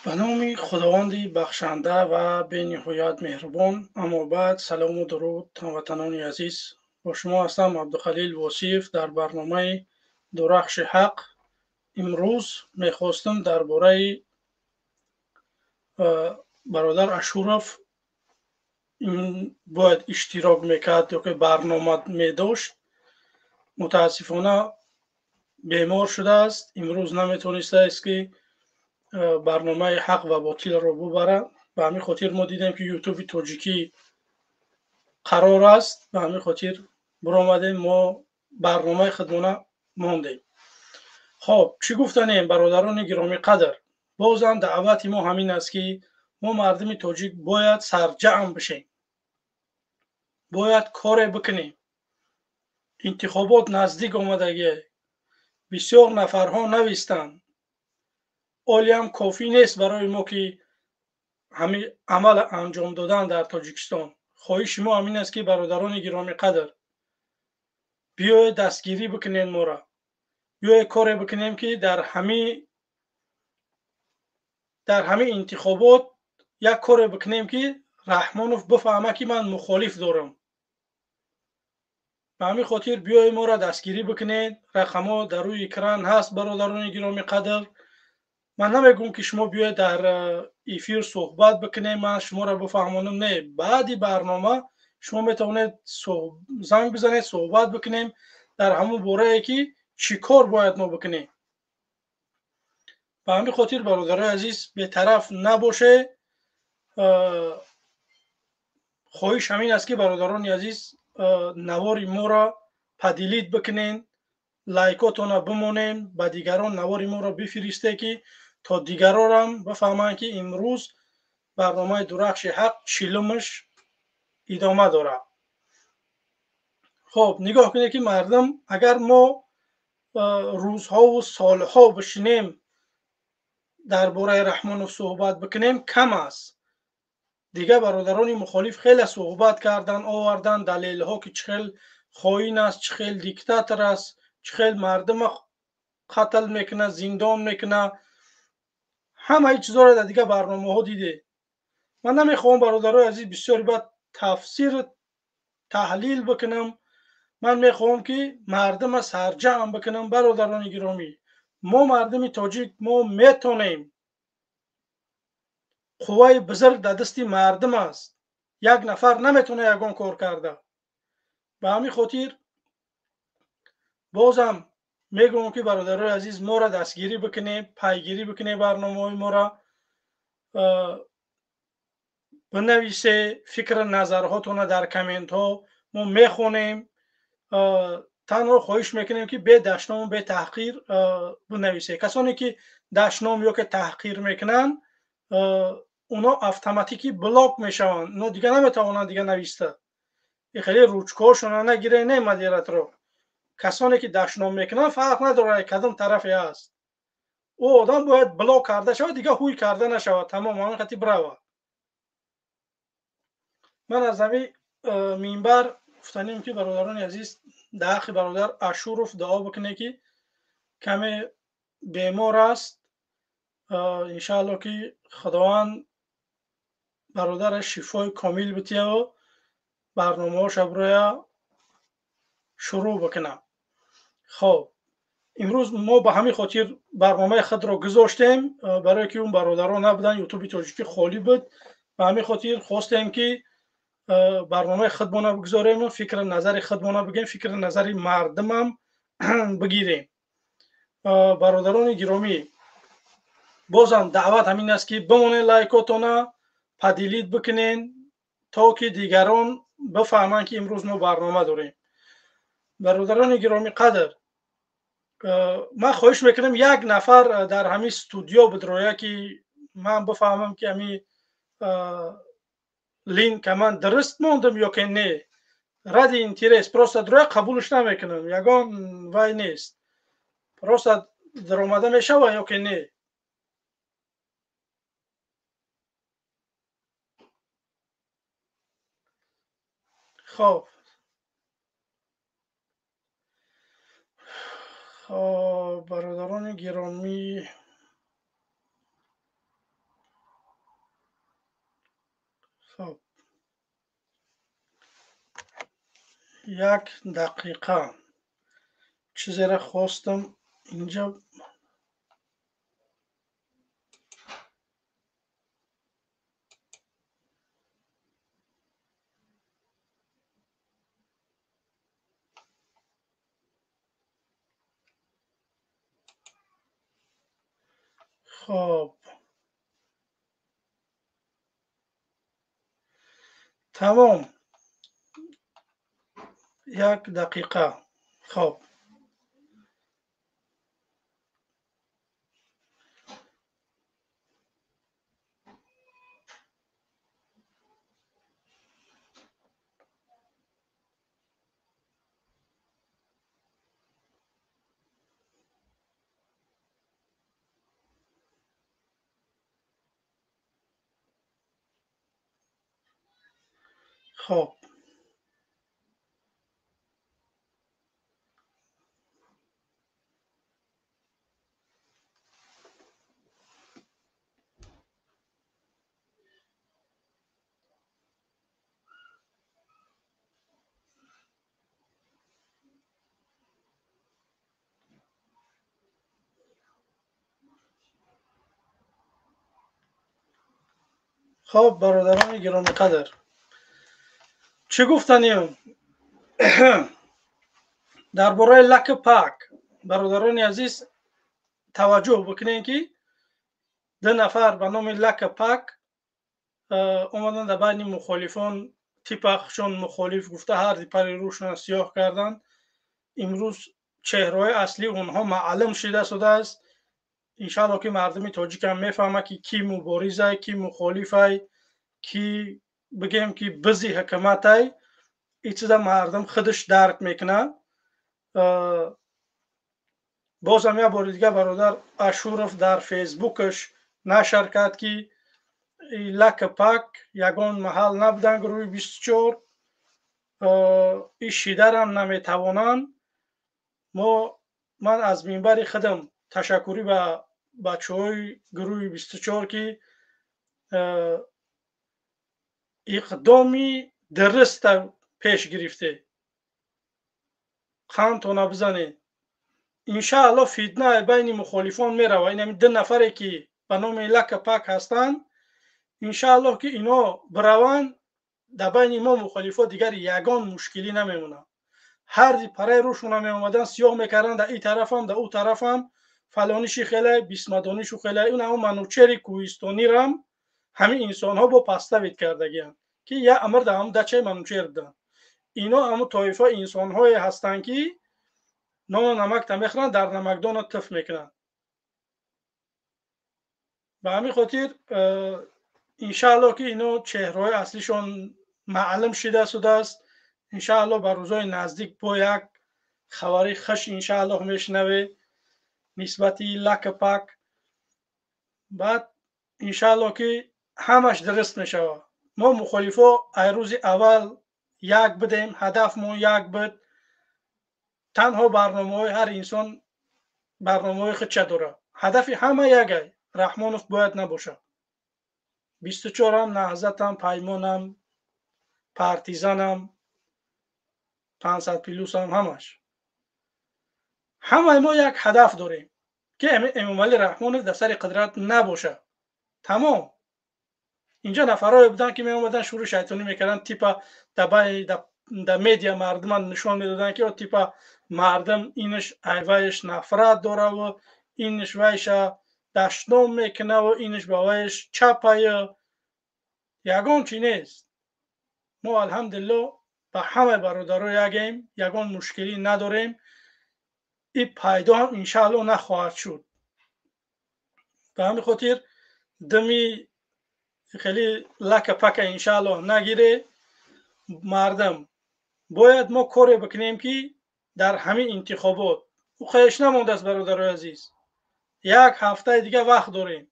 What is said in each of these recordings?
Ба номи Худованди бахшанда ва бениҳоят меҳрубон. Аммо баъд салому дуруд, ҳамватанони азиз. Бо шумо ҳастам Абдухалил Восиев дар барномаи Дурахши ҳақ. Имрӯз мехостам дар бораи бародар Ашуров бояд иштирок мекард ё ки барнома медошт. Мутаассифона бемор шудааст. Имрӯз наметонистааст ки барномаи ҳақ ва ботилро бубарад. Ба ҳамин хотир мо дидем ки ютуби тоҷикӣ қарор аст. Ба ҳамин хотир биромадем, мо барномаи худмона мондем. Хоб, чӣ гуфтанем бародарони гиромиқадр? Бозам даъвати мо ҳамин аст ки мо мардуми тоҷик бояд сарҷамъ бишем, бояд коре бикунем. Интихобот наздик омадагие, бисёр нафарҳо навистанд. Олиам кофӣ нест барои мо ки ҳамин амал анҷом додан дар Тоҷикистон. Хоҳиши мо ҳамин аст ки бародарони гиромиқадр биёед дастгирӣ бикунед моро, биёед коре бикунем ки дар ҳамин интихобот як коре бикунем ки Раҳмонов бифаҳма ки ман мухолиф дорам. Ба ҳамин хотир биёед моро дастгирӣ бикунед. Рақамҳо дар рӯи экран ҳаст бародарони гиромиқадр. Ман намегӯм ки шумо биёед дар эфир суҳбат бикунед, ман шуморо бифаҳмонам. Не, баъди барнома шумо метавонед занг бизанед, суҳбат бикунем дар ҳамон борае ки чӣ кор бояд мо бикунем. Ба ҳамин хотир бародарои азиз бетараф набошед. Хоҳиш ҳамин аст ки бародарони азиз навори моро поделить бикунед, лайкотона бимонем, ба дигарон навори моро бифиристе ки то дигарорам бифаҳманд ки имрӯз барномаи Дурахши ҳақ чилумаш идома дорад. Хоб, нигоҳ кунед ки мардум, агар мо рӯзҳову солҳо бишинем дар бораи Раҳмонов суҳбат бикунем, кам аст. Дигар бародарони мухолиф хеле суҳбат кардан, овардан далелҳо ки чӣ хел хоин аст, чӣ хел диктатор аст, чӣ хел мардума қатл мекунад, зиндон мекунад. Ҳамаи чизҳоро дар дигар барномаҳо дидед. Ман намехоҳам бародарои азиз бисёри бад тафсир таҳлил бикунам. Ман мехоҳам ки мардума сарҷамъ бикунам. Бародарони гиромӣ, мо мардуми тоҷик мо метонем. Қувваи бузург дар дасти мардум аст. Як нафар наметавонад ягон кор карда. Ба ҳамин хотир бозам мегӯям ки бародарои азиз моро дастгирӣ бикунед, пайгирӣ бикунед барномаҳои моро, бинависе фикру назарҳотонро дар комментҳо, мо мехонем. Танҳо хоҳиш мекунем ки бе дашному бе таҳқир бинависе. Касоне ки дашном ё ки таҳқир мекунанд, оно автоматикӣ блок мешаванд, оно дигар наметавонанд дигар нависта. Хеле ручкаҳошонро нагиред, не модераторо. Касоне ки дашном мекунанд фарқ надорад кадом тарафе аст, ӯ одам бояд блок карда шавад, дигар ҳуй карда нашавад. Тамом, ҳамин хати бирава. Ман аз ҳамин минбар гуфтанем ки бародарони азиз дар ҳаққи бародар Ашуров дуо бикунед ки каме бемор аст. Иншаалло ки Худованд бародараш шифои комил битияву барномаҳоша бироя шурӯъ бикунад. Хоб, имрӯз мо ба ҳамин хотир барномаи худро гузоштем, барое ки он бародарон набуданд, ютуби тоҷикӣ холӣ буд. Ба ҳамин хотир хостем ки барномаи худмона бигузорем, фикри назари худмона бигем, фикри назари мардумам бигирем. Бародарони гиромӣ, бозам даъват ҳамин аст ки бимонед лайкотона, поделить бикунед то ки дигарон бифаҳманд ки имрӯз мо барнома дорем. Бародарони гиромиқадр, ман хоҳиш мекунам як нафар дар ҳамин студиё бидроя ки ман бифаҳмам ки ҳамин линка ман дуруст мондам ё ки не. Ради интерес просто дроя қабулш намекунам, ягон вай нест, просто даромада мешава ё ки не. Хоб, бародарони гиромӣ, Хоб, як дақиқа, чизеро хостам инҷа. Хоб, тамом, як дақиқа. Хоб, хоб, хоб, бародарони гиромиқадр, чӣ гуфтанем дар бораи лаки пак? Бародарони азиз, таваҷҷӯҳ бикунем, ки ду нафар ба номи лака пак омаданд дар байни мухолифон, типа чун мухолиф гуфта ҳар пари рӯшона сиёҳ карданд. Имрӯз чеҳраҳои аслии онҳо маълум шида шудааст. Иншаалло, ки мардуми тоҷикам мефаҳмад, ки кӣ муборизай, кӣ мухолифай, кӣ бигем, ки бизи ҳукуматай. Ин чиза мардум худаш дарк мекунад. Бозам як бори дига бародар Ашуров дар фейсбукаш нашр кард, ки лака пак ягон маҳал набуданд, гурӯҳи 24 ин шидарам наметавонанд. Мо, ман аз минбари худам ташаккурӣ ба бачаҳои гурӯҳи 24, ки иқдоми дуруста пеш гирифте. Қандтона бизанед, иншаалло, фитна байни мухолифон мерава. Инами ду нафаре, ки ба номи лака пак ҳастанд, иншааллоҳ, ки ино бираванд, дар байни мо мухолифо дигар ягон мушкилӣ намемонад. Ҳар параи рӯшона меомаданд, сиёҳ мекарданд дар ин тарафам, дар ӯ тарафам, фалонишу хелай, бисмадонишу хелай. Он ҳамон Манучери кӯҳистонирам ҳамин инсонҳо бо поставить кардагианд, ки як амр дар ҳамон дачаи Манучер буданд. Ино ҳамон тоифа инсонҳое ҳастанд, ки нону намакта мехӯранд, дар намакдона тиф мекунанд. Ба ҳамин хотир, иншаалло, ки ино чеҳраҳои аслишон маълум шида шудааст. Иншаалло, ба рӯзҳои наздик бо як хабари хуш, иншааллоҳ, мешунавед нисбати лака пак. Баъд, иншаалло, ки ҳамаш дуруст мешавад. Мо мухолифо ай рӯзи аввал як будем, ҳадафмон як буд. Танҳо барномаҳои ҳар инсон барномаҳои худша дорад, ҳадафи ҳама якай: Раҳмонов бояд набошад. 24-ам, Наҳзатам, Паймонам, Партизанам, 500 плюсам, ҳамаш, ҳамаи мо як ҳадаф дорем, ки Эмомалӣ Раҳмонов дар сари қудрат набошад. Тамом. Инҷо нафарое буданд, ки меомаданд, шӯру шайтонӣ мекарданд, типа дар медиа мардума нишон медоданд, ки типа мардум инаш айвайш нафрат дораву, инаш вайша дашном мекунаву, инаш ба вайш чапая. Ягон чи нест. Мо, алҳамдулилло, ба ҳамаи бародаро ягем, ягон мушкилӣ надорем. И пайдо ҳам, иншаалло, нахоҳад шуд. Ба ҳамин хотир дими хеле лака пака, иншааллоҳ, нагире мардум. Бояд мо коре бикунем, ки дар ҳамин интихобот ӯ хеш намондааст. Бародарои азиз, як ҳафтаи дига вақт дорем.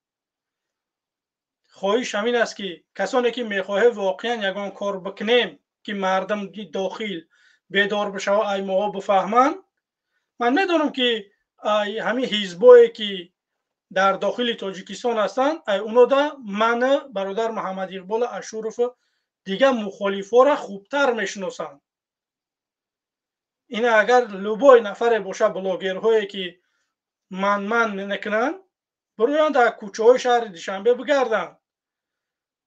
Хоҳиш ҳамин аст, ки касоне ки мехоҳем воқеан ягон кор бикунем, ки мардум дохил бедор бишава, ай моҳо бифаҳманд. Ман медонам, ки ҳамин ҳизбое, ки дар дохили Тоҷикистон ҳастанд, ай унода мана бародар Муҳаммад Иқбол Ашуров. Дигар мухолифҳоро хубтар мешиносанд. Ин агар любой нафаре боша, блогерҳое ки ман-ман мекунанд, бироянд дар кӯчаҳои шаҳри Душанбе бигарданд,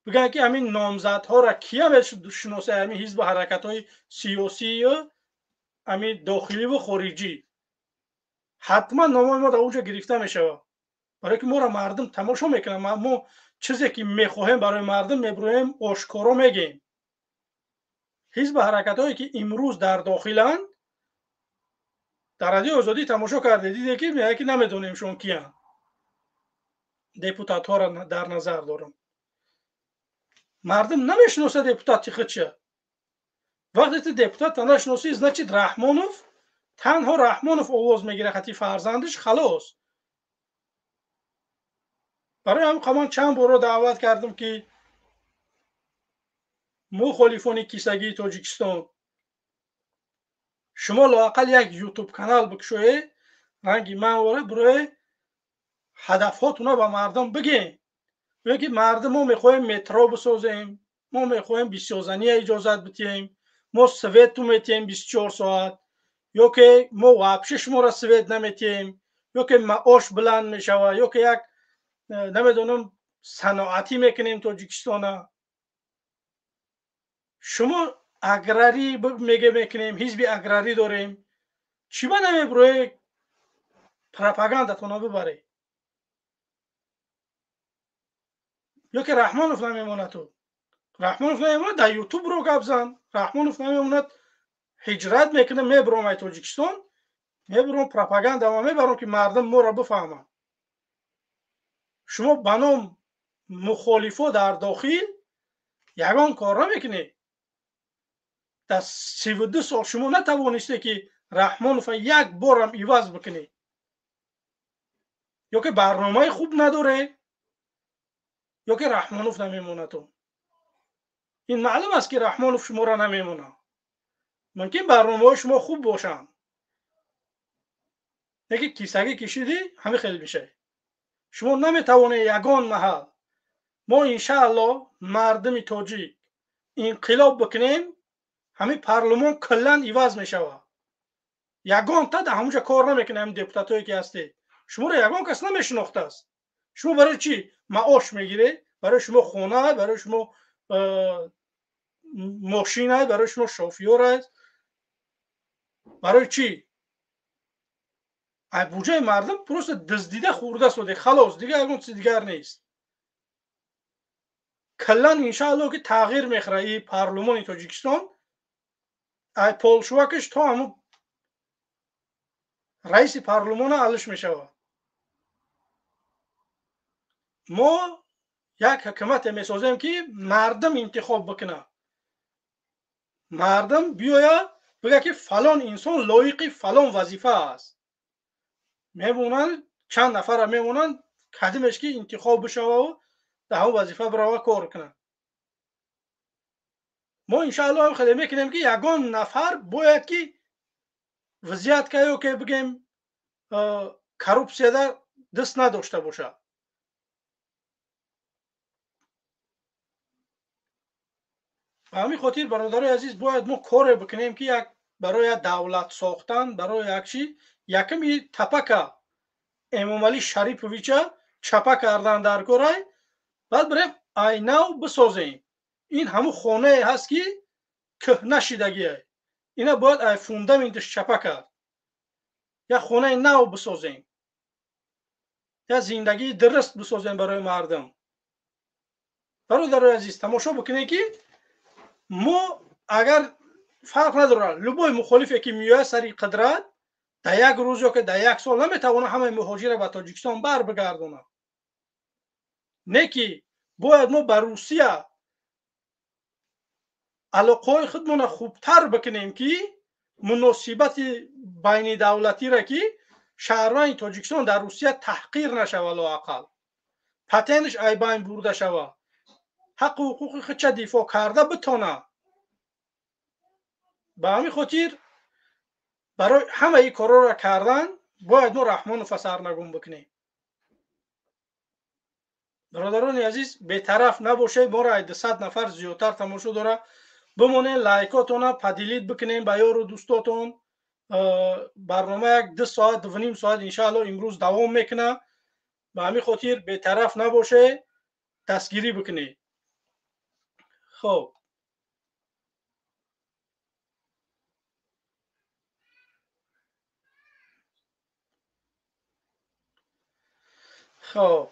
бигӯянд ки ҳамин номзадҳоро кия мешиносад, ҳамин ҳизбу ҳаракатҳои сиёсию ҳамин дохиливу хориҷӣ. Ҳатман номои мо дар онҷо гирифта мешавад, барое ки моро мардум тамошо мекунанд. Мо чизе ки мехоҳем барои мардум мебироем, ошкоро мегӯем. Ҳизбу ҳаракатҳое ки имрӯз дар дохиланд, дар Радиои Озодӣ тамошо карде, диде ки мегӯяд ки намедонем шон киянд. Депутатҳоро дар назар дорам. Мардум намешиносад депутати худша. Вақте ту депутатро нашиносӣ, значит Раҳмонов, танҳо Раҳмонов овоз мегирад, хати фарзандиш, халос. Барои ҳамин ман чанд борро даъват кардам ки мухолифони кисагии Тоҷикистон, шумо лоақал як ютуб канал бикушоед, ранги ман вора бироед, ҳадафҳотуна ба мардум бигӯед. Бигӯед ки мардум, мо мехоҳем метро бисозем, мо мехоҳем бисёзания иҷозат бидиҳем, мо свету метиҳем 24 соат, ё ки мо вообще шуморо свет наметиҳем, ё ки маош баланд мешавад, ё ки як намедонам саноатӣ мекунем Тоҷикистона. Шумо аграрӣ меге мекунем, ҳизби аграрӣ дорем. Чӣ ба намебироед пропагандатонро бибаред? Ё ки Раҳмонов намемонад, ту Раҳмонов намемонад, дар ютуб ро гап зан. Раҳмонов намемонад, ҳиҷрат мекунад, мебиром ай Тоҷикистон, мебиром пропагандама мебаром ки мардум моро бифаҳманд. Шумо ба ном мухолифо дар дохил ягон кор намекунед. Дар 32 сол шумо натавонистед ки Раҳмонова як борам иваз бикунед. Ё ки барномаи хуб надоред, ё ки Раҳмонов намемонад. Ин маълум аст ки Раҳмонов шуморо намемонад. Мумкин барномаҳои шумо хуб бошанд, лекин кисагӣ кишидӣ ҳамин хел мешавад. Шумо наметавонед ягон маҳал. Мо иншааллоҳ мардуми тоҷик инқилоб бикунем, ҳамин парлумон куллан иваз мешавад. Ягон та дар ҳамонҷо кор намекунад. Ҳамин депутатое ки ҳастед, шуморо ягон кас намешинохтааст. Шумо барои чӣ маош мегиред? Барои шумо хона, барои шумо мошин, барои шумо шофёр аст. Барои чӣ? Ай буҷаи мардум просто дуздида хӯрда соде, халос, дигар ягон чизи дигар нест. Каллан иншааллоҳ ки тағйир мехӯрад и парлумони Тоҷикистон, ай полшувакаш то ҳамун раиси парлумона алиш мешавад. Мо як ҳукумате месозем ки мардум интихоб бикунад. Мардум биёяд бигӯяд ки фалон инсон лоиқи фалон вазифа аст. Мемонанд чанд нафарро мемонанд, кадимеш ки интихоб бишававу дар ҳамон вазифа бирава кор кунад. Мо иншааллоҳ ҳам хеле мекунем ки ягон нафар бояд ки взятка ё ки бигем коррупсияда даст надошта бошад. Ба ҳамин хотир бародарои азиз, бояд мо коре бикунем ки як барои як давлат сохтан, барои як чи, якум и тапака Эмомалӣ Шариповича чапа кардан дар корай, баъд бирем айнав бисозем. Ин ҳамун хонае ҳаст ки кӯҳна шидагие. Ина бояд ай фундаменташ чапа кард. Як хонаи нав бисозем, як зиндагии дуруст бисозем барои мардум. Бародарои азиз, тамошо бикунед ки мо агар фарқ надорад, любой мухолифе ки меояд сари қудрат, дар як рӯз ё ки дар як сол наметавонад ҳамаи муҳоҷирро ба Тоҷикистон барбигардонад. Не ки бояд мо ба Русия алоқаҳои худмонро хубтар бикунем ки муносибати байнидавлатиро ки шаҳрванди Тоҷикистон дар Русия таҳқир нашавад, лоақал патентш ай байн бурда шавад, ҳаққу ҳуқуқи худша дифоъ карда битонад. Ба ҳамин хотир барои ҳамаи корҳоро кардан бояд мо Раҳмонова сарнагун бикунем. Бародарони азиз, бетараф набошед, моро ай 200 нафар зиёдтар тамошо дора. Бимонед, лайкотона поделить бикунем ба ёру дӯстотон. Барнома як 2 соат, 2.5 соат иншаалло имрӯз давом мекунад. Ба ҳамин хотир бетараф набошед, дастгирӣ бикунед. Хоб, хоб,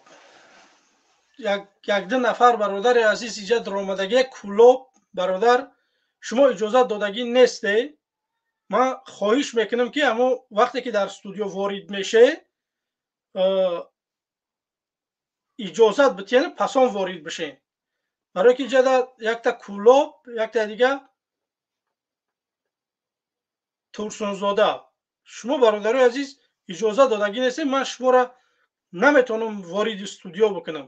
як ду нафар бародари азиз иҷа даромадагӣ. Кулоб бародар, шумо иҷозат додагӣ несте. Ман хоҳиш мекунам, ки ҳамо вақте ки дар студио ворид меше, иҷозат битиҳен, пасон ворид бишен. Барое ки иҷада якта Кулоб, якта дига Турсунзода. Шумо бародарои азиз иҷозат додагӣ нестед, ман шуморо наметавонам вориди студио бикунам.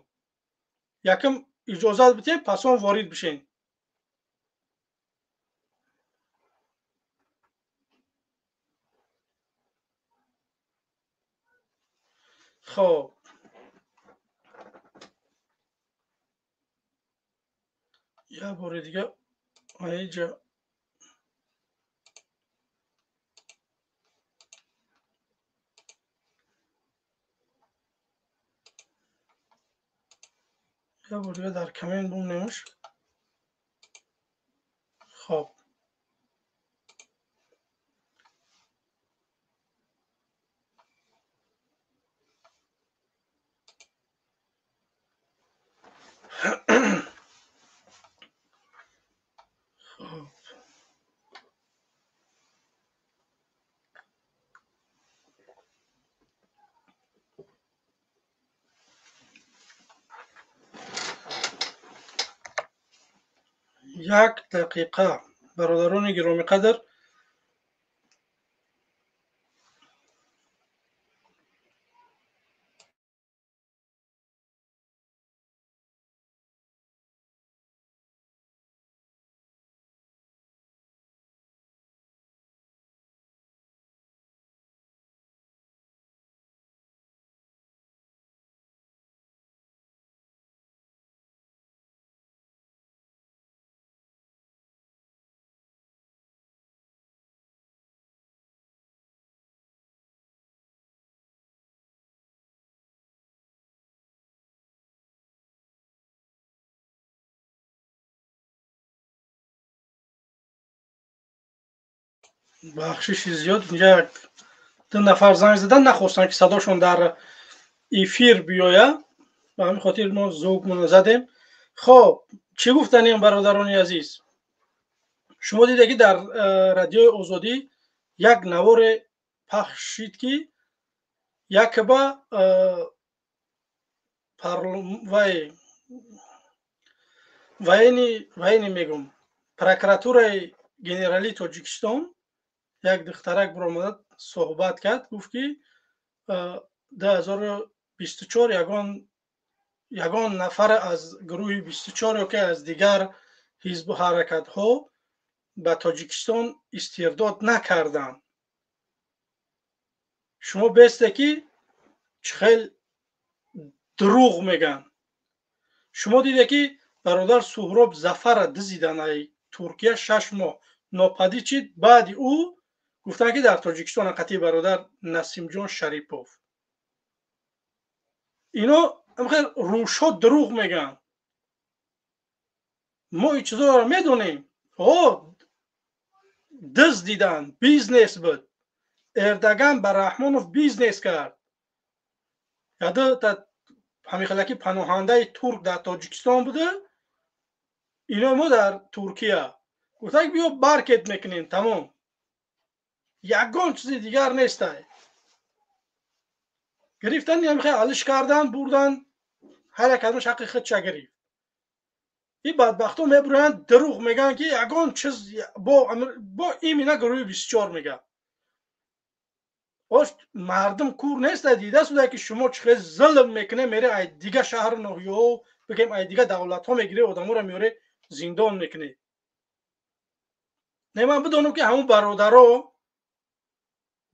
Якм иҷозат битиҳен, пасон ворид бишен. Хоб, як бори дига аиҷа як бор дига дар коммент бумнемш. Хоб, як дақиқа, бародарони гиромиқадр. Бахшиши зиёд, инҷа як ду нафар занг задан, нахостанд, ки садошон дар эфир биёяд, ба ҳамин хотир мо звукмонро задем. Хоб, чӣ гуфтанем, бародарони азиз? Шумо диде, ки дар Радиои Озодӣ як наворе пахш шид, ки якба вай военный мегум, прокуратураи генералии Тоҷикистон як духтарак биромада суҳбат кард, гуфт, ки 2024 ягон нафар аз гурӯҳи 24 ё ки аз дигар ҳизбу ҳаракатҳо ба Тоҷикистон истирдод накарданд. Шумо бесте, ки чӣ хел дурӯғ мегӯянд. Шумо диде, ки бародар Суҳроб Зафара дизидан ай Туркия, 6 моҳ нопадид шид. Баъди ӯ гуфтанд, ки дар Тоҷикистон қатъи бародар Насимҷон Шарипов. Ино рӯшҳо дурӯғ мегӯянд. Мо ин чизоро медонем. О диз дидан бизнес буд. Эрдоган ба Раҳмонов бизнес кард. Ҳамихелаки паноҳандаи турк дар Тоҷикистон буда, ино мо дар Туркия гуфтак, биё баркет мекунем, тамом, ягон чизи дигар нестай. Гирифтан, ҳамихе алиш кардан, бурдан, ҳар як кадомаш ҳаққи худша гирифт. Ин бадбахтҳо мебуранд, дурӯғ мегӯянд, ки ягон чиз бо имина гурӯҳи 24 мегӯяд. Ош мардум кур неста, дида суда, ки шумо чӣ хел зулм мекунед. Мере ай дига шаҳру ноҳияҳо, бигем, ай дига давлатҳо мегире, одаморо меоре, зиндон мекунед. Не, ман бидонам, ки ҳамун бародаро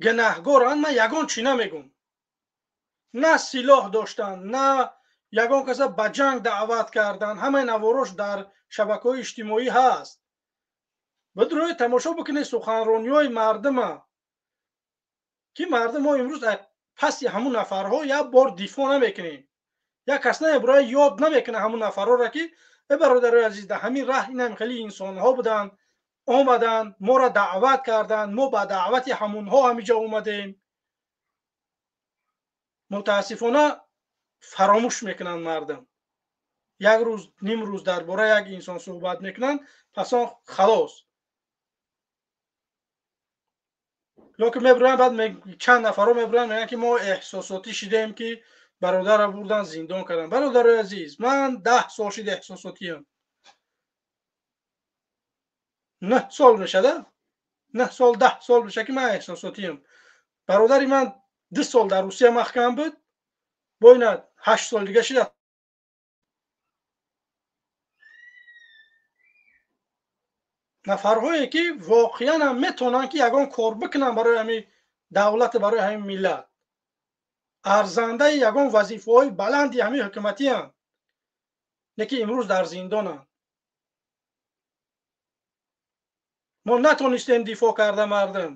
гунаҳгоранд, ман ягон чӣ намегум. На силоҳ доштанд, на Ягон каса ба ҷанг даъват кардан. Ҳамаи наворош дар шабакаҳои иҷтимоӣ ҳаст. Бидрои тамошо бикунед суханрониҳои мардума, ки мардум мо имрӯз паси ҳамун нафарҳо як бор дифоъ намекунем. Як кас намебурояд, ёд намекунад ҳамун нафарҳоро, ки э бародарои азиз, дар ҳамин раҳ инам хеле инсонҳо буданд, омаданд, моро даъват карданд, мо ба даъвати ҳамунҳо ҳамиҷо омадем. Мутаассифона фаромӯш мекунанд мардум. Як рӯз, ним рӯз дар бораи як инсон суҳбат мекунанд, пас он халос. Ё ки мебуранд, баъд чанд нафарҳо мебуранд, мегӯянд ки мо эҳсосотӣ шидаем, ки бародарро бурдан зиндон карданд. Бародарои азиз, ман 10 сол шид эҳсосотиям. 9 сол мешада? 9 сол, 10 сол меша, ки ман эҳсосотиям. Бародари ман 2 сол дар Русия маҳкам буд, бо ина 8 сол дига шида. Нафарҳое ки воқеан ҳам метавонанд, ки ягон кор бикунанд барои ҳамин давлат, барои ҳамин миллат, арзандаи ягон вазифаҳои баланди ҳамин ҳукуматиянд, лекин имрӯз дар зиндонанд. Мо натонистем дифоъ карда мардум.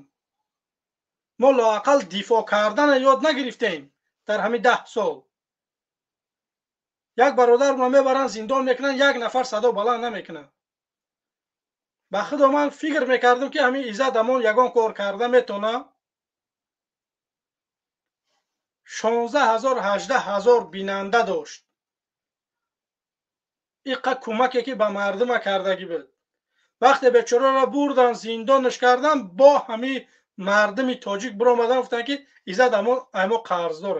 Мо лоақал дифоъ кардана ёд нагирифтем дар ҳамин 10 сол. Як бародарро мебаранд, зиндон мекунанд, як нафар садо баланд намекунад. Ба худо ман фикр мекардам, ки ҳамин Иззат Амон ягон кор карда метавонад. 16 000, 18 000 бинанда дошт. Иқа кӯмаке ки ба мардума кардагӣ буд. Вақте бечораро бурдан, зиндонаш кардан, бо ҳамин мардуми тоҷик биромадан, гуфтанд, ки Иззат Амон аймо қарздор.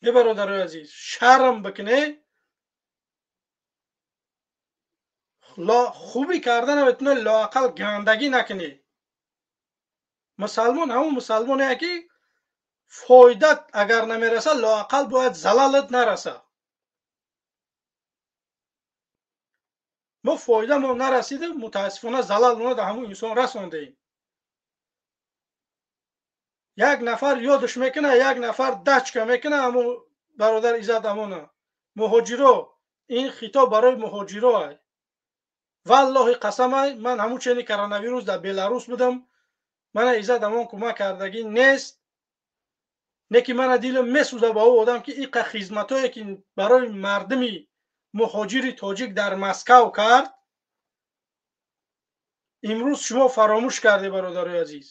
Е бародарои азиз, шарм бикунед. Хубӣ карда наметавонед, лоақал гандагӣ накунед. Мусалмон ҳамун мусалмоне, ки фоида агар намерасад, лоақал бояд залалат нарасад. Мо фоидамо нарасида, мутаассифона залалмона дар ҳамун инсон расондем. Як нафар ёдаш мекунад, як нафар дачка мекунад ҳамун бародар Иззат Амона. Муҳоҷиро, ин хитоб барои муҳоҷиро. Валлоҳи қасамай, ман ҳамун чени коронавирус дар Беларус будам, мана Иззат Амон кӯмак кардагӣ нест, не ки мана дилам месӯзад ба ӯ одам, ки иқа хизматое ки барои мардуми муҳоҷири тоҷик дар Москав кард, имрӯз шумо фаромӯш карде, бародарои азиз.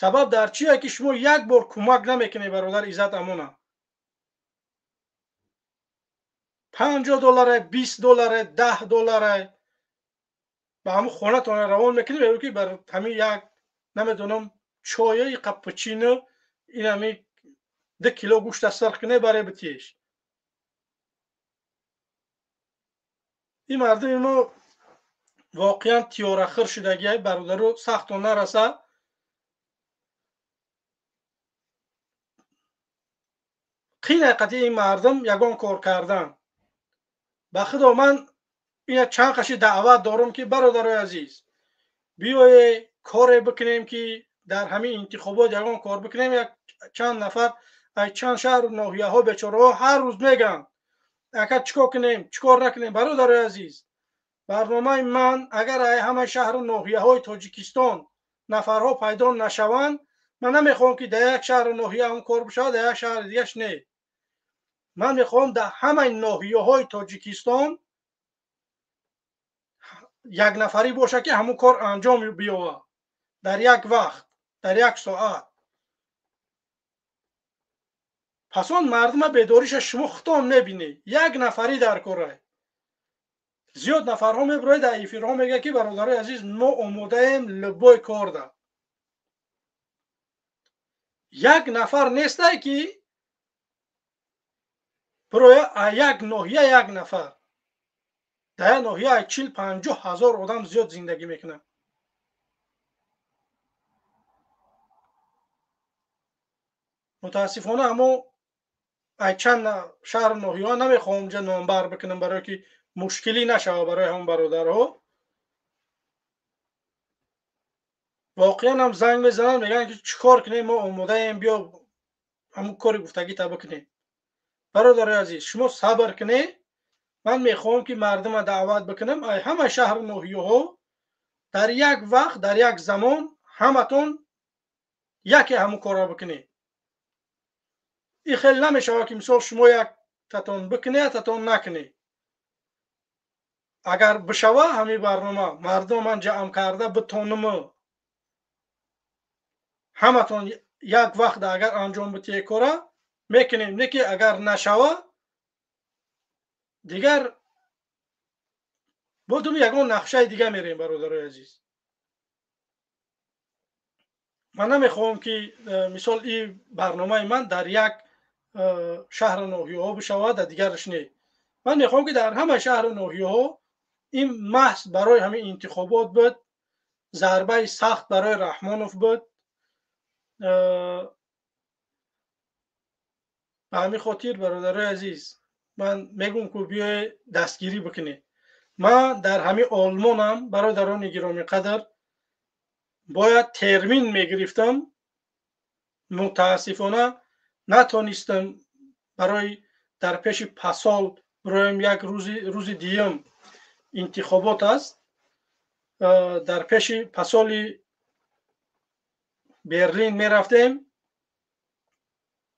Сабаб дар чие, ки шумо як бор кӯмак намекунед бародар Иззат Амона? 50 долларе, 20 долларе, 10 долларе ба ҳамун хонатона равон мекунем, мегӯ ки бар ҳамин як, намедонам, чояи капучино, ин ҳами 2 кило гӯшта сарх куне, баре битиеш. Ин мардуми мо воқеан тиёрахир шудагиай, бародару, сахтон нараса. Қинай қатъи ин мардум ягон кор кардан. Ба худо ман ина чанд қаши даъват дорам, ки бародарои азиз, биёе коре бикунем, ки дар ҳамин интихобот ягон кор бикунем. Як чанд нафар ай чанд шаҳру ноҳияҳо, бечораҳо, ҳар рӯз мегӯянд: ака, чӣ кор кунем, чӣ кор накунем? Бародарои азиз, барномаи ман, агар ай ҳамаи шаҳру ноҳияҳои Тоҷикистон нафарҳо пайдо нашаванд, ман намехоҳам, ки дар як шаҳру ноҳия он кор бишавад, дар як шаҳри дигаш не. Ман мехоҳам дар ҳамаи ноҳияҳои Тоҷикистон як нафарӣ бошад, ки ҳамун кор анҷом биёвад дар як вақт, дар як соат. Пас он мардума бедориша шумо худтон мебинед. Як нафарӣ дар корай. Зиёд нафарҳо мебирояд, дар эфирҳо мегӯяд, ки бародарои азиз, мо омодаем любой корда. Як нафар нестай, ки бироя як ноҳия, як нафар. Дар як ноҳия 40-50 ҳазор одам зиёд зиндагӣ мекунад. Мутаассифона, ҳамо ай чанд шаҳру ноҳияҳо намехоҳам инҷа номбар бикунам, барое ки мушкилӣ нашавад барои ҳамон бародарҳо. Воқеан ҳам занг мезананд, мегӯянд, ки чӣ кор кунем, мо омодаем, биё ҳамун кори гуфтагита бикунем. Бародари азиз, шумо сабр кунед. Ман мехоҳам, ки мардума даъват бикунам ай ҳама шаҳру ноҳияҳо дар як вақт, дар як замон ҳаматон яке ҳамун корро бикунед. Ин хеле намешавад, ки мисол шумо як татон бикунед, татон накунед. Агар бишава ҳамин барнома, мардум ман ҷамъ карда битонуму ҳаматон як вақт агар анҷом битие кора мекунем, не ки агар нашава, дигар бодум ягон нақшаи дига мерем. Бародарои азиз, ман намехоҳам, ки мисол ин барномаи ман дар як шаҳру ноҳияҳо бишавад, дар дигараш не. Ман мехоҳам, ки дар ҳама шаҳру ноҳияҳо. Ин маҳз барои ҳамин интихобот буд, зарбаи сахт барои Раҳмонов буд. Ба ҳамин хотир, бародарои азиз, ман мегӯм, ку биёе дастгирӣ бикунед. Ман дар ҳамин Олмонам, бародарони гиромиқадр, бояд Termin мегирифтам, мутаассифона натонистам барои дар пеши посол бироем. Як рӯзи дуюм интихобот аст, дар пеши посоли Берлин мерафтем,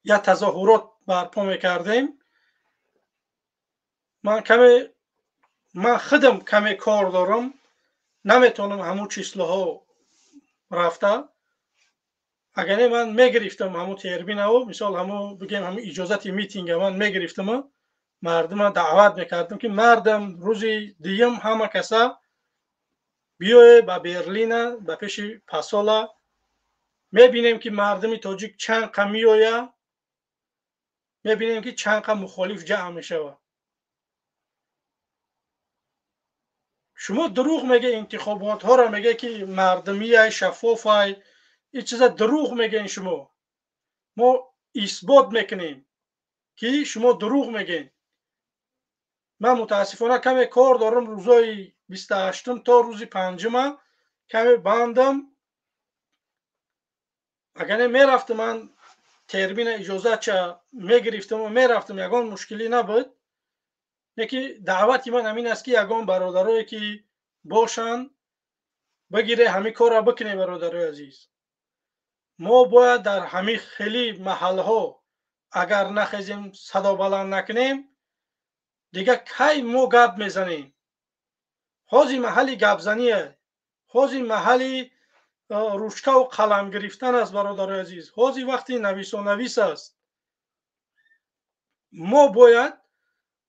як тазоҳурот барпо мекардем. Ман каме, ман худам каме кор дорам, наметавонам ҳамун число ҳо рафта. Агар не, ман мегирифтам ҳамун Termin аву, мисол, ҳамун бигем, ҳамун иҷозати митинга ман мегирифтаму мардума даъват мекардам, ки мардам, рӯзи дуюм ҳама каса биёе ба Берлина, ба пеши посола, мебинем, ки мардуми тоҷик чанд қа меоя, мебинем, ки чанд қа мухолиф ҷамъ мешавад. Шумо дурӯғ меге, интихоботҳоро меге, ки мардумияй, шаффофай, ин чиза дурӯғ мегӯен шумо. Мо исбот мекунем, ки шумо дурӯғ мегӯен. Ман мутаассифона каме кор дорам, рӯзои 28-ум то рӯзи 5-ума каме бандам. Агар не, мерафтам, ман Termin а иҷозатча мегирифтаму мерафтам, ягон мушкилӣ набуд. Не ки даъвати ман ҳамин аст, ки ягон бародарое ки бошанд, бигире, ҳамин корро бикунем. Бародарои азиз, мо бояд дар ҳамин хели маҳалҳо агар нахезем, садо баланд накунем, дигар кай мо гап мезанем? Ҳозир маҳалли гапзание, ҳозир маҳалли ручкаву қалам гирифтан аст. Бародарои азиз, ҳозир вақти нависонавис аст. Мо бояд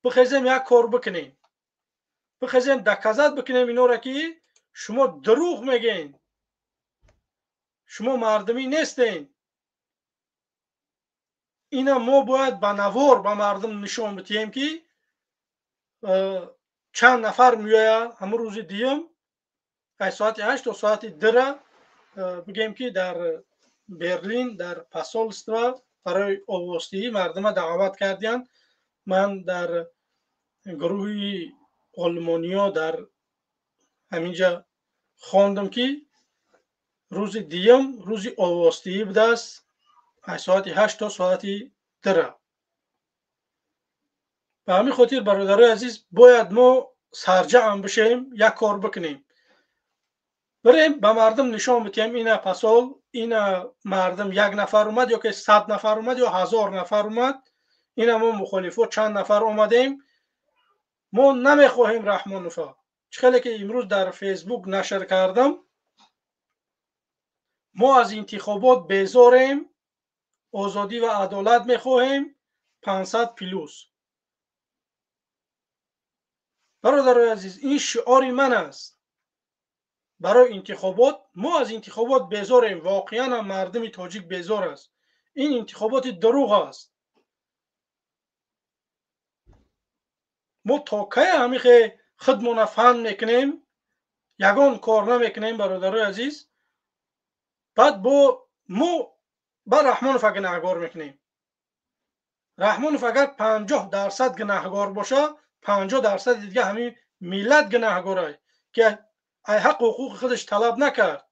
бихезем, як кор бикунем, бихезем, доказать бикунем инора, ки шумо дурӯғ мегӯен, шумо мардумӣ нестен. Ина мо бояд ба навор ба мардум нишон бидиҳем, ки чанд нафар меояд ҳамун рӯзи дуюм аз соати 8 то соати 2-ра, бигем, ки дар Берлин, дар посольство барои овоздиҳӣ мардума даъват кардиянд. Ман дар гурӯҳи олмониё дар ҳаминҷа хондам, ки рӯзи дуюм рӯзи овоздиҳӣ будааст, аз соати 8 то соати 2-ра. Ба ҳамин хотир, бародарои азиз, бояд мо сарҷамъ бишем, як кор бикунем, бирем, ба мардум нишон бидиҳем: ина посол, ина мардум, як нафар омад ё ки 100 нафар омад ё 1000 нафар омад, ина мо мухолифо чанд нафар омадем. Мо намехоҳем Раҳмонова. Чӣ хеле ки имрӯз дар Фейсбук нашр кардам, мо аз интихобот безорем, озодӣ ва адолат мехоҳем, 500 плюс. Бародарои азиз, ин шиори ман аст барои интихобот. Мо аз интихобот безорем, воқеан ҳам мардуми тоҷик безор аст. Ин интихоботи дурӯғ аст. Мо то кай ҳамихе худмона фан мекунем, ягон кор намекунем? Бародарои азиз, баъд бо мо ба Раҳмонов гунаҳгор мекунем. Раҳмонов агар 50% гунаҳгор боша, 50%-и дига ҳамин миллат гунаҳгорай, ки ай ҳаққу ҳуқуқи худаш талаб накард.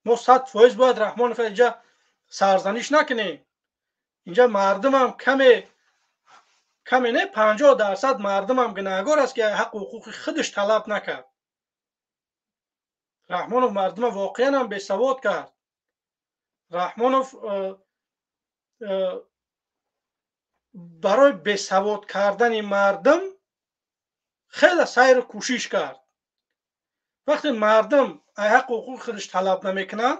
Мо 100% бояд Раҳмонов инҷа Сарзаниш накунем. Инҷа мардумам каме каме не, 50% мардумам гунаҳгор аст, ки ҳаққу ҳуқуқи худаш талаб накард. Раҳмонов мардума воқеан ҳам бесавод кард. Раҳмонов барои бесавод кардани мардум хеле сайру кӯшиш кард. Вақте мардум ҳаққу ҳуқуқи худаш талаб намекунад,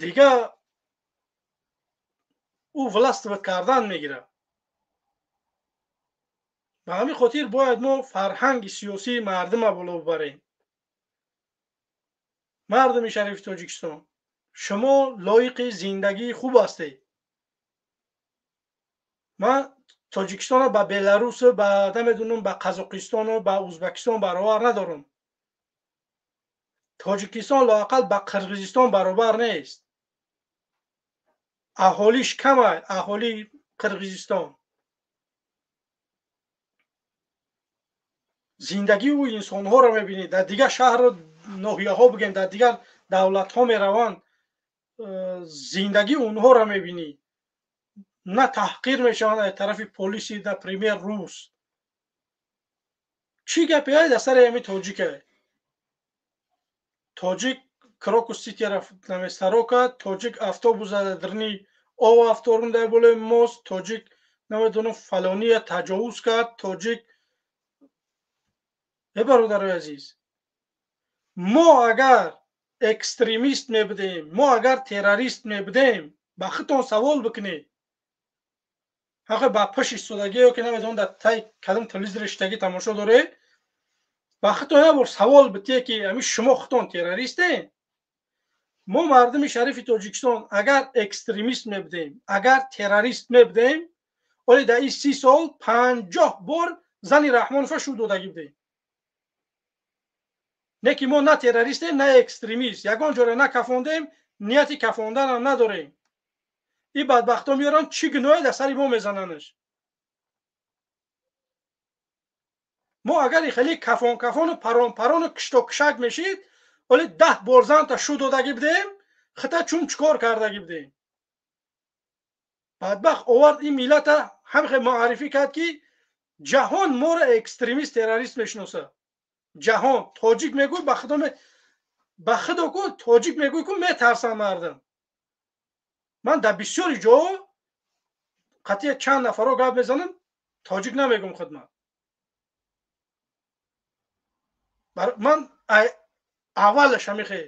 дигар ӯ властвовать кардан мегирад. Ба ҳамин хотир бояд мо фарҳанги сиёсии мардума боло бибарем. Мардуми шарифи Тоҷикистон, шумо лоиқи зиндагии хуб ҳастед. Ман Тоҷикистонро ба Беларусу, ба намедонам, ба Қазоқистону ба Ӯзбекистон баробар надорам. Тоҷикистон лоақал ба Қирғизистон баробар нест. Аҳолиш камай, аҳолии Қирғизистон. Зиндагии ӯ инсонҳоро мебинед, дар дигар шаҳру ноҳияҳо бигем, дар дигар давлатҳо мераванд, зиндагии онҳоро мебинӣ. На таҳқир мешаванд аз тарафи полиси, например, рус. Чӣ гапе ай дар сари ҳамин тоҷике? Тоҷик Крокус Ситиро намесаро кард, тоҷик автобуса дарни ов афторун дар болои мост, тоҷик намедонам фалония таҷовуз кард, тоҷик. Э бародарои азиз, мо агар экстремист мебудем, мо агар террорист мебудем, ба худтон савол бикунед. Ҳақе ба паш истодагӣ ё ки намедонам дар тай кадом телевизор иштагӣ тамошо доред, ба худтон як бор савол битие, ки ҳамин шумо худтон террористед? Мо мардуми шарифи Тоҷикистон агар экстремист мебудем, агар террорист мебудем, оле дар ин 30 сол 50 бор зани Раҳмонова шу додагӣ будем. Не ки мо на террористем, на экстремист, ягон ҷоро на кафондем, нияти кафонданам надорем. Ин бадбахтҳо меоранд, чӣ гуноҳе дар сари мо мезананаш? Мо агар хеле кафон кафону парон парону киштокишак мешид, оле 10 бор занта шу додагӣ будем, хита чун чикор кардагӣ будем. Бадбахт овард ин миллата ҳамхе муаррифӣ кард, ки ҷаҳон моро экстремист, террорист мешиносад. Ҷаҳон тоҷик мегӯй, ба худо ба худо ку тоҷик мегӯй ку метарсанд мардум. Ман дар бисёри ҷо қатъия чанд нафаро гап мезанам, тоҷик намегӯм хидмат. Ман аввалаш ҳамихе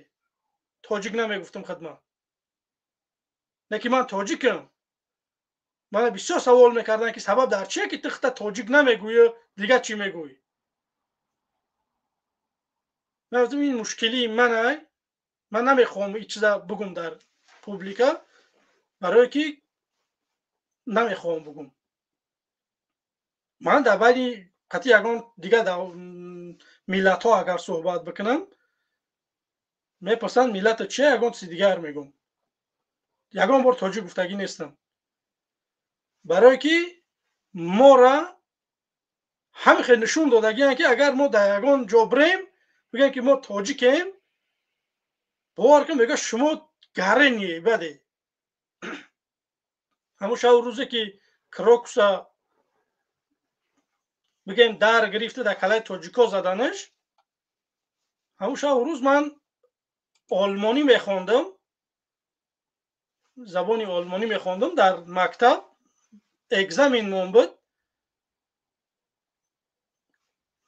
тоҷик намегуфтам хидмат. Не ки ман тоҷикам. Мана бисёр савол мекарданд, ки сабаб дар чие, ки ту хита тоҷик намегӯӣ, дигар чӣ мегӯӣ? Ман гуфтам ин мушкилии манай, ман намехоҳам ин чиза бугум дар публика, барое ки намехоҳам бугум. Ман дар байни қатъи ягон дигар миллатҳо агар суҳбат бикунам, мепурсанд миллата чия, ягон чизи дигар мегӯм. Ягон бор тоҷик гуфтагӣ нестам. Барое ки мора ҳамин хел нишон додагианд, ки агар мо дар ягон ҷо бирем, бигӯем, ки мо тоҷикем, бовар кун, мегӯяд шумо гарение баде. Ҳамон шабу рӯзе ки Крокуса бигӯем дар гирифта дар калаи тоҷико заданаш, ҳамон шабу рӯз ман олмонӣ мехондам, забони олмонӣ мехондам дар мактаб, экзамен мон буд.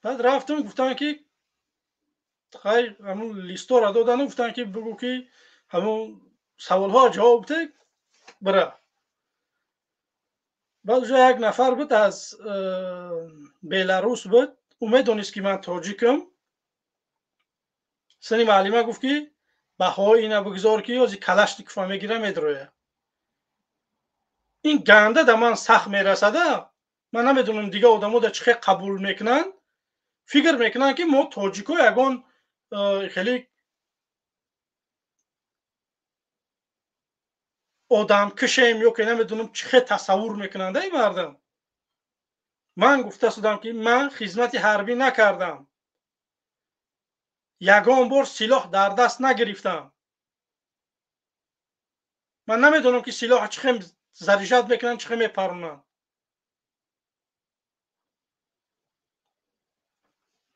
Баъд рафтам, гуфтам ки хай, ҳамун листора додану гуфтам, ки бигӯ, ки ҳамун саволҳоро ҷавоб бите, бира. Баъд уже як нафар буд, аз Беларус буд, ӯ медонист, ки ман тоҷикам. Сини муаллима гуфт, ки баҳои ина бигзор, ки ози Калашникова мегира, медроя. Ин ганда да ман сахт мерасада. Ман намедонам, дигар одамо да чӣ хел қабул мекунанд, фикр мекунанд, ки мо тоҷико ягон хеле одамкушем ё ки намедонам чӣ хел тасаввур мекунанд ай мардам. Ман гуфта шудам, ки ман хизмати ҳарбӣ накардам, ягон бор силоҳ дар даст нагирифтам. Ман намедонам ки силоҳ чӣ хел заряжать мекунанд, чӣ хел мепаронанд.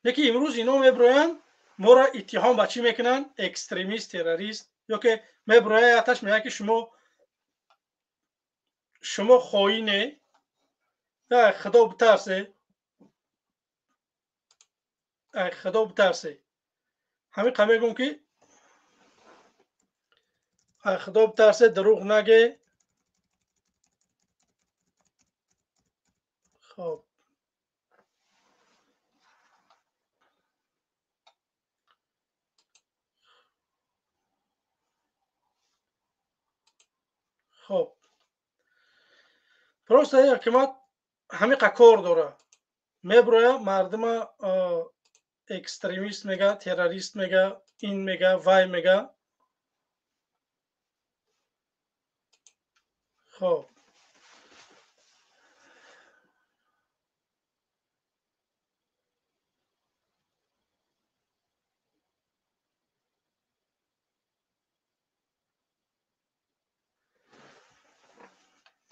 Лекин имрӯз ино меброянд, моро иттиҳом ба чӣ мекунанд? Экстремист, террорист. Ё ки меброяд аташ мегӯяд ки шумо хоине, худо битарсе, худо битарсе. Ҳамин қа мегӯм ки худо битарсе, дурӯғ наге. Хоб, хоб, просто ҳукумат ҳамиқа кор дора. Меброя мардума экстремист мега, террорист мега, ин мега, вай мега. Хоб,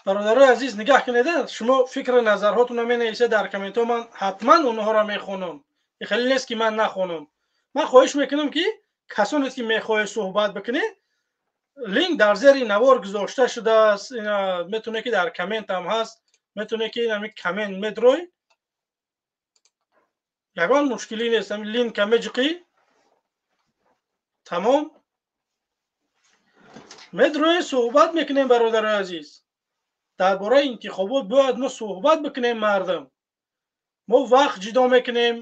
бародарои азиз, нигаҳ кунед, шумо фикру назарҳотонро менависед дар комментҳо, ман ҳатман онҳоро мехонам. Хеле нест ки ман нахонам. Ман хоҳиш мекунам ки касоне ки мехоҳед суҳбат бикунед, линк дар зери навор гузошта шудааст, метавонед ки дар коммент ҳам ҳаст, метавонед ки ҳамин коммент медрой, ягон мушкилӣ нест, ҳамин линка меҷиқӣ, тамом, медроем, суҳбат мекунем. Бародарои азиз, дар бораи интихобот бояд мо суҳбат бикунем. Мардум, мо вақт ҷудо мекунем,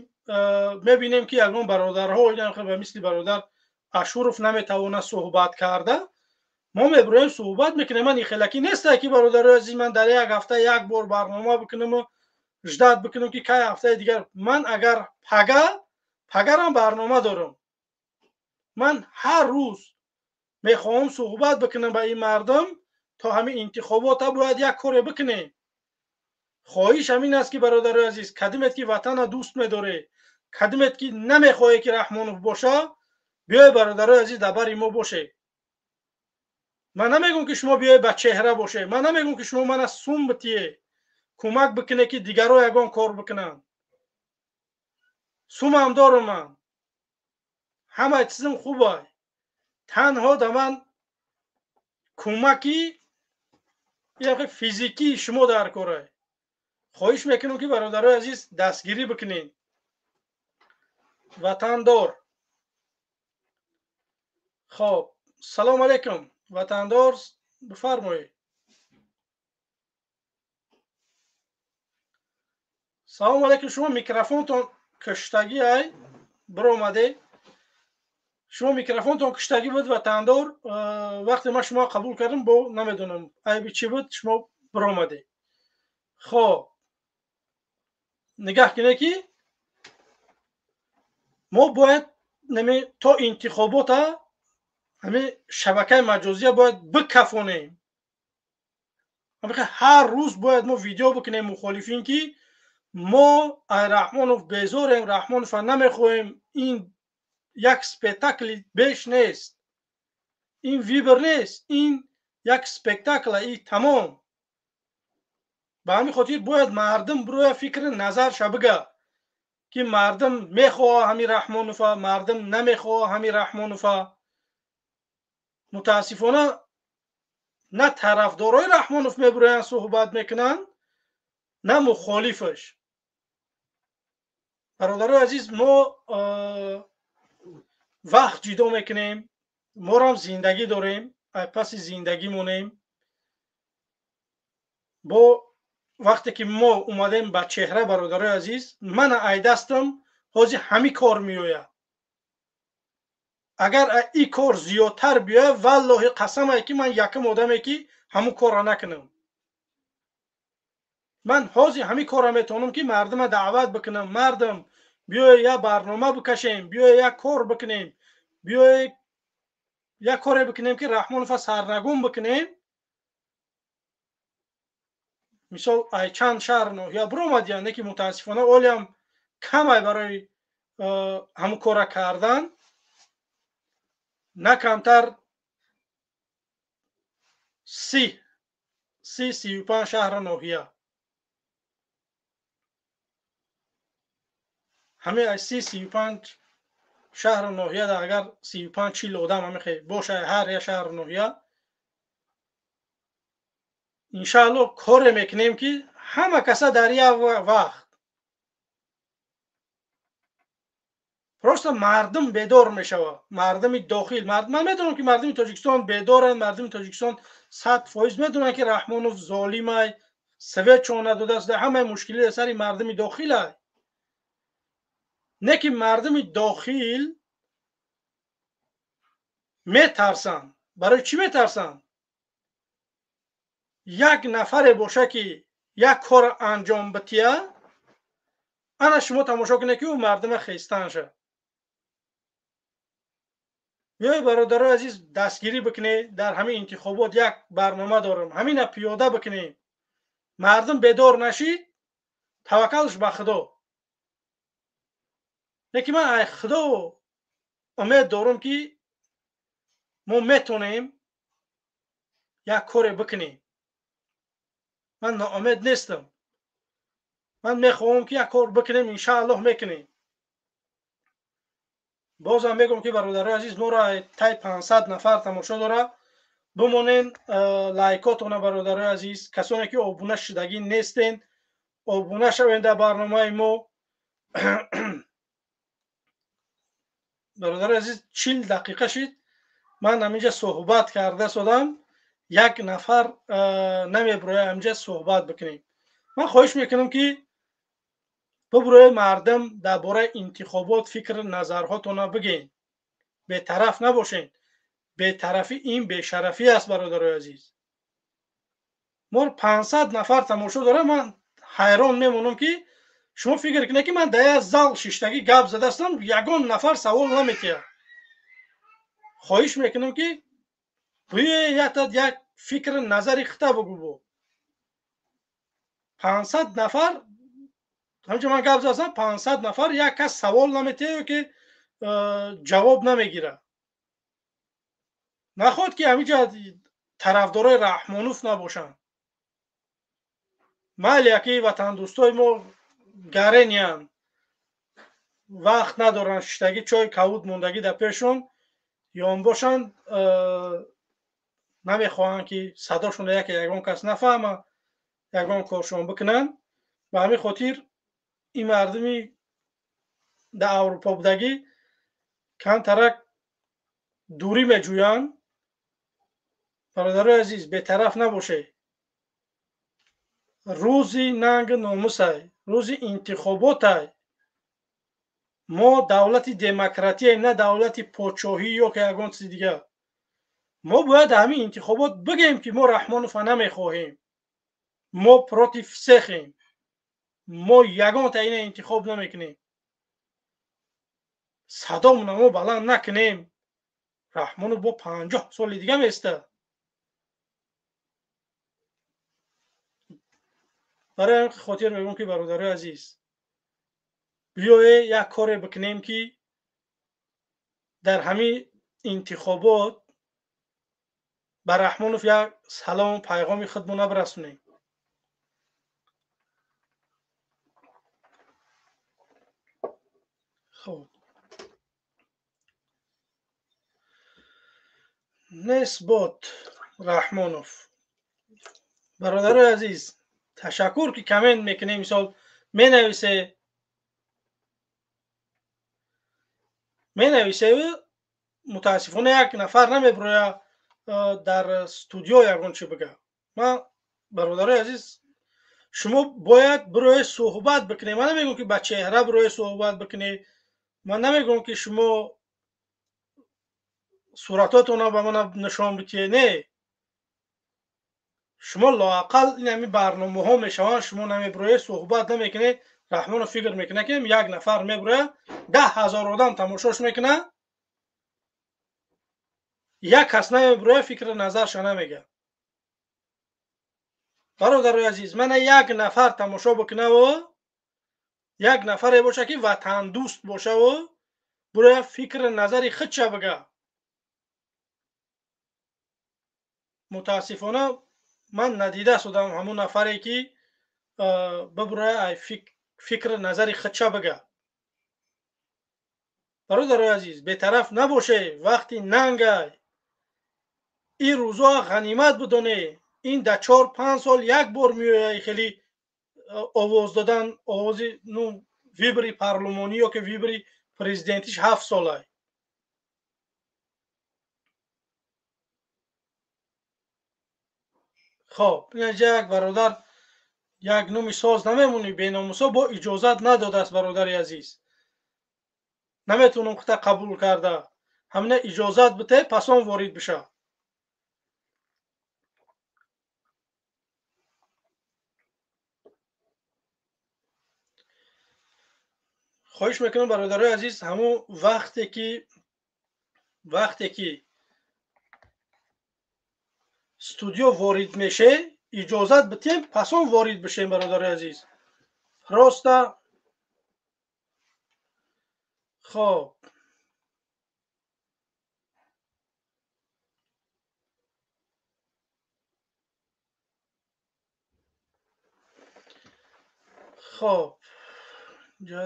мебинем ки ягон бародарҳо ба мисли бародар Ашуров наметавонад суҳбат карда, мо мебироем суҳбат мекунем. Ман ихелакӣ нестае ки бародарои азиз, ман дар як ҳафта як бор барнома бикунаму ждать бикунам ки кай ҳафтаи дигар. Ман агар пагарам барнома дорам, ман ҳар рӯз мехоҳам суҳбат бикунам ба ин мардум. То ҳамин интихобота бояд як коре бикунем. Хоҳиш ҳамин аст ки бародарои азиз, кадимет ки ватана дӯст медоре, кадимет ки намехоҳе ки Раҳмонов боша, биёй бародарои азиз дар бари мо боше. Ман намегӯм ки шумо биёй ба чеҳра боше, ман намегӯм ки шумо мана сум битие, кӯмак бикуне ки дигаро ягон кор бикунанд. Сумам дорам ман, ҳама чизим хубай, танҳо да ман кӯмаки физикии шумо дар корай. Хоҳиш мекунам ки бародарои азиз дастгирӣ бикунед. Ватандор, хоб, салом алейкум, ватандор, бифармоед. Салом алейкум, шумо микрофонтон куштагӣ ай биромаде, шумо микрофонтон куштагӣ буд ватандор. Вақте ман шумо қабул кардам, бо намедонам айби чӣ буд, шумо биромаде. Хоб, нигаҳ кунед ки мо бояд то интихобота ҳамин шабакаи маҷозия бояд бикафонем. Ҳар рӯз бояд мо видео бикунем мухолифин ки мо ай Раҳмонов безорем, Раҳмонова намехоҳем, ин як спектакли беш нест, ин вибр нест, ин як спектакла, и тамом. Ба ҳамин хотир бояд мардум бироя фикри назарша бига ки мардум мехоҳа ҳамин Раҳмонова, мардум намехоҳа ҳамин Раҳмонова. Мутаассифона на тарафдорои Раҳмонов мебироянд суҳбат мекунанд, на мухолифаш. Бародарои азиз, мо вақт ҷудо мекунем, морам зиндагӣ дорем, паси зиндагӣ монем. Бо вақте ки мо омадем ба чеҳра, бародарои азиз, мана ай дастам ҳозир ҳамин кор меояд. Агар ин кор зиёдтар биёяд, валлоҳи қасамае ки ман якум одаме ки ҳамун корро накунам. Ман ҳозир ҳамин корро метавонам ки мардума даъват бикунам. Мардум, биёе як барнома бикашем, биёе як кор бикунем, биёе як коре бикунем ки Раҳмонова сарнагун бикунем. Мисол, ай чанд шаҳр ноҳия биромадиянд, не ки мутаассифона олиам камай барои ҳамун корра кардан, на камтар 30-35 шаҳру ноҳия. Ҳамин аз 30-35 шаҳру ноҳия агар 35-40 одам ҳамихе боша ҳар як шаҳру ноҳия, иншааллоҳ коре мекунем ки ҳама каса дар як вақт просто мардум бедор мешавад. Мардуми дохил, ман медонам ки мардуми Тоҷикистон бедоранд, мардуми Тоҷикистон 100% медонанд ки Раҳмонов золимай, совет чон надодааст, ҳамаи мушкили сари мардуми дохилай. Не ки мардуми дохил метарсанд. Барои чӣ метарсанд? Як нафаре боша ки як кор анҷом бития, ана шумо тамошо кунед ки ӯ мардума хестан шад. Биёй бародарои азиз, дастгирӣ бикунед. Дар ҳамин интихобот як барнома дорам, ҳамина пиёда бикунем. Мардум бедор нашид, таваккалш ба Худо. Лекин ман ай Худо умед дорам ки мо метонем як коре бикунем. Ман ноумед нестам. Ман мехоҳам ки як кор бикунем, иншааллоҳ мекунем. Бозам мегӯям ки бародарои азиз, моро тай 500 нафар тамошо дора. Бимонен лайкотона бародарои азиз. Касоне ки обуна шудагӣ нестен, обуна шавен дар барномаи мо. Бародарои азиз, 40 дақиқа шид ман ҳаминҷа суҳбат карда содам, як нафар намеброя ҳаминҷа суҳбат бикунем. Ман хоҳиш мекунам ки биброи мардум дар бораи интихобот фикр назарҳотона бигӯен, бетараф набошен. Бетарафӣ ин бешарафӣ аст бародарои азиз. Мо 500 нафар тамошо дорам, ман ҳайрон мемонам ки шумо фикр кунед ки ман дар як зал шиштагӣ гап задастам, ягон нафар савол наметиҳад. Хоҳиш мекунам ки бӯе як фикр назари хита бугӯ. 500 нафар ҳамчун ман гап задам, 500 нафар як кас савол наметиҳад ё ки ҷавоб намегирад. Нахоҳад ки ҳаминҷа тарафдорои Раҳмонов набошанд. Майли яки ватандӯстои мо гарениянд, вақт надоранд, шиштагӣ чой кавуд мондагӣ дар пешон ён бошанд, намехоҳанд ки садошонро яке ягон кас нафаҳма, ягон коршон бикунанд. Ба ҳамин хотир ин мардуми дар Аврупо будагӣ камтарак дурӣ меҷӯянд. Бародарои азиз, бетараф набошед. Рӯзи нанг номусай, рӯзи интихоботай. Мо давлати демократияем, на давлати подшоҳӣ ё ки ягон чизи дигар. Мо бояд ҳамин интихобот бигӯем ки мо Раҳмонова намехоҳем, мо против всехем, мо ягонта ина интихоб намекунем, садомона мо баланд накунем. Раҳмонов бо 50 соли дига места. Барои ҳамин хотир мегӯям ки бародарои азиз, биёе як коре бикунем ки дар ҳамин интихобот ба Раҳмонов як салому пайғоми худмона бирасонем. Хоб нест бод Раҳмонов. Бародарои азиз, ташаккур ки коммент мекунем, мисол менависе мутаассифона як нафар намеброя дар студио ягон чи бигӯяд. Ман бародарои азиз, шумо бояд бирои суҳбат бикунед. Ман намегӯям ки ба чеҳра бирои суҳбат бикунед, ман намегӯям ки шумо суратотонро ба ман нишон битиҳед. Не, шумо лоақал ин ҳамин барномаҳо мешаванд, шумо намебироед, суҳбат намекунед. Раҳмонов фикр мекунад ки як нафар мебирояд, 10 000 одам тамошош мекунад, як кас намебирояд, фикри назарша намегӯяд. Бародарои азиз, мана як нафар тамошо бикунаву як нафаре боша ки ватандӯст бошаву бирояд фикри назари худша бигӯяд. Мутаассифона ман надида судам ҳамун нафаре ки бибурая ай фикр назари худша бига. Бародарои азиз, бетараф набоше, вақти нангай ин рӯзоа ғанимат бидоне. Ин дар 4-5 сол як бор меояй хеле овоз додан, овози ну выбори парлумонӣ ё ки выбори президентиш 7 солай. Хоб, инҷа як бародар як номи соз намемонӣ, беномусо бо иҷозат надодааст. Бародари азиз, наметавонам хута қабул карда, ҳамина иҷозат бите, пас он ворид биша. Хоҳиш мекунам, бародарои азиз, ҳамун вақте ки студио ворид меше, иҷозат битем, пас он ворид бишем. Бародарои азиз, просто хоб, хоб, инҷа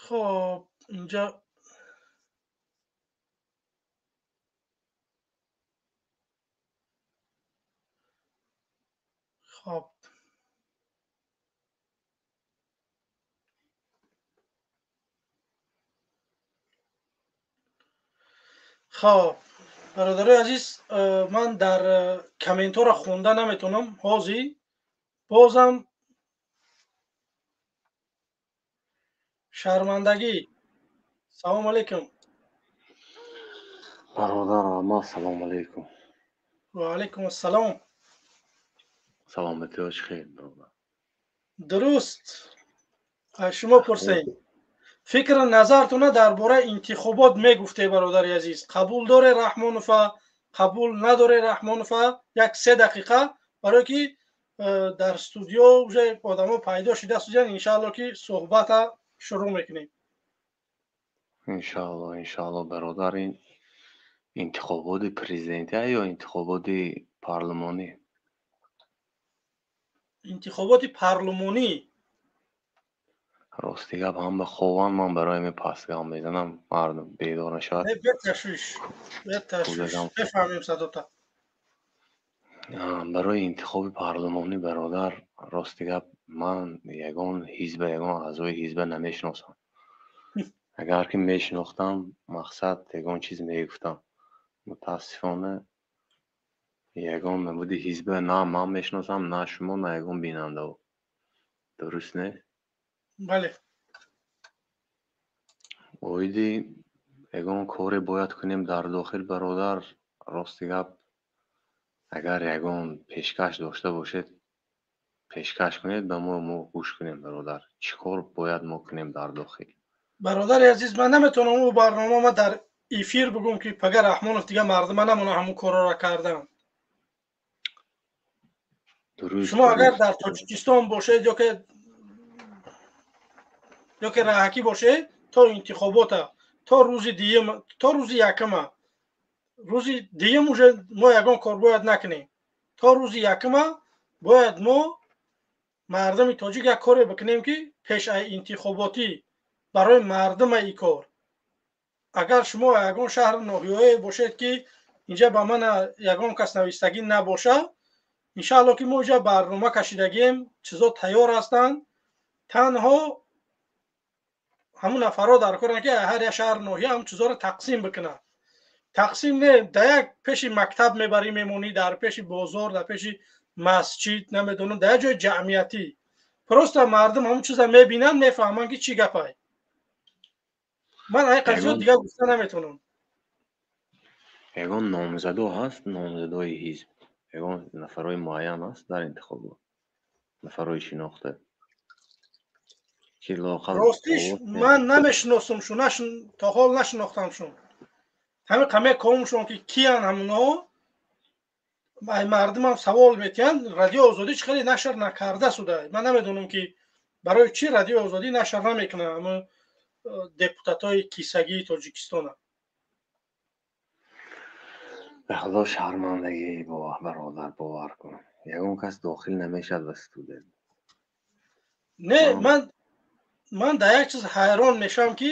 хоб, инҷа хоб. Хоб, бародарои азиз, ман дар комментҳоро хонда наметавонам ҳозир. Бозам шармандагӣ. Салому алайкум. Бародар Алмаз, салому алайкум. Ва алайкум ассалом. Саломатиҳо чӣ хел, бародар? Дуруст, аз шумо пурсем, фикру назартона дар бораи интихобот мегуфте. Бародари азиз, қабул доре Раҳмонова, қабул надоре Раҳмонова? Як 3 дақиқа, барое ки дар студио уже одамо пайдо шуда студиян. Иншаалло, ки суҳбата шурӯъ мекунем. Иншаалло, иншаалло. Бародар, ин интихоботи президентия ё интихоботи парлумонӣ? Интихоботи парлумонӣ. Рости гап, ҳама хованд, ман барои ҳамин паст гап мезанам, мардум бедор нашавад. Беташвиш, беташвиш, бефаҳмем садота. Барои интихоби парлумонӣ, бародар, рости гап, ман ягон ҳизба, ягон аъзои ҳизба намешиносам. Агар ки мешинохтам, мақсад, ягон чиз мегуфтам. Мутаассифона, ягон намуди ҳизба на ман мешиносам, на шумо, на ягон бинандао. Дуруст не? Бале. Оиди ягон коре бояд кунем дар дохил, бародар, рости гап, агар ягон пешкаш дошта бошед, пешкаш кунед ба мо, мо гӯш кунем. Бародар, чӣ кор бояд мо кунем дар дохил? Бародари азиз, ман наметавонам ӯ барнома ма дар эфир бигӯм, ки пага Раҳмонов дига мардума намона ҳамун корро кардан. Шумо агар дар Тоҷикистон бошед ёки раҳакӣ бошед, то интихобота, то рӯзи дуюм, то рӯзи якума, рӯзи дуюм уже мо ягон кор бояд накунем. То рӯзи якума бояд мо мардуми тоҷик як коре бикунем, ки пеш аз интихоботӣ барои мардума и кор. Агар шумо ягон шаҳру ноҳияе бошед, ки инҷа ба ман ягон кас навистагӣ набошад, иншаалло, ки мо инҷа барнома кашидагием, чизо тайёр ҳастанд. Танҳо ҳамун нафарҳо дар коранд, ки ҳар як шаҳру ноҳия ҳамун чизоро тақсим бикунанд. Тақсим не, дар як пеши мактаб мебарӣ, мемонӣ, дар пеши бозор, дар пеши масҷид, намедонам, дар як ҷои ҷамъиятӣ. Просто мардум ҳамун чиза мебинанд, мефаҳманд, ки чӣ гапай. Ман ай қазиё дигар гуфта наметавонам. Ягон номзадо ҳаст, номзадои ҳизб, ягон нафарҳои муайян ҳаст дар интихобот, нафарҳои шинохта, ки лоақал Ростиш, ман намешиносумшун, то ҳол нашинохтамшун. Ҳамин қаме комшон, ки киян ҳамунҳо. Мардумам савол метиҳанд, Радиои Озодӣ чӣ хеле нашр накарда суда. Ман намедонам, ки барои чӣ Радиои Озодӣ нашр намекунад ҳамн депутатҳои кисагии Тоҷикистона. Ба худо, шармандагӣ, бародар, бовар кун, ягон кас дохил намешавад ба студия. Не, ман дар як чиз ҳайрон мешавам, ки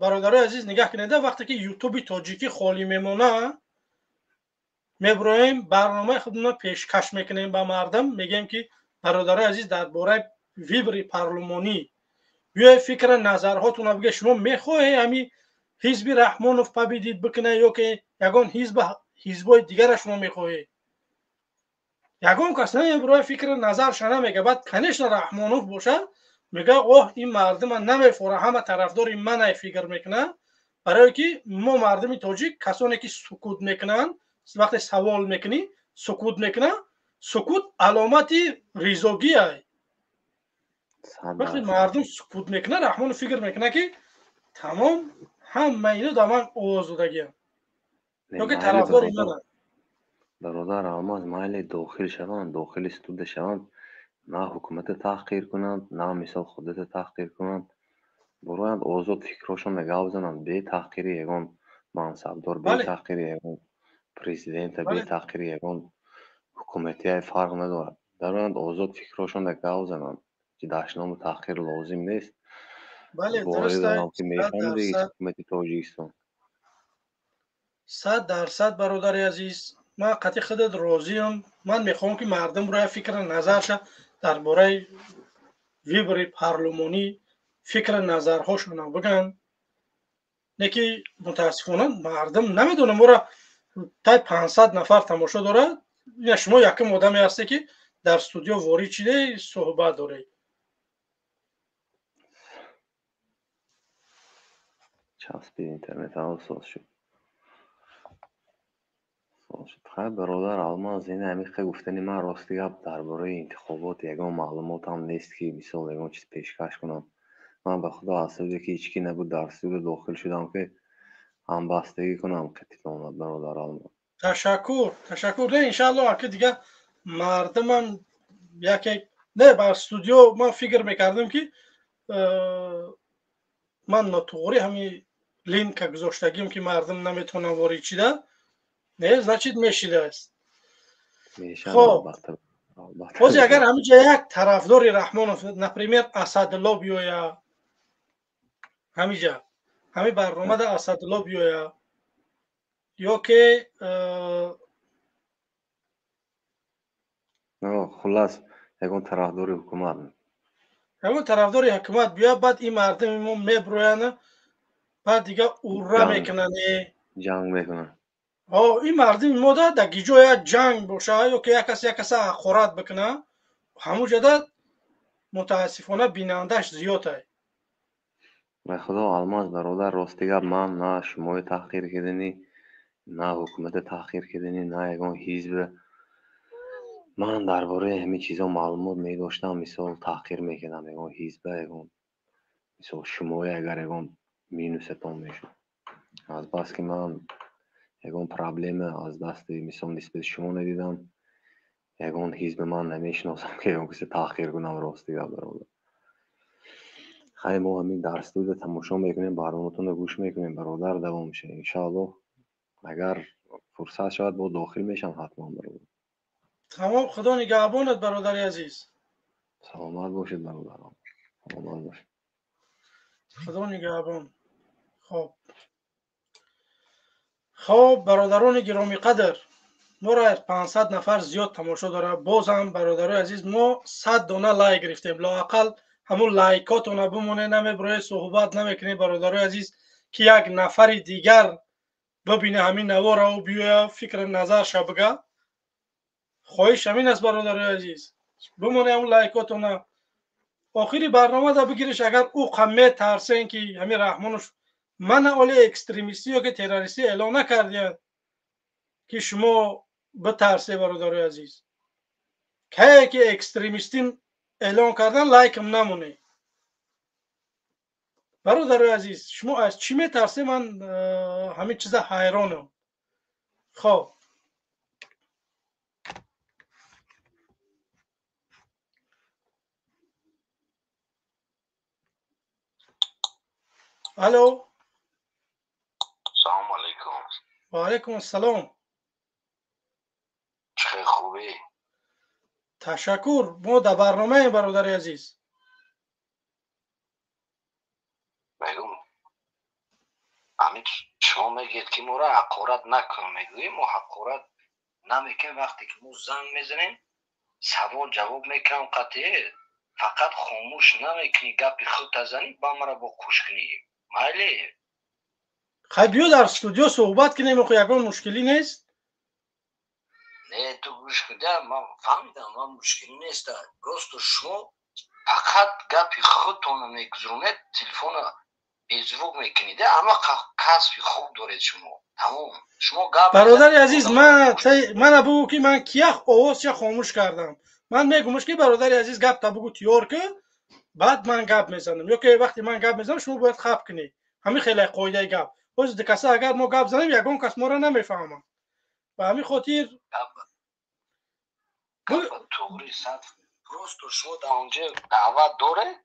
бародарои азиз, нигаҳ кунед, вақте ки Ютуби тоҷикӣ холӣ мемона, мебуроем, барномаи худро пешкаш мекунем ба мардум, мегӯем, ки бародарои азиз, дар бораи выбори парлумонӣ биёед, фикра назарҳотонро бигӯед. Шумо мехоҳед ҳами ҳизби Раҳмонов победить бикунад ё ки ягон ҳизбҳои дигара шумо мехоҳед? Ягон кас намебурояд, фикри назарша намега. Баъд, конечно, Раҳмонов бошад, мега: «Оҳ, ин мардума намефора, ҳама тарафдори манай», фикр мекунад. Барое ки мо мардуми тоҷик, касоне ки сукут мекунанд, вақте савол мекунӣ, сукут мекунад, сукут аломати ризогиай. Вақте мардум сукут мекунад, Раҳмонов фикр мекунад, ки тамом, ҳама ино дар ман овоз додагиям ёки тарафдори мананд. Бародар Алмаз, майли, дохил шаванд, дохили студия шаванд, на ҳукумата таҳқир кунанд, на мисол худата таҳқир кунанд. Буроянд, озод фикрҳошонро гап зананд, бетаҳқири ягон мансабдор, бетаҳқири ягон президента, бетаҳқири ягон ҳукуматия, фарқ надорад. Дароянд, озод фикрҳошонро гап зананд, ки дашному таҳқир лозим нест. Ки мефаҳмиди ҳукумати Тоҷикистон. 100%, бародари азиз, ман қатъи худат розиам. Ман мехоҳам, ки мардум роя фикри назарша дар бораи выбори парлумонӣ фикри назарҳошона бигӯянд. Не ки мутаассифона мардум намедонам, ора тай 500 нафар тамошо дорад. Шумо якум одаме ҳасте, ки дар студио ворид шиде, суҳбат доред. Часпи интернет соз шуд. Хайр, бародар Алмаз, ин ҳамиқа гуфтани ман. Рости гап, дар бораи интихобот ягон маълумотам нест, ки мисол ягон чиз пешкаш кунам. Ман, ба худо, аз сабабе ки ҳеҷ ки набуд дар студия, дохил шудам, ки ҳамбастагӣ кунам қатитон, бародар Алмаз. Ташаккур, ташаккур. Не, иншаалло, аки дигар мардумам яке не ба студио. Ман фикр мекардам, ки ман нотуғри ҳамин линка гузоштагим, ки мардум наметавонанд ворид шида. Не, значит, мешидааст. Хоб, ҳозир агар ҳаминҷа як тарафдори Раҳмонов, например, Асадулло биёя, ҳамиҷа ҳамин барномада Асадулло биёя ё ки Хуллас, ягон тарафдори ҳукумат. Ягон тарафдори ҳукумат биёя, баъд ин мардуми мо меброяна, баъд дига урра мекунанд. Ҷанг мекунанд. Ин мардуми мо да гиҷо як ҷанг боша ё ки як кас як каса ҳақорат бикуна, ҳамун ҷода мутаассифона бинандааш зиёд ай. Ба худо, Алмаз бародар, рости гап, ман на шумои таҳқир кардани, на ҳукумата таҳқир кардани, на ягон ҳизб. Ман дар бораи ҳамин чизо маълумот медоштам, мисол, таҳқир мекардам ягон ҳизба, ягон мисол шумое, агар ягон минусатон мешуд. Азбаски ман ягон проблема аз дасти мисол нисбати шумо надидам, ягон ҳизби ман намешиносам, ки ягон касе таҳқир кунам. Рости гап, бародар, хайр, мо ҳамин дар студия тамошо мекунем, барноматонро гӯш мекунем, бародар. Давом мешавем, иншоаллоҳ. Агар фурсат шавад, бо дохил мешавам ҳатман, бародар. Тамом, Худо нигаҳбонат, бародари азиз. Саломат бошед, бародарам, саломат бошед. Худо нигаҳбон. Хоб, бародарони гиромиқадр, моро аз 500 нафар зиёд тамошо дорад. Бозам, бародарои азиз, мо 100 дона лайк гирифтем. Лоақал ҳамун лайкотона бимоне. Намеброед, суҳбат намекунед, бародарои азиз, ки як нафари дигар бибине ҳамин наворау, биёя, фикри назарша бига. Хоҳиш ҳамин аст, бародарои азиз, бимоне ҳамун лайкотона. Охири барномада бигириш. Агар ӯ қа метарсен, ки ҳамин Раҳмонов мана оли экстремистӣ ё ки террористӣ эълон накардиянд, ки шумо битарсе, бародарои азиз, кае ки экстремистӣ эълон кардан, лайкам намоне. Бародарои азиз, шумо аз чӣ метарсе? Ман ҳамин чиза ҳайронам. Хоб. Алло. Салому алейкум. Ва алейкум ассалом. Чӣ хел, хубӣ? Ташаккур, мо дар барномаем, бародари азиз. Мегум, ҳамин шумо мегӯед, ки моро ҳақорат накун, мегӯем, мо ҳақорат намекунем. Вақте ки мо занг мезанем, савол ҷавоб мекунам қатъие, фақат хомӯш намекунӣ, гапи худта занӣ, ба мара бо қуш кунӣ, майли? Хай, биё, дар студио суҳбат кунем, охо ягон мушкилӣ нест. Не, ту гӯш куда, ман фаҳмидам, ман мушкилӣ нест, просто шумо фақат гапи худтонро мегузаронед, телефона безвук мекунед, ама касби хуб доред шумо, тамом, шумо гап. Бародари азиз, мана бугӯ, ки ман киях овозша хомӯш кардам? Ман мегумаш, ки бародари азиз, гапта бугӯ, тиёр ки, баъд ман гап мезанам, ё ки вақте ман гап мезанам, шумо бояд хаб кунед. Ҳамин хеле қоидаи гап. Ҳозир дикаса агар мо гап занем, ягон кас моро намефаҳмад, ба ҳамин хотир. Туғри, сад, просто шумо дар онҷо даъват доред,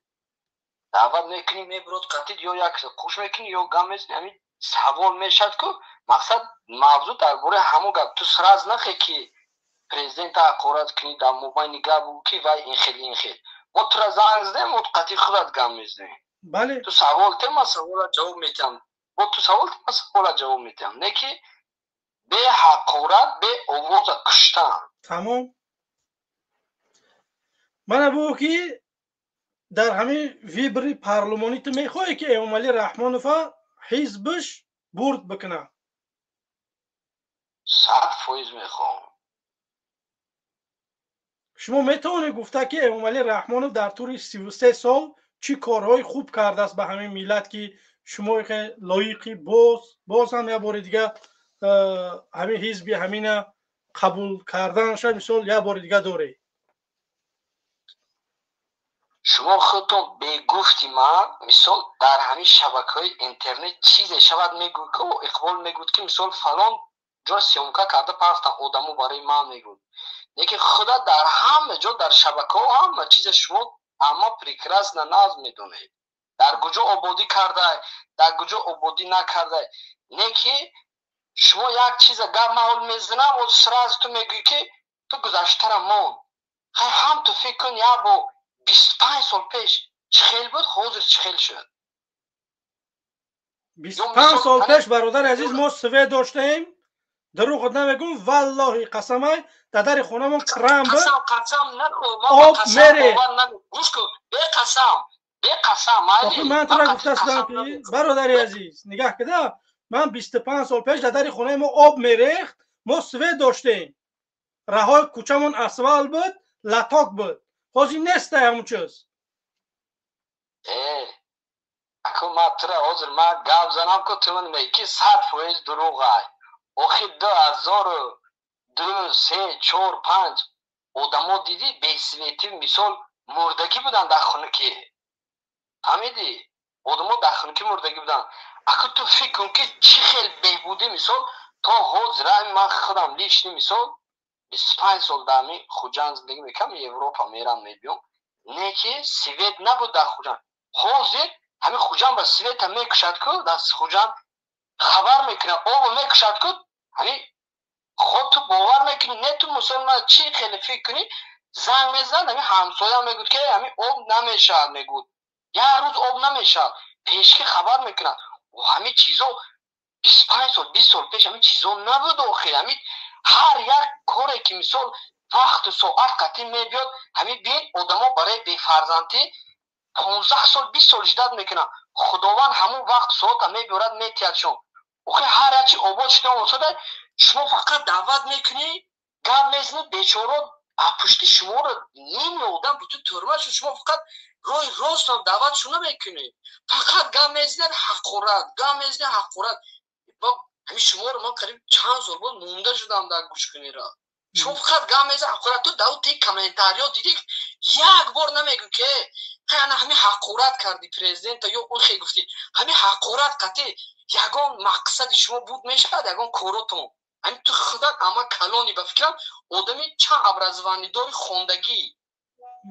даъват мекунӣ, мебурод қатид, ё як қуш мекунӣ, ё гап мезанӣ, ҳамин савол мешавад ку, мақсад, мавзӯъ дар бораи ҳамон гап. Ту сразу нахе ки президента ҳақорат кунӣ, дар мобайни гап бугӯ, ки вай ин хел, ин хел. Мо тура занг задем, мо қатъи худат гап мезанем. Бале. Ту савол те, ман савола ҷавоб метиҳам, бо ту савол те, ман савола ҷавоб метиҳам, не ки бе ҳақорат, бе овоза куштан. Тамом. Мана бугӯ, ки дар ҳамин выборы парлумонӣ ту мехоҳӣ, ки Эмомалӣ Раҳмонова ҳизбиш бурд бикунад? 100% мехоҳам. Шумо метавонед гуфта, ки Эмомалӣ Раҳмонов дар тӯли 33 сол чӣ корҳои хуб кардааст ба ҳамин миллат, ки шумо лоиқи боз ҳам як бори дига ҳамин ҳизби ҳамина қабул карданша, мисол, як бори дига доред? Шумо худтон бегуфти ман, мисол, дар ҳамин шабакаҳои интернет чизе шавад, мегӯ ки Иқбол мегӯд, ки мисол фалон ҷо съёмка карда пафтан, одамо барои ман мегӯд. Лекин худа дар ҳама ҷо, дар шабакаҳо ҳама чизе шумо ама прекрасно нағз медонед, дар куҷо ободӣ кардай, дар куҷо ободӣ накардай. Не ки шумо як чиза гап ман ҳол мезанам, сразу ту мегӯӣ, ки ту гузаштара мон. Хай, ҳам ту фикр кун, як бо 25 сол пеш чӣ хел буд, ҳозир чӣ хел шуд? 25 сол пеш, бародари азиз, мо свет доштем, дурӯғ намегӯм, валлоҳи қасамай, дар дари хонамон кран буд. Об мере. Беқасам. Ман тура гуфтастам, ки бародари азиз, нигаҳ кида, ман 25 сол пеш дар дари хонаи мо об мерехт, мо свет доштем, раҳои кӯчамон асфалт буд, латок буд. Ҳозир нестай ҳамун чиз. Аку ман тура ҳозир ман гап занам ку, ту мегӣ, ки 100% дурӯғай. Охи 2002, се, чор, панҷ одамо дидӣ, бесветӣ, мисол, мурдагӣ буданд дар хунукӣ, фаҳмидӣ? Одамо дар хунукӣ мурдагӣ буданд. Аку ту фикр кун, ки чӣ хел беҳбудӣ, мисол, то ҳозир. Ман худам лично, мисол, 25 сол дар ҳамин Хуҷанд зиндагӣ мекунам, Европа мерам, мебиём, не ки свет набуд дар Хуҷанд. Ҳозир ҳамин Хуҷанд ба света мекушад ку, дар Хуҷанд хабар мекунад, обо мекушад ку. Ҳамин ход ту бовар мекунӣ, не? Ту мусалман чӣ хеле фикр кунӣ, занг мезанад, ҳамин ҳамсоя мегӯд, ки ҳамин об намешавад, мегӯд, як рӯз об намешавад, пешки хабар мекунад. Ҳамин чизо 25 сол, 20 сол пеш ҳамин чизо набуд. Охир ҳамин ҳар як коре ки, мисол, вақту соат қатъӣ мебиёд. Ҳамин бин, одамо барои бефарзандӣ 15 сол, 20 сол ждать мекунанд, Худованд ҳамон вақту соата мебиёрад, метиҳадшон. Охир ҳар як чи обод шуда осода. Шумо фақат даъват мекунӣ, гап мезанӣ, бечоро пушти шуморо ними одам бутун тӯрма шуд. Шумо фақат роҳи ростам даъватшо намекунед, фақат гап мезанед, ҳақорат, гап мезанед, ҳақорат. Ҳамин шуморо ман қариб чанд сол боз монда шудам дар гӯшкунира. Шумо фақат гап мезанед, ҳақорат. Ту дар ти комментариё дидӣ, як бор намегӯ, ки ана ҳамин ҳақорат карди президента ё он хел гуфтӣ. Ҳамин ҳақорат қатъи ягон мақсади шумо буд мешавад, ягон коротон? Ҳамин ту худат ама калони, ба фикрам, одами чанд образование дори, хондагӣ,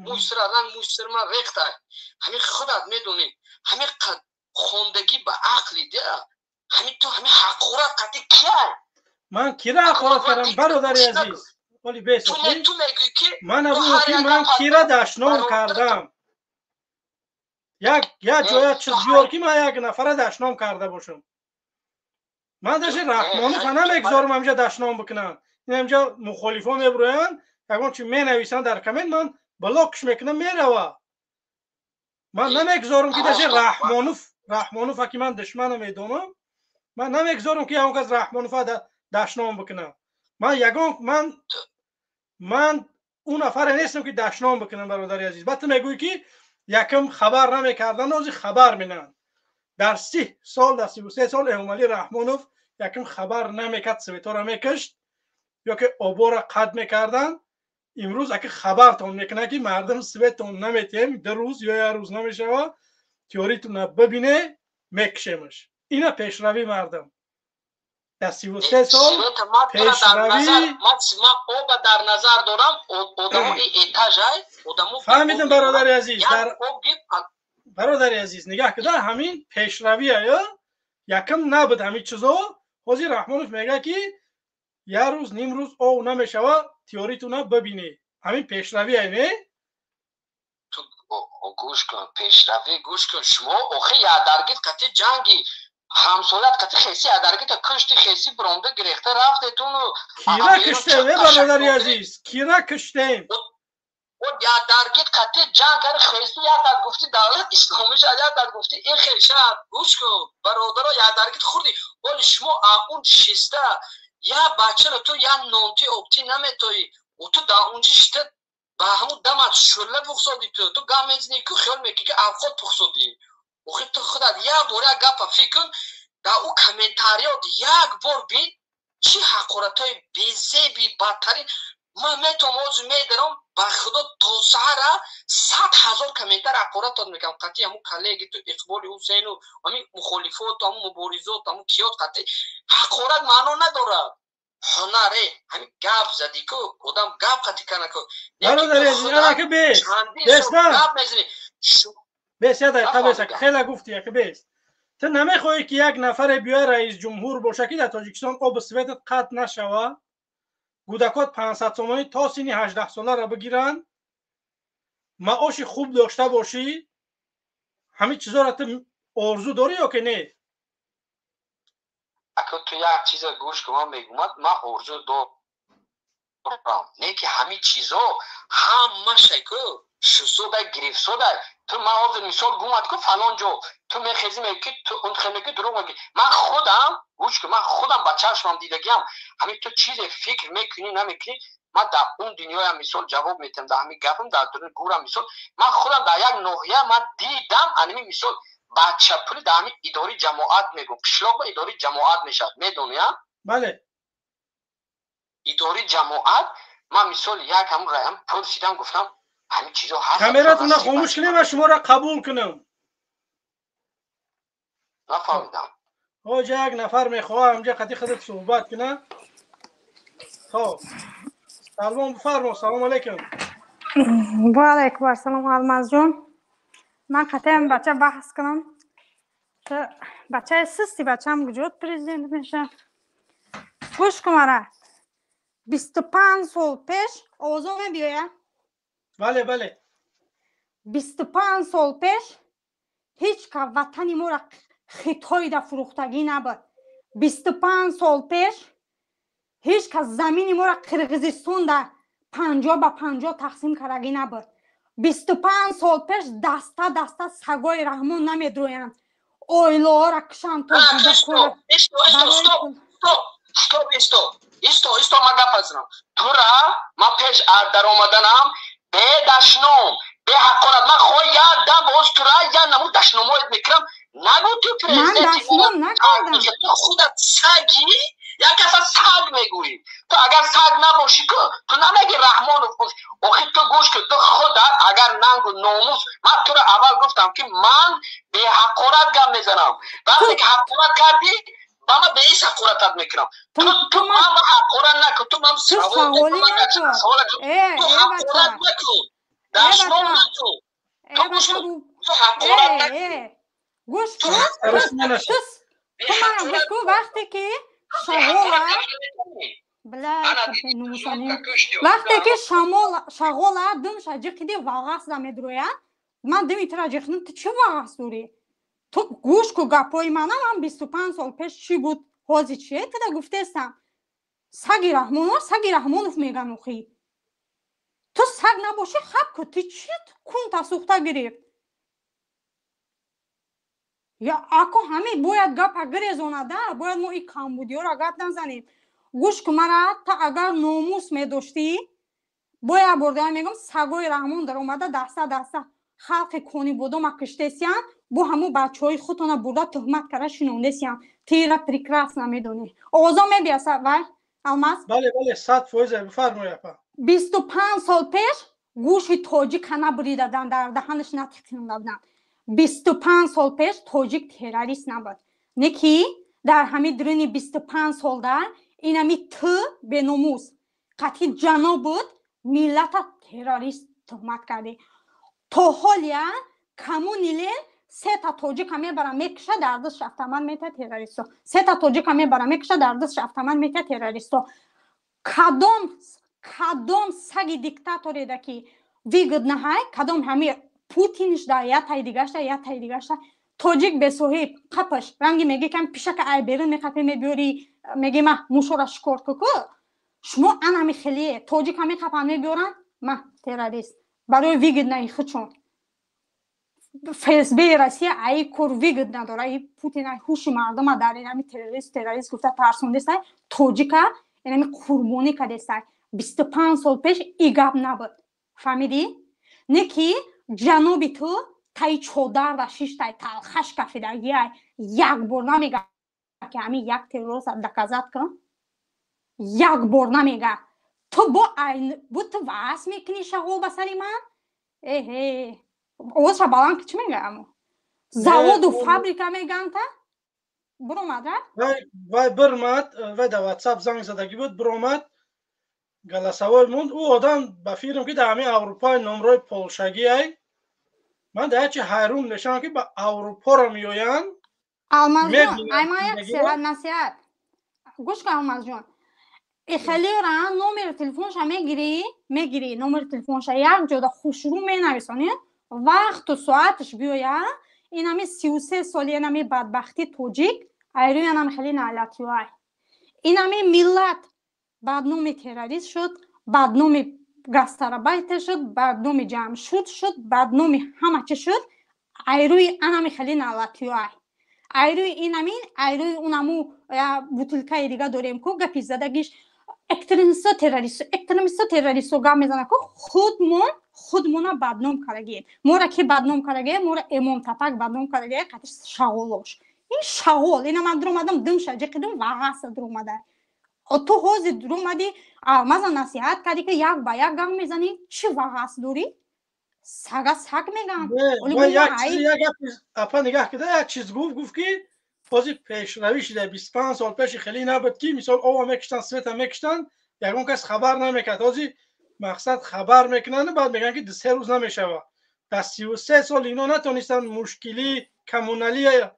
мӯй сира ранг, мӯй сирма рехтай, ҳамин худат медонӣ. Ҳамин Хондагӣ ба ақли да ҳамин ту ҳамин ҳақорат қати кияй? Ман кира ҳақорат кардам, бародари азиз? Оли бес. Ту мегӯӣ ки ман ки ман кира дашном кардам? Як ҷоя чиз биёр, ки ман як нафара дашном карда бошам. Ман даже Раҳмонов намегузорам ҳамҷа дашном бикунам. Инамҷа мухолифо мебуроянд, ягон чи менависанд дар коммент, ман блокш мекунам, мерава. Ман намегузорам, ки даже Раҳмонов, ки ман душмана медонам, ман намегузорам, ки ягон кас Раҳмонова дашном бикунам. Ман ягон ман ӯ нафаре нестам, ки дашном бикунам, бародари азиз. Баъд ту мегӯӣ, ки якм хабар намекардан, ози хабар менанд. Дар 30 сол, дар 33 сол Эмомалӣ Раҳмонов якм хабар намекард, светора мекашт ё ки обора қад мекарданд. Имрӯз аки хабартон мекунад, ки мардум, светон наметиҳем, 2 рӯз ё як рӯз намешава, тиёритона бибине, мекушемаш. Ина пешравӣ мардум дар 33 сол. Пешравӣ. Оба дар назар дорам, одамои этажай одамо. Фаҳмидам, бародари азиз. Бародари азиз, нигаҳ куда, ҳамин пешравия ё якм набуд ҳамин чизо. Ҳозир Раҳмонов мегӯяд, ки як рӯз, ним рӯз ов намешава, тиёритуна бибинӣ. Ҳамин пешравия не? Гӯш кун, пешравӣ, гӯш кун. Шумо охи ядаргид қати ҷанги ҳамсоят қати хеси ядаргита кушти, хеси биромда гирехта рафтетуну. Кира куштем, е, бародари азиз, кира куштем? Ядаргид қати ҷанг кари, хеси якат гуфти давлат исломӣ шад, якат гуфти ин хел шад. Гӯш кун, бародаро, ядаргид хурди. Оли шумо он шиста я бачаро ту я нонти обтӣ наметоӣ, ту дар унҷи шиста ба ҳамун дамат шӯла пухсодӣ. Ту гап мезанӣ ку, хиёл мекунӣ, ки авқот пухсодӣ. Охи ту худат як бор як гапа фикр кун, дар ӯ комментариёт як бор бин, чӣ ҳақоратҳои безеби бадтарин. Ман метавонам ҳозир медарам, ба худо, то саҳара 100 000 комментар ҳақоратот мекунам қатъи ҳамун коллеги ту Иқболи Ҳусейну, ҳамин мухолифот, ҳамун муборизот, ҳамун киёт. Қатъи ҳақорат маъно надорад, ҳунаре ҳамин гап задӣ ку, одам гап қатӣ кана ку. Бародари азиз, анаки бес бесна бес, я дақиқа бес, хеле гуфти, яки бес. Ту намехоҳӣ, ки як нафаре биёя раис ҷумҳур боша, ки дар Тоҷикистон обу светат қатъ нашава, кӯдакот 500 сомонӣ то синни 18 соларо бигиранд, маоши хуб дошта бошӣ? Ҳамин чизоро ту орзу дорӣ ё ки не? Ако ту як чиза гӯш кун, ман мегӯмад, ман орзу дорам, не ки ҳамин чизо ҳамаша ку шусода гирифсода. Ту ман ҳозир мисол гумад ку, фалон ҷо ту мехези, меги ки ту он меги, дурӯғ меги. Ман худам, гӯш кун, ман худам ба чашмам дидагиам. Ҳамин ту чизе фикр мекунӣ, намекунӣ, ман дар он дунёям мисол ҷавоб метиҳам, дар ҳамин гапам дар дуруни гӯрам. Мисол, ман худам дар як ноҳия ман дидам, анами мисол бачапули дар ҳамин идораи ҷамоат мегӯм, қишлоқ ба идораи ҷамоат мешавад, медонӣ? Бале. Идораи ҷамоат, ман мисол як ҳамун раям пурсидам, гуфтам, ҳамин чизо ҳаст. Камератонро хомӯш кунем ва шуморо қабул кунам. Нафаҳмидам. Ҳоҷа, як нафар мехоҳам ҳамҷа қати худат суҳбат кунам. Хоб, Салмон, бифармо, салом алейкум. Ва алайкум ассалом, Алмазҷон. Ман қатъиян бача баҳс кунам. Бачаи систи, бачаам куҷо президент меша? Гӯш кун мара, 25 сол пеш овозо мебиёя? Бале. 25 сол пеш ҳеҷ ка ватани моро Хитоида фурӯхтагӣ набуд. 25 сол пеш ҳеҷ кас замини моро Қирғизистонда 50 ба 50 тақсим кардагӣ набуд. 25 сол пеш даста даста сагои Раҳмон намедроянд, оилаҳоро кушанд то. Стоп, исто, исто, исто, ман гап азинам. Тура ман пеш даромаданам бедашном, беҳақорат, ман хоҳ як дам боз тура як намуд дашномоят мекунам. Нагӯ ту президенти. Ту худат саги, як каса саг мегӯӣ. Ту агар саг набошӣ ку, ту намеги Раҳмонов. Охи ту гӯш кун, ту худат агар нангу номус, ман туро аввал гуфтам, ки ман беҳақорат гап мезанам. Вақте ки ҳақорат кардӣ ба ман, беис ҳақоратат мекунам. Ту ман ҳақорат накун, ту ман ту ҳақорат накун, дашном накун, ту гӯш кун, ту ҳақорат накун. Гӯш кун, ту мара гӯш кун, вақте ки шағола вақте ки шағола димша ҷиқиди вағасда медрояд, ман дими тура ҷиқидам, ту чӣ вағас дорӣ? Ту гӯш ку гапҳои мана, ман 25 сол пеш чӣ буд, ҳозир чие, туда гуфтестам. Саги Раҳмонов, саги Раҳмонов меган охи. Ту саг набошӣ, хаб ку, ту чӣ кунта сӯхта гирифт? Я ако ҳаме бояд гапа гирезонада, бояд мо и камбудиёро гап назанем. Гӯш ку мара, та агар номус медоштӣ, бояд бурда мегӯм, сагои Раҳмон даромада даста даста халқи Конибодома киштесиян, бо ҳамун бачаҳои худтона бурда туҳмат карда шинондесиян. Тира прекрасно медонӣ. Овозо мебиаса вай Алмаз? Бале, бале, 100% бифармоед апа. 25 сол пеш гӯши тоҷика набуридадан, дар даҳанаш натиқиндадан. 25 сол пеш тоҷик террорист набуд. Не ки дар ҳамин дуруни 25 солда инами ту беномус қатъи ҷаноб буд, миллата террорист туҳмат кардӣ. То ҳолия камунилен сета тоҷика мебара мекуша, дар дастш автомат мета террористо. Сета тоҷика мебара мекуша, дар дастш автомат мета террористо. Кадом саги диктатореда ки выгодно ҳай, кадом ҳами Путинш да я тай дигашта, я тай дигашта, тоҷик бесоҳиб қапаш ранги меги кам пишака ай берун меқапе мебиёри, меги ма мушора шикор куку. Шумо анами хелие тоҷика меқапан мебиёран, ма террорист барои выгодно и худшон. ФСБ Россия ай кор выгодно дора, и Путин ай ҳуши мардума дар инами террорист террорист гуфта тарсондестай, тоҷика инами қурбонӣ кардестай. 25 сол пеш и гап набуд, фаҳмидӣ? Не ки ҷаноби ту таи чодарда шиштай талхаш кафидагиай, як бор намега ки ҳамин як террорист доказать кун, як бор намега. Ту бо бу ту ваъз мекунӣ шағол ба сари ман? Эҳе, овозша баланд ки чӣ мега? Амо заводу фабрика меганта биромад рафт. Вай бирмад, вай дар Ватсап занг задагӣ буд, биромад, голосовой монд. Ӯ одам ба фикрам ки дар ҳамин Аврупои номрои полшагиай. Ман дар ячи ҳайрон мешавам ки ба Аврупоро меоянд. Алмазҷон, ай ман як насиҳат гӯш кун. Алмазҷон, ихелира номери телефонша мегирӣ, мегирӣ номери телефонша, як ҷода хушрӯ менависонӣ, вақту соаташ биёя. Инами 33 соли инами бадбахти тоҷик айрӯи анами хеле налатиёай, инами миллат бадноми террорист шуд, бадноми гастарбайтер шуд, бадноми ҷамшуд шуд, бадноми ҳама чи шуд, айрӯи анами хеле налатиёай, айрӯи инамин, айрӯи унаму бутылкаи дига дорем ку гапи задагиш экстремисто террористо, экстремисто террористо гап мезанад ку. Худмон худмона бадном кардагием. Мора ки бадном кардагием? Мора Эмом Тапак бадном кардагием, қатиш шағолош. Ин шағол ина ман дуромадам, димша ҷиқидум, вағаса дуромада. Ту ҳозир дуромадӣ, Алмаза насиҳат кардӣ ки як ба як гап мезанӣ, чӣ вағас дорӣ? Сага саг мегам. Апа, нигаҳ кида, як чиз гуфт, гуфт ки ҳозир пешравӣ шуда, 25 сол пеши хеле набуд ки мисол ова мекиштанд, света мекиштанд, ягон кас хабар намекард. Ҳозир мақсад хабар мекунанд, баъд мегӯянд ки 2-3 рӯз намешавад. Дар 33 сол ино натонистанд мушкили коммуналия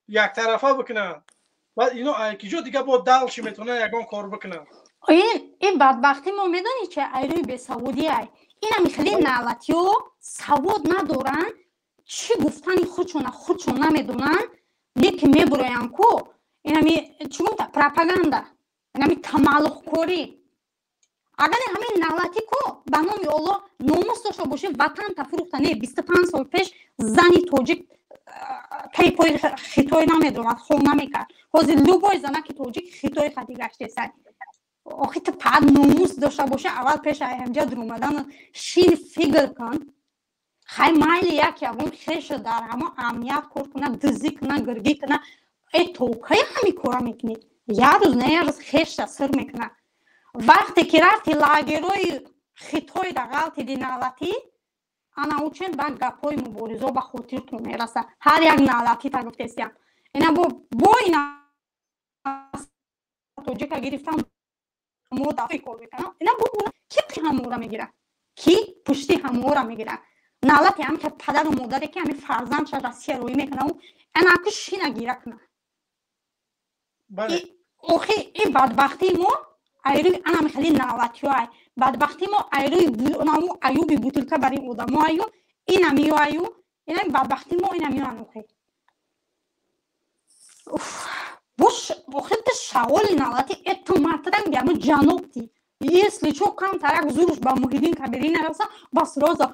яктарафа бикунанд, баъд ино киҷо дига бо дальше метавонанд ягон кор бикунанд? Ин бадбахтӣ мо медонӣ чи айрӯи бесаводиай. Инами хеле налатиё савод надоранд, чӣ гуфтани худшона худшон намедонанд, не ки мебуроянд ку инами чӣ гуфта пропаганда, инами тамаллуқкорӣ. Агар ҳамин налатӣ ку ба номи Оллоҳ номус дошта бошӣ, ватанта фурӯхта не. 25 сол пеш зани тоҷик таи пои хитой намедомад, хол намекард. Ҳозир любой занаки тоҷик хитой хади гаштесай. Охи ту пад номус дошта бошӣ, аввал пеш ҳамҷа дуромадан шин фикр кун. Хай майли, як ягон хеша дар ҳамо амният кор куна, дизӣ куна, гиргӣ куна, э то кай ҳами кора мекунӣ? Як рӯз на як рӯз хеша сир мекуна. Вақте ки рафти лагерои хитойда ғалтиди налатӣ, ана учен ба гапҳои муборизо ба хотиртон мераса. Ҳар як налатӣ та гуфтесиям, ина бо ина тоҷика гирифтам, мо дафи кор мекунам. Ина бо ки ҳамора мегира, ки пушти ҳамора мегира? Налати ҳами падару модаре ки ҳами фарзандша Россия рӯӣ мекунаву анаку шина гира куна. Охи ин бадбахтии мо айрӯи анами хеле налатиё ай. Бадбахтии мо айрӯи наву аюби бутилка бар ин одамо аю, инамиё аю, инами бадбахтии мо инамиё анохи. Бош охи ты шаоли налати эту матранг яму ҷанобти. Если чо камтарак зуруш ба Муҳиддин Кабирӣ нараса, бас сразу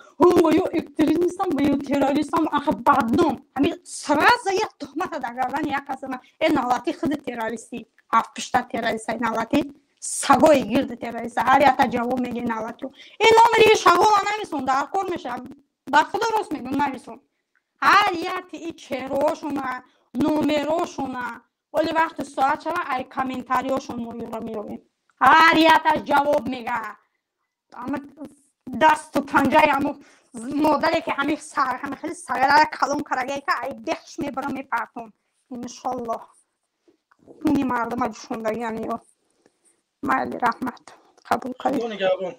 ё экстремистам, ё террористам, аха бадном. Ҳамин сразу як туҳмата дар гардани як кас э налати худи террористӣ, ҳафтпушта террориста налати, сагои гирди террориста, ҳар якта ҷавоб меги налати. Э номери шагола нависон, дар кор мешавад. Ба худо рост мегӯм, нависон. Ҳар яки и чеҳроҳошона, номерошона, оли вақти соат шава, ай комментариёшон мо юро меёбем. Ҳар якташ ҷавоб мега. Дасту панҷаи ҳаму модаре ки ҳами сар, ҳами хеле сагара калон карагае ка ай бехш мебарам мепартом. Иншоллоҳ. Хуни мардума ҷушондагиам ё. Майли, раҳмат. Қабул кардем. Худо нигаҳбон.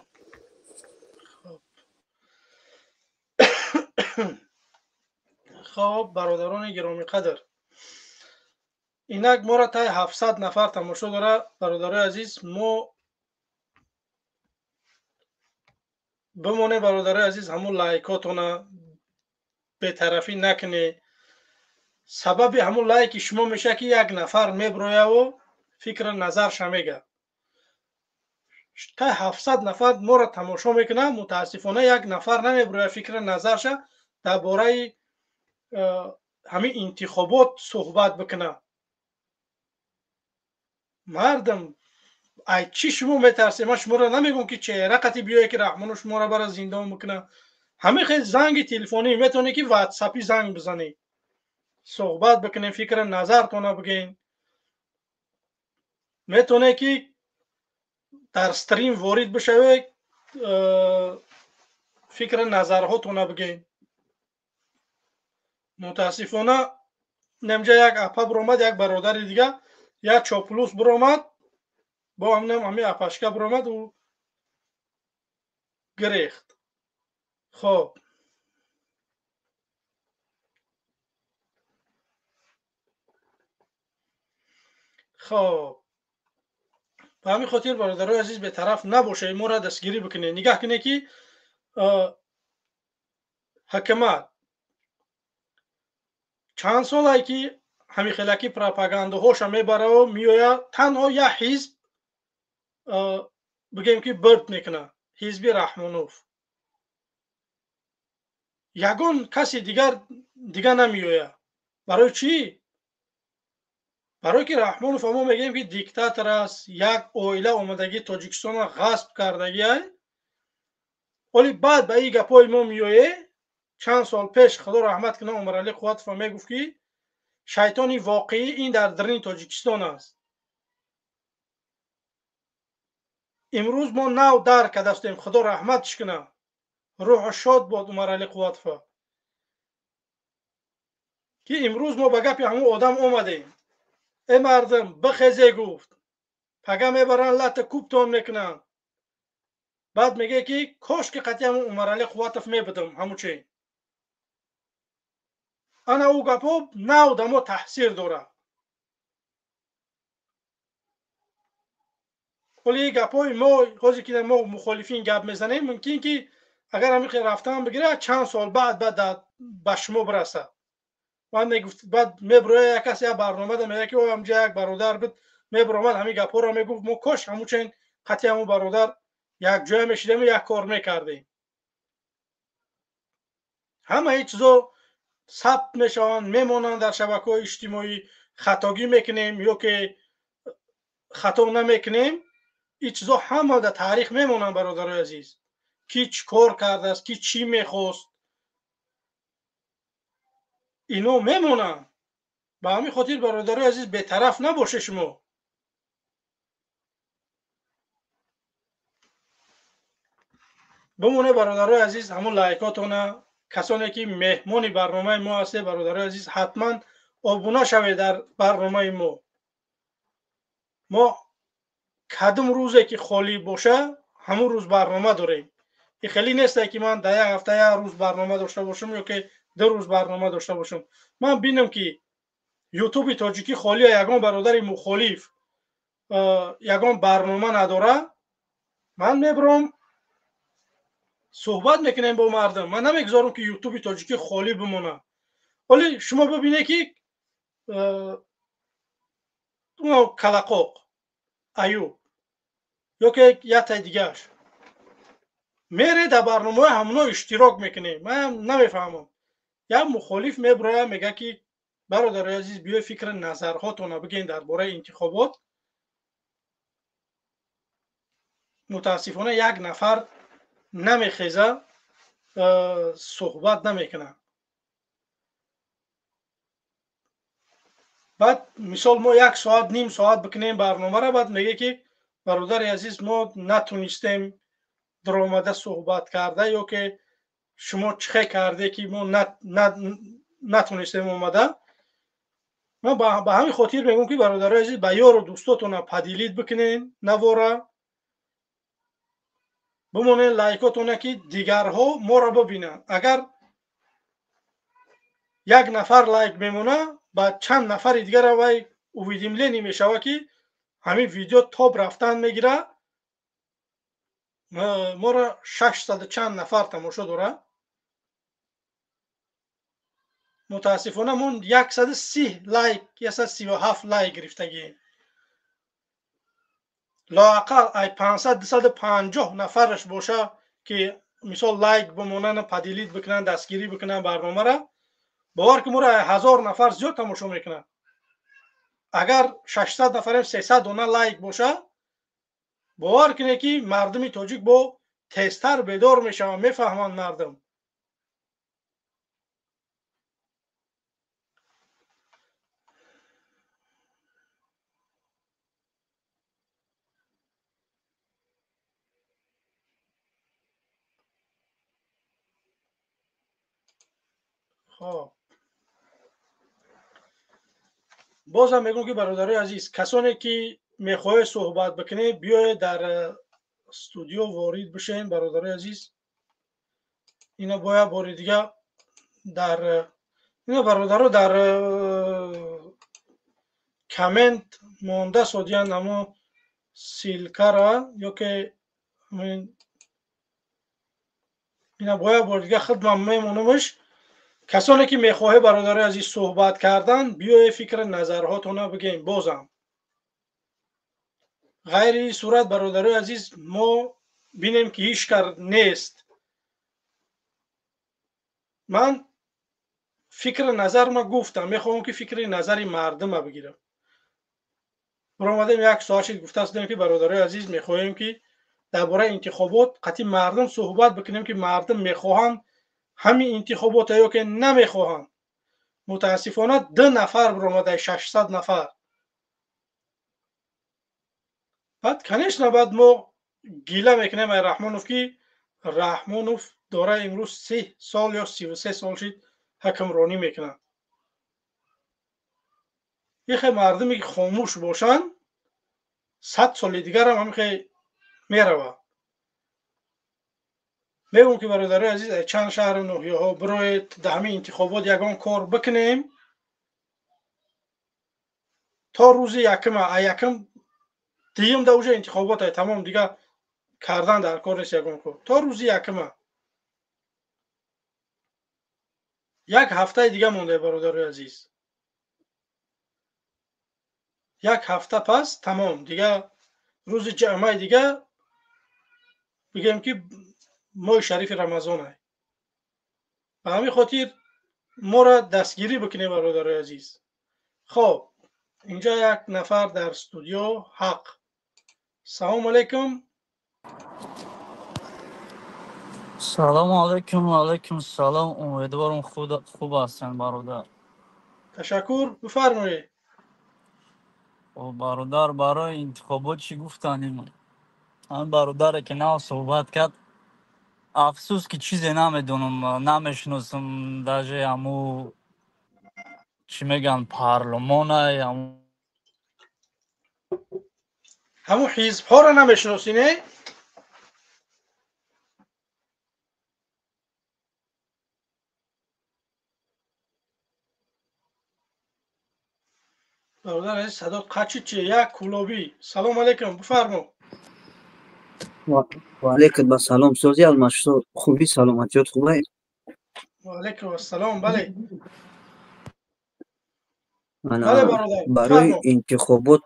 Хоб, бародарони гиромиқадр, инак моро таи 700 нафар тамошо дора. Бародарои азиз, мо бимонем, бародарои азиз, ҳамун лайкотона бетарафӣ накунед. Сабаби ҳамун лайки шумо мешавад ки як нафар меброяву фикру назарша мега. Таи 700 нафар моро тамошо мекунад, мутаассифона як нафар намеброяд фикру назарша дар бораи ҳамин интихобот суҳбат бикунад. Мардум, ай чӣ шумо метарсед? Ман шуморо намегӯм ки чеҳра қати биёе ки Раҳмону шуморо бара зиндон бикунад. Ҳамин хел занги телефонӣ метавонед ки ватсапӣ занг бизанед, суҳбат бикунед, фикру назартона бигӯед. Метавонед ки дар стрим ворид бишавед, фикру назарҳотона бигӯед. Мутаассифона немҷа як апа биромад, як бародари дига, як чоплус биромад, бо ҳамнам ҳамин апашка биромад, ӯ гирехт. Хоб, хоб, ба ҳамин хотир бародарои азиз, бетараф набошед, моро дастгирӣ бикунед. Нигаҳ кунед ки ҳукумат чанд солае ки ҳамин хелаки пропагандаҳоша мебараву меояд, танҳо як ҳизб бигӯем ки бурд мекунад, ҳизби Раҳмонов. Ягон каси дига намеояд. Барои чӣ? Барое ки Раҳмонов мо мегӯем ки диктатор аст, як оила омадагии Тоҷикистонро ғасб кардагиай. Оли баъд ба ин гапҳои мо меоед, чанд сол пеш Худо раҳмат кунад Умаралӣ Қувватов мегуфт ки шайтони воқеӣ ин дар даруни Тоҷикистон аст. Имрӯз мо нав дарк кардастем, Худо раҳматш кунад, рӯҳу шод бод Умаралӣ Қувватов, ки имрӯз мо ба гапи ҳамун одам омадем. Э мардум, бихезе гуфт, пага мебаранд лата кӯбтон мекунанд. Баъд мегӯяд ки кош ки қатъи ҳамун Умаралӣ Қувватов мебудам ҳамуче. Ана ӯ гапҳо нав да мо таҳсир дорад. Оли гапҳои мо ҳозир ки мо мухолифин гап мезанем, мумкин ки агар ҳамин хел рафтан бигирад, чанд сол баъд ба шумо бирасад. Баъд мегуфт, баъд меброяд як кас як барнома да мегӯяд ки о ҳамҷа як бародар буд, мебаромад ҳамин гапҳоро мегуфт, мо кош ҳамучен қатъи ҳамун бародар якҷоя мешидему як кор мекардем. Ҳамаи чизо сабт мешаванд, мемонанд дар шабакаҳои иҷтимоӣ. Хатогӣ мекунем ё ки хато намекунем, ин чизо ҳама дар таърих мемонанд, бародарои азиз. Ки чӣ кор кардааст, ки чӣ мехост, ино мемонанд. Ба ҳамин хотир бародарои азиз, бетараф набошед шумо. Бимонед бародарои азиз, ҳамун лайкотона, касоне ки меҳмони барномаи мо ҳастед, бародарои азиз, ҳатман обуна шавед дар барномаи мо. Мо кадом рӯзе ки холӣ боша, ҳамун рӯз барнома дорем. И хеле несте ки ман дар як ҳафта як рӯз барнома дошта бошам ё ки ду рӯз барнома дошта бошам. Ман бинам ки ютуби тоҷикӣ холия, ягон бародари мухолиф ягон барнома надора, ман мебурам суҳбат мекунем бо мардум. Ман намегузорам ки ютуби тоҷикӣ холӣ бимонад. Вале шумо бибинед ки калақоқ аюб ё ки яктай дигааш мере дар барномаҳои ҳамоно иштирок мекунем. Ман намефаҳмам. Як мухолиф мебурояд, мегӯяд ки бародарои азиз, биёй фикри назарҳотонро бигӯен дар бораи интихобот. Мутаассифона як нафар намехеза, суҳбат намекунад. Баъд мисол мо як соат, ним соат бикунем барномаро, баъд мегӯяд ки бародари азиз, мо натунистем даромада суҳбат карда, ё ки шумо чӣ хел карде ки мо натунистем омада. Ман ба ҳамин хотир мегӯям ки бародарои азиз, ба ёру дӯстотона поделить бикунен навора, бимонед лайкотона ки дигарҳо моро бибинанд. Агар як нафар лайк мемона, ба чанд нафари дигара вай уведомление мешавад ки ҳамин видео тоб рафтан мегирад. Моро 600 чанд нафар тамошо дорад. Мутаассифона мо 130 лайк, 137 лайк гирифтагием. Лоақал ай 500, 250 нафараш боша ки мисол лайк бимонанд, поделить бикунанд, дастгирӣ бикунанд барномаро, бовар ки моро 1000 нафар зиёд тамошо мекунанд. Агар 600 нафарем 300 дона лайк боша, бовар кунед ки мардуми тоҷик бо тезтар бедор мешаванд, мефаҳманд мардум. Хоб, бозам мегӯм ки бародарои азиз, касоне ки мехоҳед суҳбат бикунед, биёед дар студио ворид бишен. Бародарои азиз, ина бояд бори дига дар ина бародаро дар коммент монда содиян амо ссылкара, ё ки ина бояд бори дига хидмат мемонамаш. Касоне ки мехоҳед бародарои азиз суҳбат кардан, биёед фикри назарҳотонро бигӯем. Бозам ғайри ин сурат бародарои азиз, мо бинем ки ҳеҷ кар нест. Ман фикри назарма гуфтам, мехоҳам ки фикри назари мардума бигирам. Баромадем як соат шид, гуфта шудем ки бародарои азиз, мехоҳем ки дар бораи интихобот қатъи мардум суҳбат бикунем ки мардум мехоҳанд ҳамин интихобота ё ки намехоҳанд. Мутаассифона 2 нафар баромада 600 нафар. Баъд конечно баъд мо гила мекунем ай Раҳмонов ки Раҳмонов дора имрӯз 30 сол ё 33 сол шид ҳукмронӣ мекунад. Ихе мардуме ки хомӯш бошанд, 100 соли дигарам ҳамихе меравад. Мегӯм ки бародарои азиз, чанд шаҳру ноҳияҳо бироед дар ҳамин интихобот ягон кор бикунем то рӯзи якума, а якум дуюм да уже интихобот ай тамом, дига кардан дар кор нест ягон кор. То рӯзи якума як ҳафтаи дига монда, бародарои азиз. Як ҳафта пас тамом, дига рӯзи ҷамъаи дига бигӯем ки моҳи шарифи Рамазон ай. Ба ҳамин хотир моро дастгирӣ бикунем бародарои азиз. Хоб, инҷа як нафар дар студио ҳақ. Салому алайкум. Салому алайкум, ва алайкум салом. Умедворам хуб ҳастанд бародар. Ташаккур, бифармоед. Бародар, барои интихобот чӣ гуфтанем? Ҳамин бародаре ки нав суҳбат кард, афсӯс ки чизе намедонам, намешиносам, даже ҳаму чӣ мегӯянд парлумонай, ҳамун ҳизбҳоро намешиносӣ, не? Бародар азиз, садо қачи чи як кулобӣ. Салом алейкум, бифармо. Ва алейкум ассалом. Сози Алмашо, хуби, саломатиёт хубай? Ва алейкум ассалом, бале. Барои интихобот,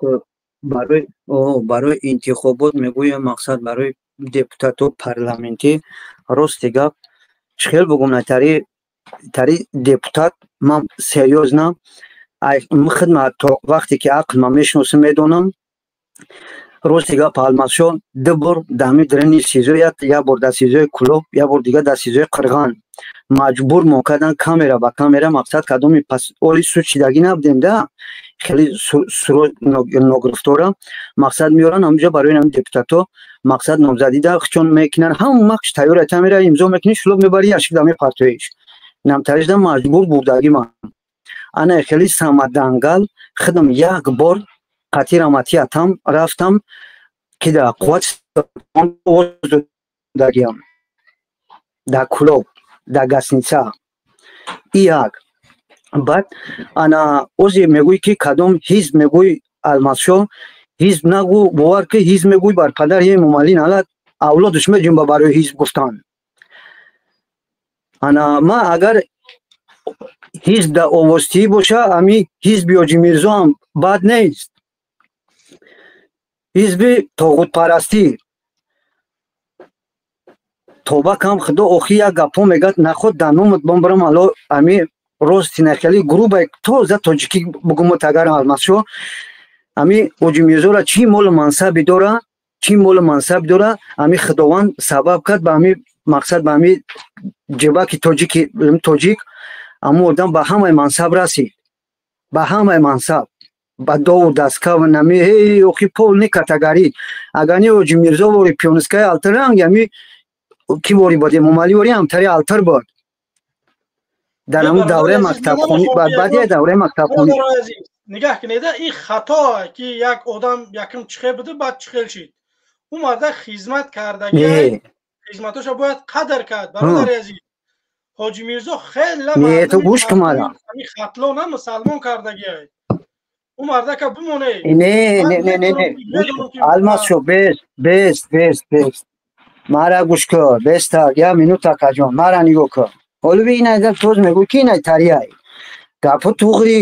барои интихобот мегӯям, мақсад барои депутату парламентӣ, рости гап чӣ хел бугум, на тари депутат ман серьёзно хидмат то вақте ки ақл ман мешиносам, медонам, рости гап Алмазшо ду бор дар дрени СИЗО, як бор дар СИЗОи Кулоб, як бор дига дар СИЗОи Қирған маҷбур мо кардан камера ба камера, мақсад кадоми пас оли суд шидагӣ набудем да, хеле ногирифтора мақсад меоранд ҳамҷо барои ҳамин депутато, мақсад номзадида чон мекунанд, ҳам мақш тайёр камера имзо мекунӣ, шулоб мебарӣ, яшик да мепартоиш намтаришда маҷбур бурдагӣ ман. Ана хеле самадангал худам як бор қатъи рамати атам рафтам, ки дар қувват додагиам дар Кулоб, дар гостиница и як. Баъд ана озе мегӯй, ки кадом ҳизб мегӯй, Алмазшо, ҳизб нагӯ, бовар ки ҳизб мегӯй, бар падар Эмомалӣ налат авлодаш меҷунба барои ҳизб гуфтан. Ана ма агар ҳизб дар овозтиҳӣ боша, ами ҳизби Ҳоҷи Мирзо ҳам бад нест, ҳизби тоғутпарастӣ тоба кам худо охи як гапҳо мегӯяд, наход дар номат бомбарам ало ами рости нахели грубай тоза тоҷикӣ бугумот агар Алмазшо, ами Ҳоҷи Мирзора чӣ молу мансаби дора, чӣ молу мансаб дора, ами Худованд сабаб кард ба ами мақсад, ба ами ҷебаки тоҷики тоҷик, аммо одам ба ҳамаи мансаб расид, ба ҳамаи мансаб, ба дову дастка ва нами ҳей охи полни катагарӣ. Агар не Ҳоҷи Мирзо вори пионскаи алтранг ами ки вори буд, Эмомалӣ вори ҳамтари алтр буд дар ҳамун давраи мактабхонӣ, баъди давраи мактабхонӣ. Нигаҳ кунед, ин хато ки як одам якм чихел буду, баъд чихел шид. Ӯ марда хизмат кардаги, хизматоша бояд қадр кард, бародари азиз. Ҳоҷи Мирзо хеле Не, ту гӯш кун мара. Хатлона мусалмон кардагиай. Ӯ мардака бимоне. Не, не, не, не, не, Алмазшо, бес, бес, бес, бес, мара гӯш кун, беста як минута, акаҷон, мара нигоҳ кун. Ҳоло би ина тоз мегӯй, ки ина тарияй гапо туғрӣ.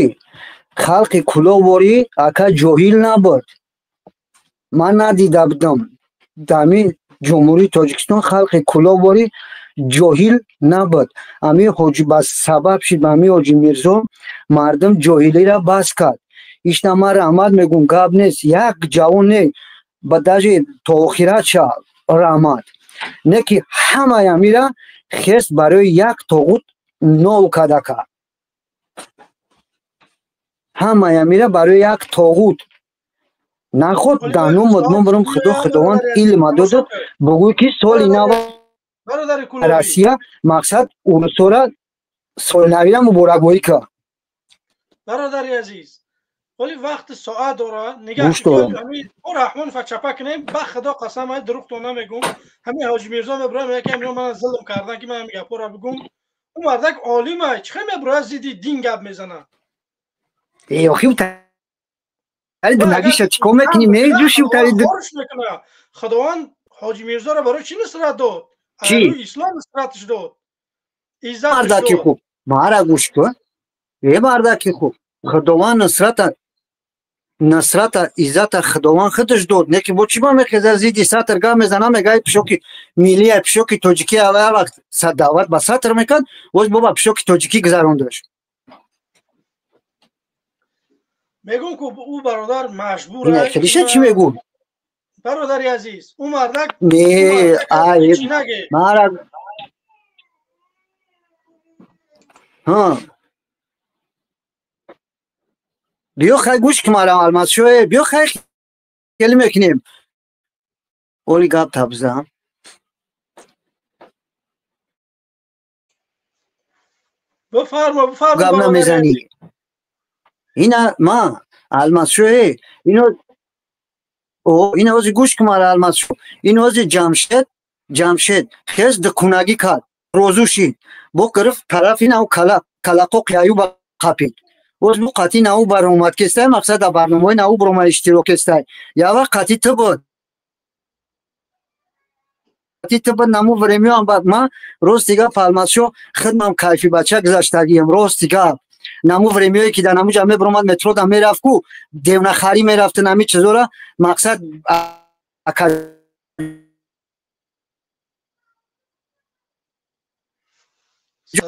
Халқи куловорӣ ака ҷоҳил набуд, ман надида будам дар Ҷумҳурии Тоҷикистон халқи куловорӣ ҷоҳил набуд. Ами ҳоҷи ба сабаб шид ба ами Ҳоҷи Мирзо мардум ҷоҳилиро бас кард. Ишна ман раҳмат мегӯм, гап нест, як ҷавон не, ба даже то охират ша раҳмат, не ки ҳамаи амира хест барои як тоғут нол кардака, ҳамаи амира барои як тоғут наход данумод номбарам. Худо, Худованд илма додад, бугӯй ки соли нав Россия мақсад урусора соли навира муборакбоӣ кард. Бародари азиз, вале вақти соат дора, нигаҳ о Раҳмонова чапа кунем, ба Худо қасам, ай дурӯғтон намегум. Ҳамин Ҳоҷи Мирзо мебурам, яке ҳамино мана зулм кардан, ки ман ҳамин гапҳоро бигум. Ӯ мардак олима, чӣ хел мебурояд зидди дин гап мезанад? Охи нагиша чӣ кор мекунӣ, меҷӯши? Мекуна. Худованд Ҳоҷи Мирзоро барои чӣ нусрат дод? Чӣ? Ислом нусраташ дод. Мардаки хуб, мара гӯш кун, е мардаки хуб, Худованд нусрата, насрата, иззата Худованд худаш дод, не ки бо чӣ ма мехеза зидди сатр гап мезана, мегӯяд пишоки миллия, пишоки тоҷикӣ. Ава вақт даъват ба сатр мекард, боз бо ба пишоки тоҷикӣ гузарондаш. Мегӯм ку ӯ бародар маҷбур. Хелиша чӣ мегӯ? Бародари азиз, ӯ мардак Не, ай мара ҳа биё хай гӯш ки мара Алмазшое, биё хай хеле мекунем, оли гап табзам. Бифармо, бифармо. Гап намезанӣ. Ина ма Алмазшое, ино ина ози гӯш ки мара Алмазшо, ин ози Ҷамшед, Ҷамшед хез дукунагӣ кард, розу шид, бо гирифт тарафи нав калақоқи Аюба қапид. Боз бу қатъи нав баромад кестай, мақсад дар барномаҳои нав баромад иштирок кестай. Я вақт қатъи ту буд. Қатъи ту буд наму времяам бад. Ман рости гап Алмазшо хидмам кайфи бача гузаштагием, рости гап. Наму времяое ки дар наму ҷа мебаромад метро да мерафт ку, девнахарӣ мерафту нами чизора мақсад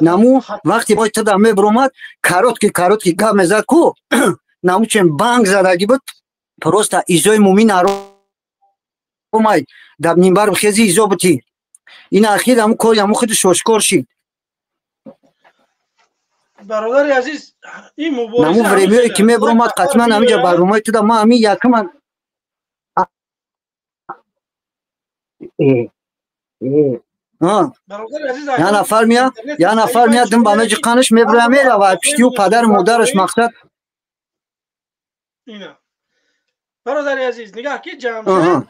наму вақте бой туда мебаромад короткий короткий гап мезад ку наму чен банг задагӣ буд просто изои мумин аромай дар минбар хези изо бутӣ ин ахир ҳаму кори ҳаму худи шошкор шид. Бародари азиз, ин мубориза наму времяое ки мебаромад қатъиман ҳамиҷа барномаи туда ман ҳамин якуман я нафар мия, я нафар мия дим ба меҷи қаниш меброя мерава пиштию падару модараш мақсад. Ина бародари азиз, нигаҳ ки ҷамшед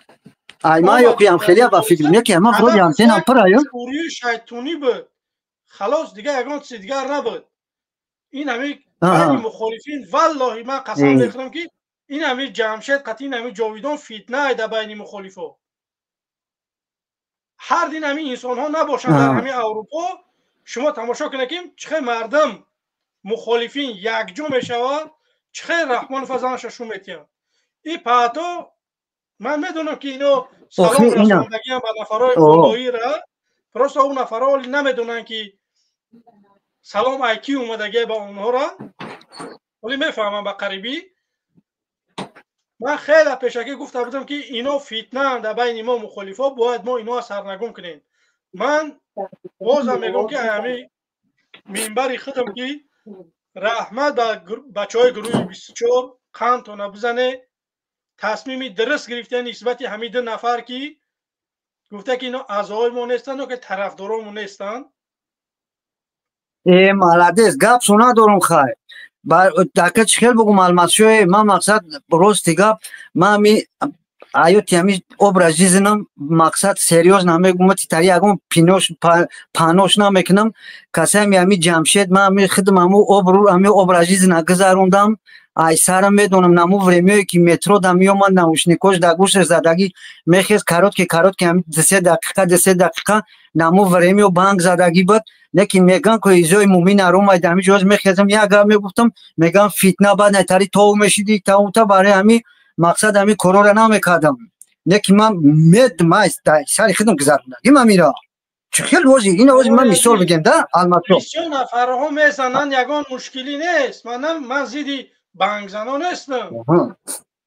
ай ман ё қиям хеле ба фикр не ки ман вроде антеннам пур аю шӯрии шайтонӣ буд, халос, дигар ягон чизи дигар набуд. Ин ҳами байни мухолифин, валлоҳи ман қасам мехӯрам ки ин ҳами Ҷамшед қатъи ин ҳами Ҷовидон фитна дар байни мухолифо. Ҳар дин ҳамин инсонҳо набошанд дар ҳамин Аврупо, шумо тамошо кунед ки чӣ хел мардум мухолифин якҷо мешаванд, чӣ хел Раҳмонов занаша шу метиҳанд. И паҳто ман медонам ки ино салом расондагиам ба нафарҳои худоира, просто он нафарҳо оли намедонанд ки салом ай ки омадагия ба онҳора, оли мефаҳмам ба қарибӣ. Ман хеле пешакӣ гуфта будам ки ино фитнаанд дар байни мо мухолифо, бояд мо иноа сарнагум кунем. Ман бозам мегӯям ки ҳамин минбари худам ки раҳмат ба бачаҳои гурӯҳи 24 қандтона бизане, тасмими дуруст гирифта нисбати ҳамин ду нафар ки гуфта ки ино аъзоҳои мо нестанд, ки тарафдоромо нестанд. Э молодец, гап су надорум хай. Дака чӣ хел бугум Алмазшои, ман мақсад рости гап, ман ами ҳаёти ами образ жизнам мақсад серьёз намегум, титари ягон пинош панош намекунам. Касаеми ами Ҷамшед, ман ами худам аму обру ами образ жизна гузарондам, ай сарам медонам наму времяое ки метро да меомад наушникош да гӯшаш задагӣ мехез короткий короткий ами 2 дақиқа 2 дақиқа наму времяо банг задагӣ буд. Лекин меган ко изои мумин аромай дар ҳамин ҷоз мехезам як гап мегуфтам, меган фитна баъд найтари тов мешиди таута, барои ҳамин мақсад ҳамин корора намекардам. Лекин ман мед ман сари худам гузарондагим ҳаминро. Чӣ хел ози ин ози ман мисол бигем да Алматшо. Бисёр нафарҳо мезананд, ягон мушкилӣ нест. Ман зидди бангзано нестам.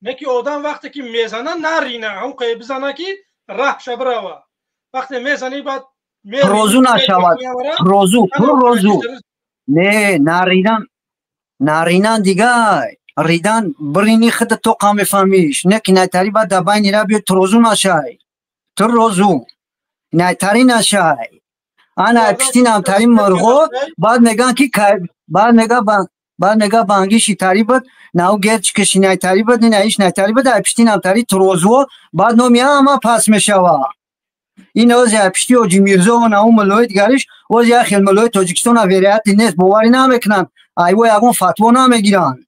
Не ки одам вақте ки мезана нарина, ҳам қай бизана ки раҳша бирава. Вақте мезани баъд розу нашавад, розу, пур розу. Не, наридан, наринан дигар, ридан бирини худа тоқа мефаҳмиш. Не ки найтари баъд дар байни ра биё розу нашай. Ту розу. Найтари нашай. Ана пишти намтари мурғо, баъд меган ки баъд мега баъд мега бангиши тари буд, нав герчикаши найтари буд, ина иш найтари буд, ай пишти намтари турозуо, баъд номи ҳама пас мешава. Ин ози ай пишти Оҷи Мирзо наву муллои дигариш, ози як хел муллои Тоҷикистона вероятӣ нест, боварӣ намекунанд, айво ягон фатво намегиранд.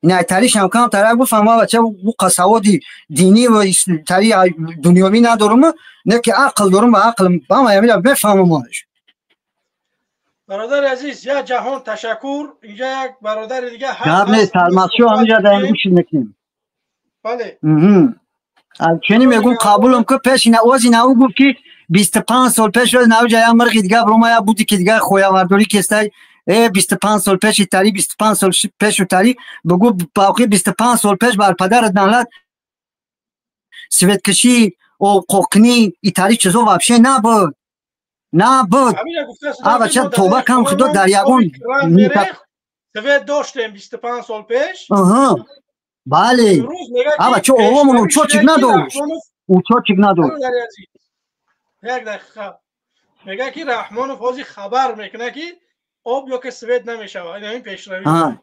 Ин айтаришам камтар бифаҳма бача, бу қасаводи динӣ ва тари дунёвӣ надорум, не ки ақл дорум, ба ақлм ҳама ҳамира мефаҳмамаш. Бародари азиз, як ҷаҳон ташаккур. Инҷа як бародари дига гап нест, Алмазшо ҳаминҷа дар гӯш мекунем. Бале. Чунин мегӯм қабулам ки пеш ози нав гуфт ки 25 сол пеш оз навҷа як мирғи дигар барома як буди ки дигар хоявардорӣ кестай, 25 сол пеши тари, 25 сол пешу тари бугӯ бавқи 25 сол пеш бар падарат налат светкашӣ, оқоқнӣ итари чизо вообще набуд. Набуд. А бача тоба кам худо дар ягон свет доштем 25 сол пеш. Бале. А бача овомон учочик надошт. Учочик надошт. Як дақиқа. Мега ки Раҳмонов ҳозир хабар мекунад ки об ё ки свет намешавад. Ин ҳамин пешравӣ.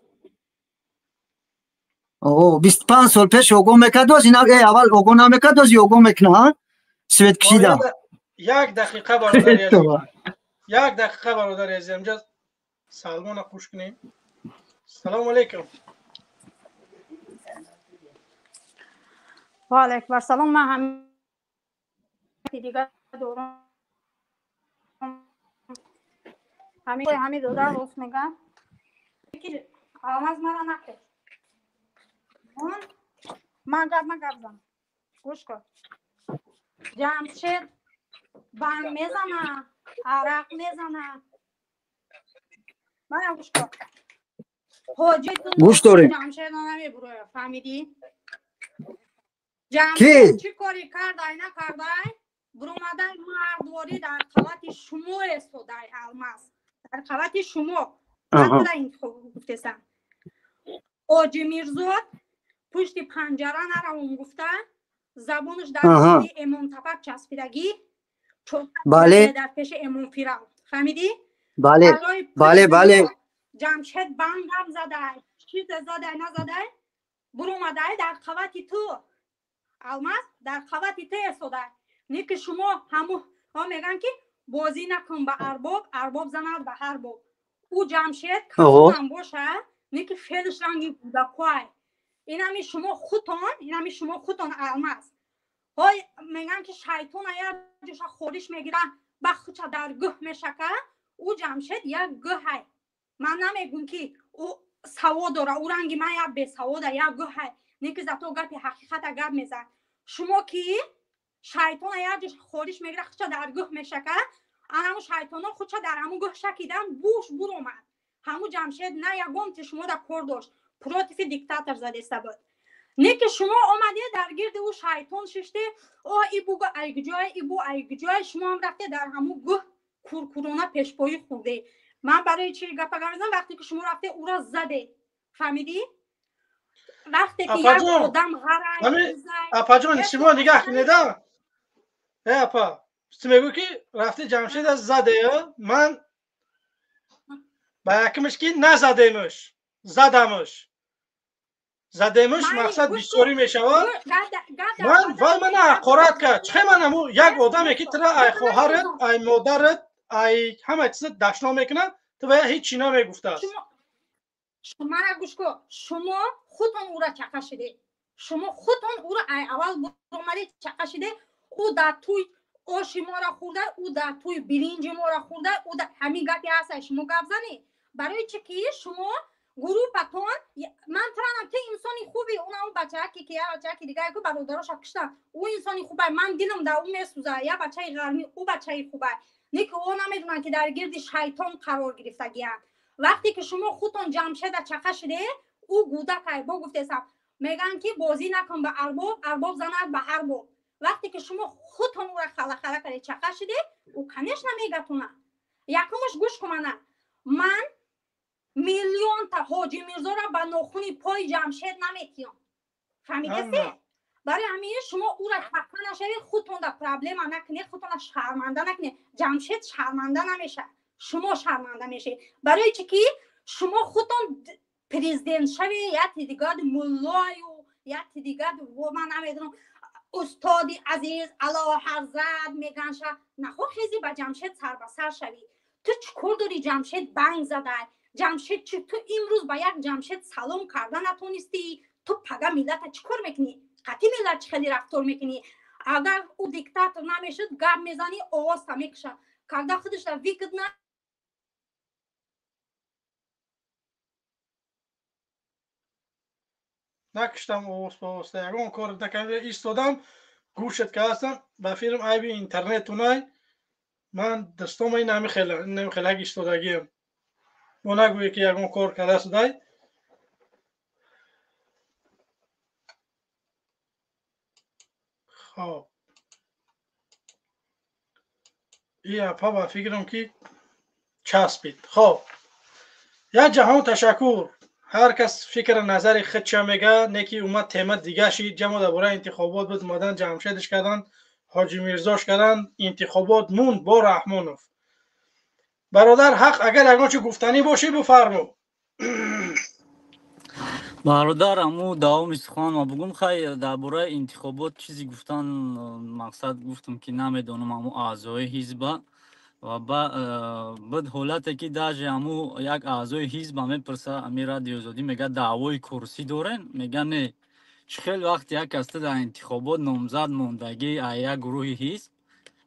О, 25 сол пеш огоҳ мекард, ин аввал огоҳ намекард, ҳозир огоҳ мекунад, свет кашида. Як дақиқа бародари азиз. Як дақиқа бародари азиз, инҷа Салмона қуш кунем. Салому алейкум. Ва алейкум ассалом. Ман ҳамин дига дорам. Ҳамин додар рост мегӯям. Алмаз мара накеш. Ман гап зан. Гӯш кун. Ҷамшед банг мезана, арақ мезана. Мана гӯш кун. Гӯш дорем. Ҷамшед намебуроя, фаҳмидӣ? Ҷамшед чӣ кори кардай накардай? Буромадай мардворӣ дар қавати шумо эстодай, Алмаз. Дар қавати шумо. Ман интихоб гуфтесам. Оҷи Мирзо пушти панҷара наравом гуфта, забонаш дар эмонтапак часпидагӣ, бале, дар пеши эмонфирав. Фаҳмидӣ? Бале, бале, бале. Ҷамшед банг гап задай, чизе задай назадай, буромадай дар қавати ту. Алмаз дар қавати ту эстодай. Не ки шумо ҳаму мегӯянд ки бозӣ накун ба арбоб, арбоб занад ба ҳар боб. Ӯ Ҷамшед калонам боша, не ки феълш ранги кӯдакҳое. Инами шумо худтон, инами шумо худтон, Алмаз. Ҳой мегӯянд ки шайтон як ҷоша хориш мегира, ба худша дар гӯҳ мешака. Ӯ Ҷамшед як гӯҳай. Ман намегӯм ки ӯ савод дора, ӯ ранги ман як бесавода, як гӯҳай. Не ки зато гапи ҳақиқата гап мезад. Шумо ки шайтона як ҷоша хориш мегира, худша дар гӯҳ мешака, анаму шайтоно худша дар ҳамун гӯҳ шакидан, буш буромад. Ҳаму Ҷамшед на ягон ти шумо да кор дошт, против диктатор задеста буд. Не ки шумо омаде дар гирди ӯ шайтон шиште, о ибугу айгҷой, ибу айгҷой, шумо ҳам рафте дар ҳамун гӯҳ куркурона пешпоӣ хӯрде. Ман барои чи гапа гап мезанам? Вақте ки шумо рафте ӯро заде. Фаҳмидӣ? Вақте ки як одам ғарай. Апаҷон, шумо нигаҳ кунеда. Э апа, ту мегӯӣ ки рафти Ҷамшеда заде, ман ба якимш ки назадемш, задамш. Задемш мақсад бисёрӣ мешавад. Ман вай мана ҳақорат кард. Чӣ ман ҳаму як одаме ки тура ай хоҳарат, ай модарат, ай ҳама чизат дашном мекунад, ту ба ҳеҷ чӣ намегуфтааст. Мана гӯш кун, шумо худтон ӯра чақа шидед. Шумо худтон ӯра ай аввал буромадед чақа шидед. Ӯ дар тӯй оши моро хӯрда, ӯ дар тӯй биринҷи моро хӯрда, ӯ ҳамин гапи ҳаста, шумо гап занед. Барои чӣ ки шумо гурӯҳатон, ман таранам, ту инсони хуби, унам бачаки ки я бачаки дигар ку бародароша киштан, ӯ инсони хубай, ман дилам дар ӯ месӯза, я бачаи ғармӣ, ӯ бачаи хубай. Не ки ӯ намедонанд ки дар гирди шайтон қарор гирифтагиянд. Вақте ки шумо худтон Ҷамшеда чақа шиде, ӯ гӯдакай, бо гуфтесам, мегӯянд ки бозӣ накун ба арбоб, арбоб занад ба ҳар боб. Вақте ки шумо худтон ӯра халахала карде чақа шиде, ӯ конечно мегатона. Якумаш гӯш кун, ман миллионта Ҳоҷи Мирзора ба нохуни пои Ҷамшед наметиём. Фаҳмидесте? Барои ҳамин шумо ӯра чақа нашавед, худтонда проблема накунед, худтонда шарманда накунед. Ҷамшед шарманда намешавад, шумо шарманда мешавед. Барои чӣ ки шумо худтон президент шавед, яке дигар муллою, яке дигар ман намедонам устоди азиз Ало ҳазрат меганша, нахо хези ба Ҷамшед сар ба сар шавӣ. Ту чӣ кор дорӣ Ҷамшед банг задай? Ҷамшед чӣ? Ту имрӯз ба як Ҷамшед салом карда натонистӣ, ту пага миллата чӣ кор мекунӣ? Қатъи миллат чӣ хеле рафтор мекунӣ? Агар ӯ диктатор намешуд, гап мезанӣ, овозта мекушад. Когда худашда выгодно. Накиштам овоз ба овозта, ягон кор накарда истодам, гӯшат кардастам, ба филм айби интернетунай, ман дастома ин ҳами хелак истодагиам. Мо нагӯе ки ягон кор карда судай. Хоб, и апа ба фикрам ки часпид. Хоб, як ҷаҳон ташаккур. Ҳар кас фикр назари худша мега, не ки умад тема дига шид. Ҷамо дар бораи интихобот буд, омадан Ҷамшедш кардан, Ҳоҷи Мирзош кардан, интихобот монд бо Раҳмонов. Бародар Ҳақ, агар ягон чи гуфтанӣ бошӣ, бифармо. Бародар, аму давоми сухан ма бугум. Хай, дар бораи интихобот чизе гуфтан, мақсад гуфтам ки намедонам аму аъзои ҳизба. Ва бад ҳолате ки даже ҳаму як аъзои ҳизба мепурса, ами Радиои Озодӣ мега, даъвои курсӣ дорен? Мега, не. Чӣ хел вақте як кас ту дар интихобот номзад мондагӣ як гурӯҳи ҳизб,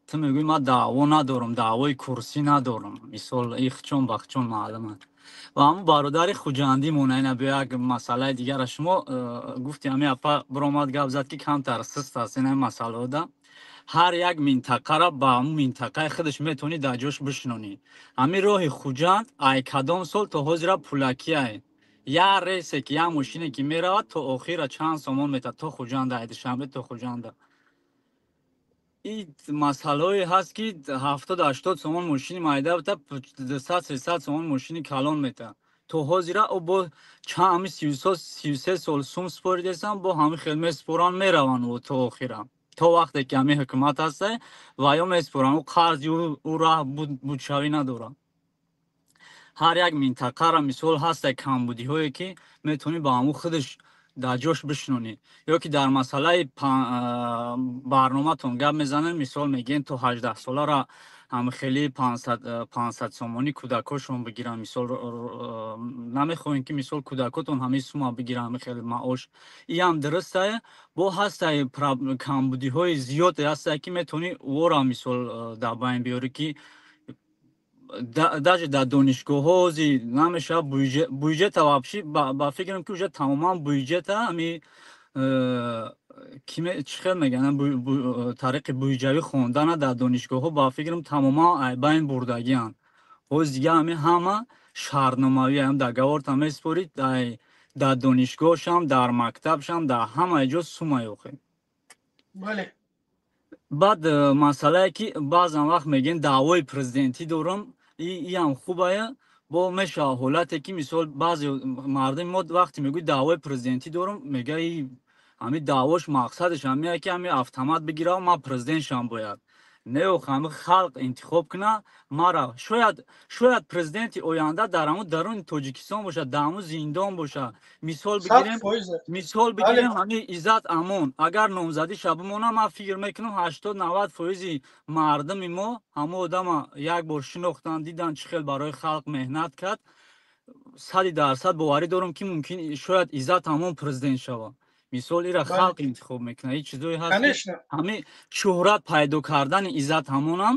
ту мегӯӣ, ман даъво надорам, даъвои курсӣ надорам? Мисол, ихчон бахчон маълумад. Ва ҳамун бародари хуҷандӣ мона, ина бо як масъалаи дигара шумо гуфти, ҳами апа биромад, гап зад, ки камтар суст аст ина масъалаода. Ҳар як минтақара ба ҳамун минтақаи худаш метавонӣ дар ҷош бишинонӣ. Ҳамин роҳи Хуҷанд ай кадом сол то ҳозира пулакиай. Як рейсе ки, як мошине ки меравад, то охира чанд сомон метад то Хуҷанда, ай Душанбе то Хуҷанда. И масъалаое ҳаст, ки 70-80 сомон мошини майда бита, 200-300 сомон мошини калон мета. То ҳозира о бо чанд ҳами 33 сол сум споридесам, бо ҳами хел меспоранд, мераванд то охира, то вақте ки ҳамин ҳукумат ҳаста ва ё меспоранд. Ӯ қарзи ӯ раҳ будшавӣ надорад. Ҳар як минтақара мисол ҳаста камбудиҳое, ки метавонӣ ба ҳамун худаш дар ҷош бишинонӣ. Ё ки дар масъалаи барноматон гап мезанем, мисол мегӯем, то 18 солара ҳамхели 500 сомонӣ кӯдакошон бигиранд. Мисол, намехоҳем, ки мисол кӯдакотон ҳамин сума бигиранд, ҳамин хел маош. Иам дурустае. Бо ҳастае камбудиҳои зиёде ҳастае, ки метавонӣ ӯро мисол дар байн биёрӣ, ки даже дар донишгоҳҳо ҳози намешавад бюджета вообще. Ба фикрам, ки уже тамоман бюджета ҳами чӣ хел мегӯянд, тариқи буҷавӣ хондана дар донишгоҳҳо, ба фикрам, тамоман айбайн бурдагианд. Ҳоз дига ҳами ҳама шартномавӣ, ҳам договорта месупорӣ, дар донишгоҳшам, дар мактабшам, дар ҳамаи ҷо сумай охе. Бале. Баъд масъалае, ки баъзан вақт мегӯем, даъвои президентӣ дорам, иам хубая. Бо мешавад ҳолате, ки мисол баъзе мардуми мо вақте мегӯй, даъвои президентӣ дорам, мега, ҳами даъвош мақсадаш ҳамия, ки ҳами автомат бигирам, ман президент шам бояд. Не, охи, ҳами халқ интихоб куна мара. Шояд президенти оянда дар ҳамун даруни Тоҷикистон бошад, дар ҳамун зиндон бошад. Мисол бигирем, ҳами Иззат Амон агар номзадиша бимона, ман фикр мекунам, 80-90 фоизи мардуми мо ҳамун одама як бор шинохтанд, дидан, чӣ хел барои халқ меҳнат кард. 100% боварӣ дорам, ки мумкин, шояд Иззат Амон президент шавад. Мисол, ира халқ интихоб мекунад. Ҳеҷ чизое ҳаст, ҳами шӯҳрат пайдо кардани Иззат Ҳамонам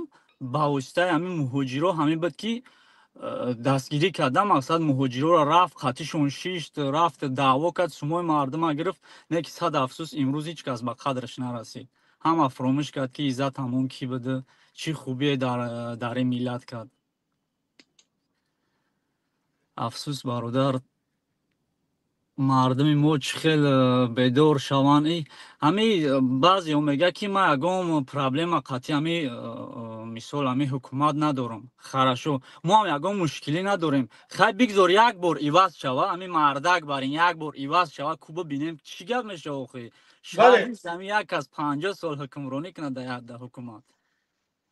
ба воситаи ҳамин муҳоҷиро ҳамин буд, ки дастгирӣ карда, мақсад, муҳоҷироро рафт, қатишон шишт, рафт, даъво кард, сумои мардума гирифт. Не ки, сад афсӯс, имрӯз ҳеҷ кас ба қадраш нарасид. Ҳама фуромӯш кард, ки Иззат Ҳамон кӣ буда, чӣ хубие дар ин миллат кард. Афсӯс, бародар, мардуми мо чӣ хел бедор шаванд. Ҳами баъзеҳо мегӯяд, ки ман ягон проблема қатъи ҳами мисол ҳами ҳукумат надорам. Хорошо, мо ҳам ягон мушкилӣ надорем. Хай, бигзор як бор иваз шава, ҳами мардак барин як бор иваз шава, ку бибинем, чӣ гап мешава. Охи, ҳами як кас 50 сол ҳукмронӣ кунад дар ҳукумат.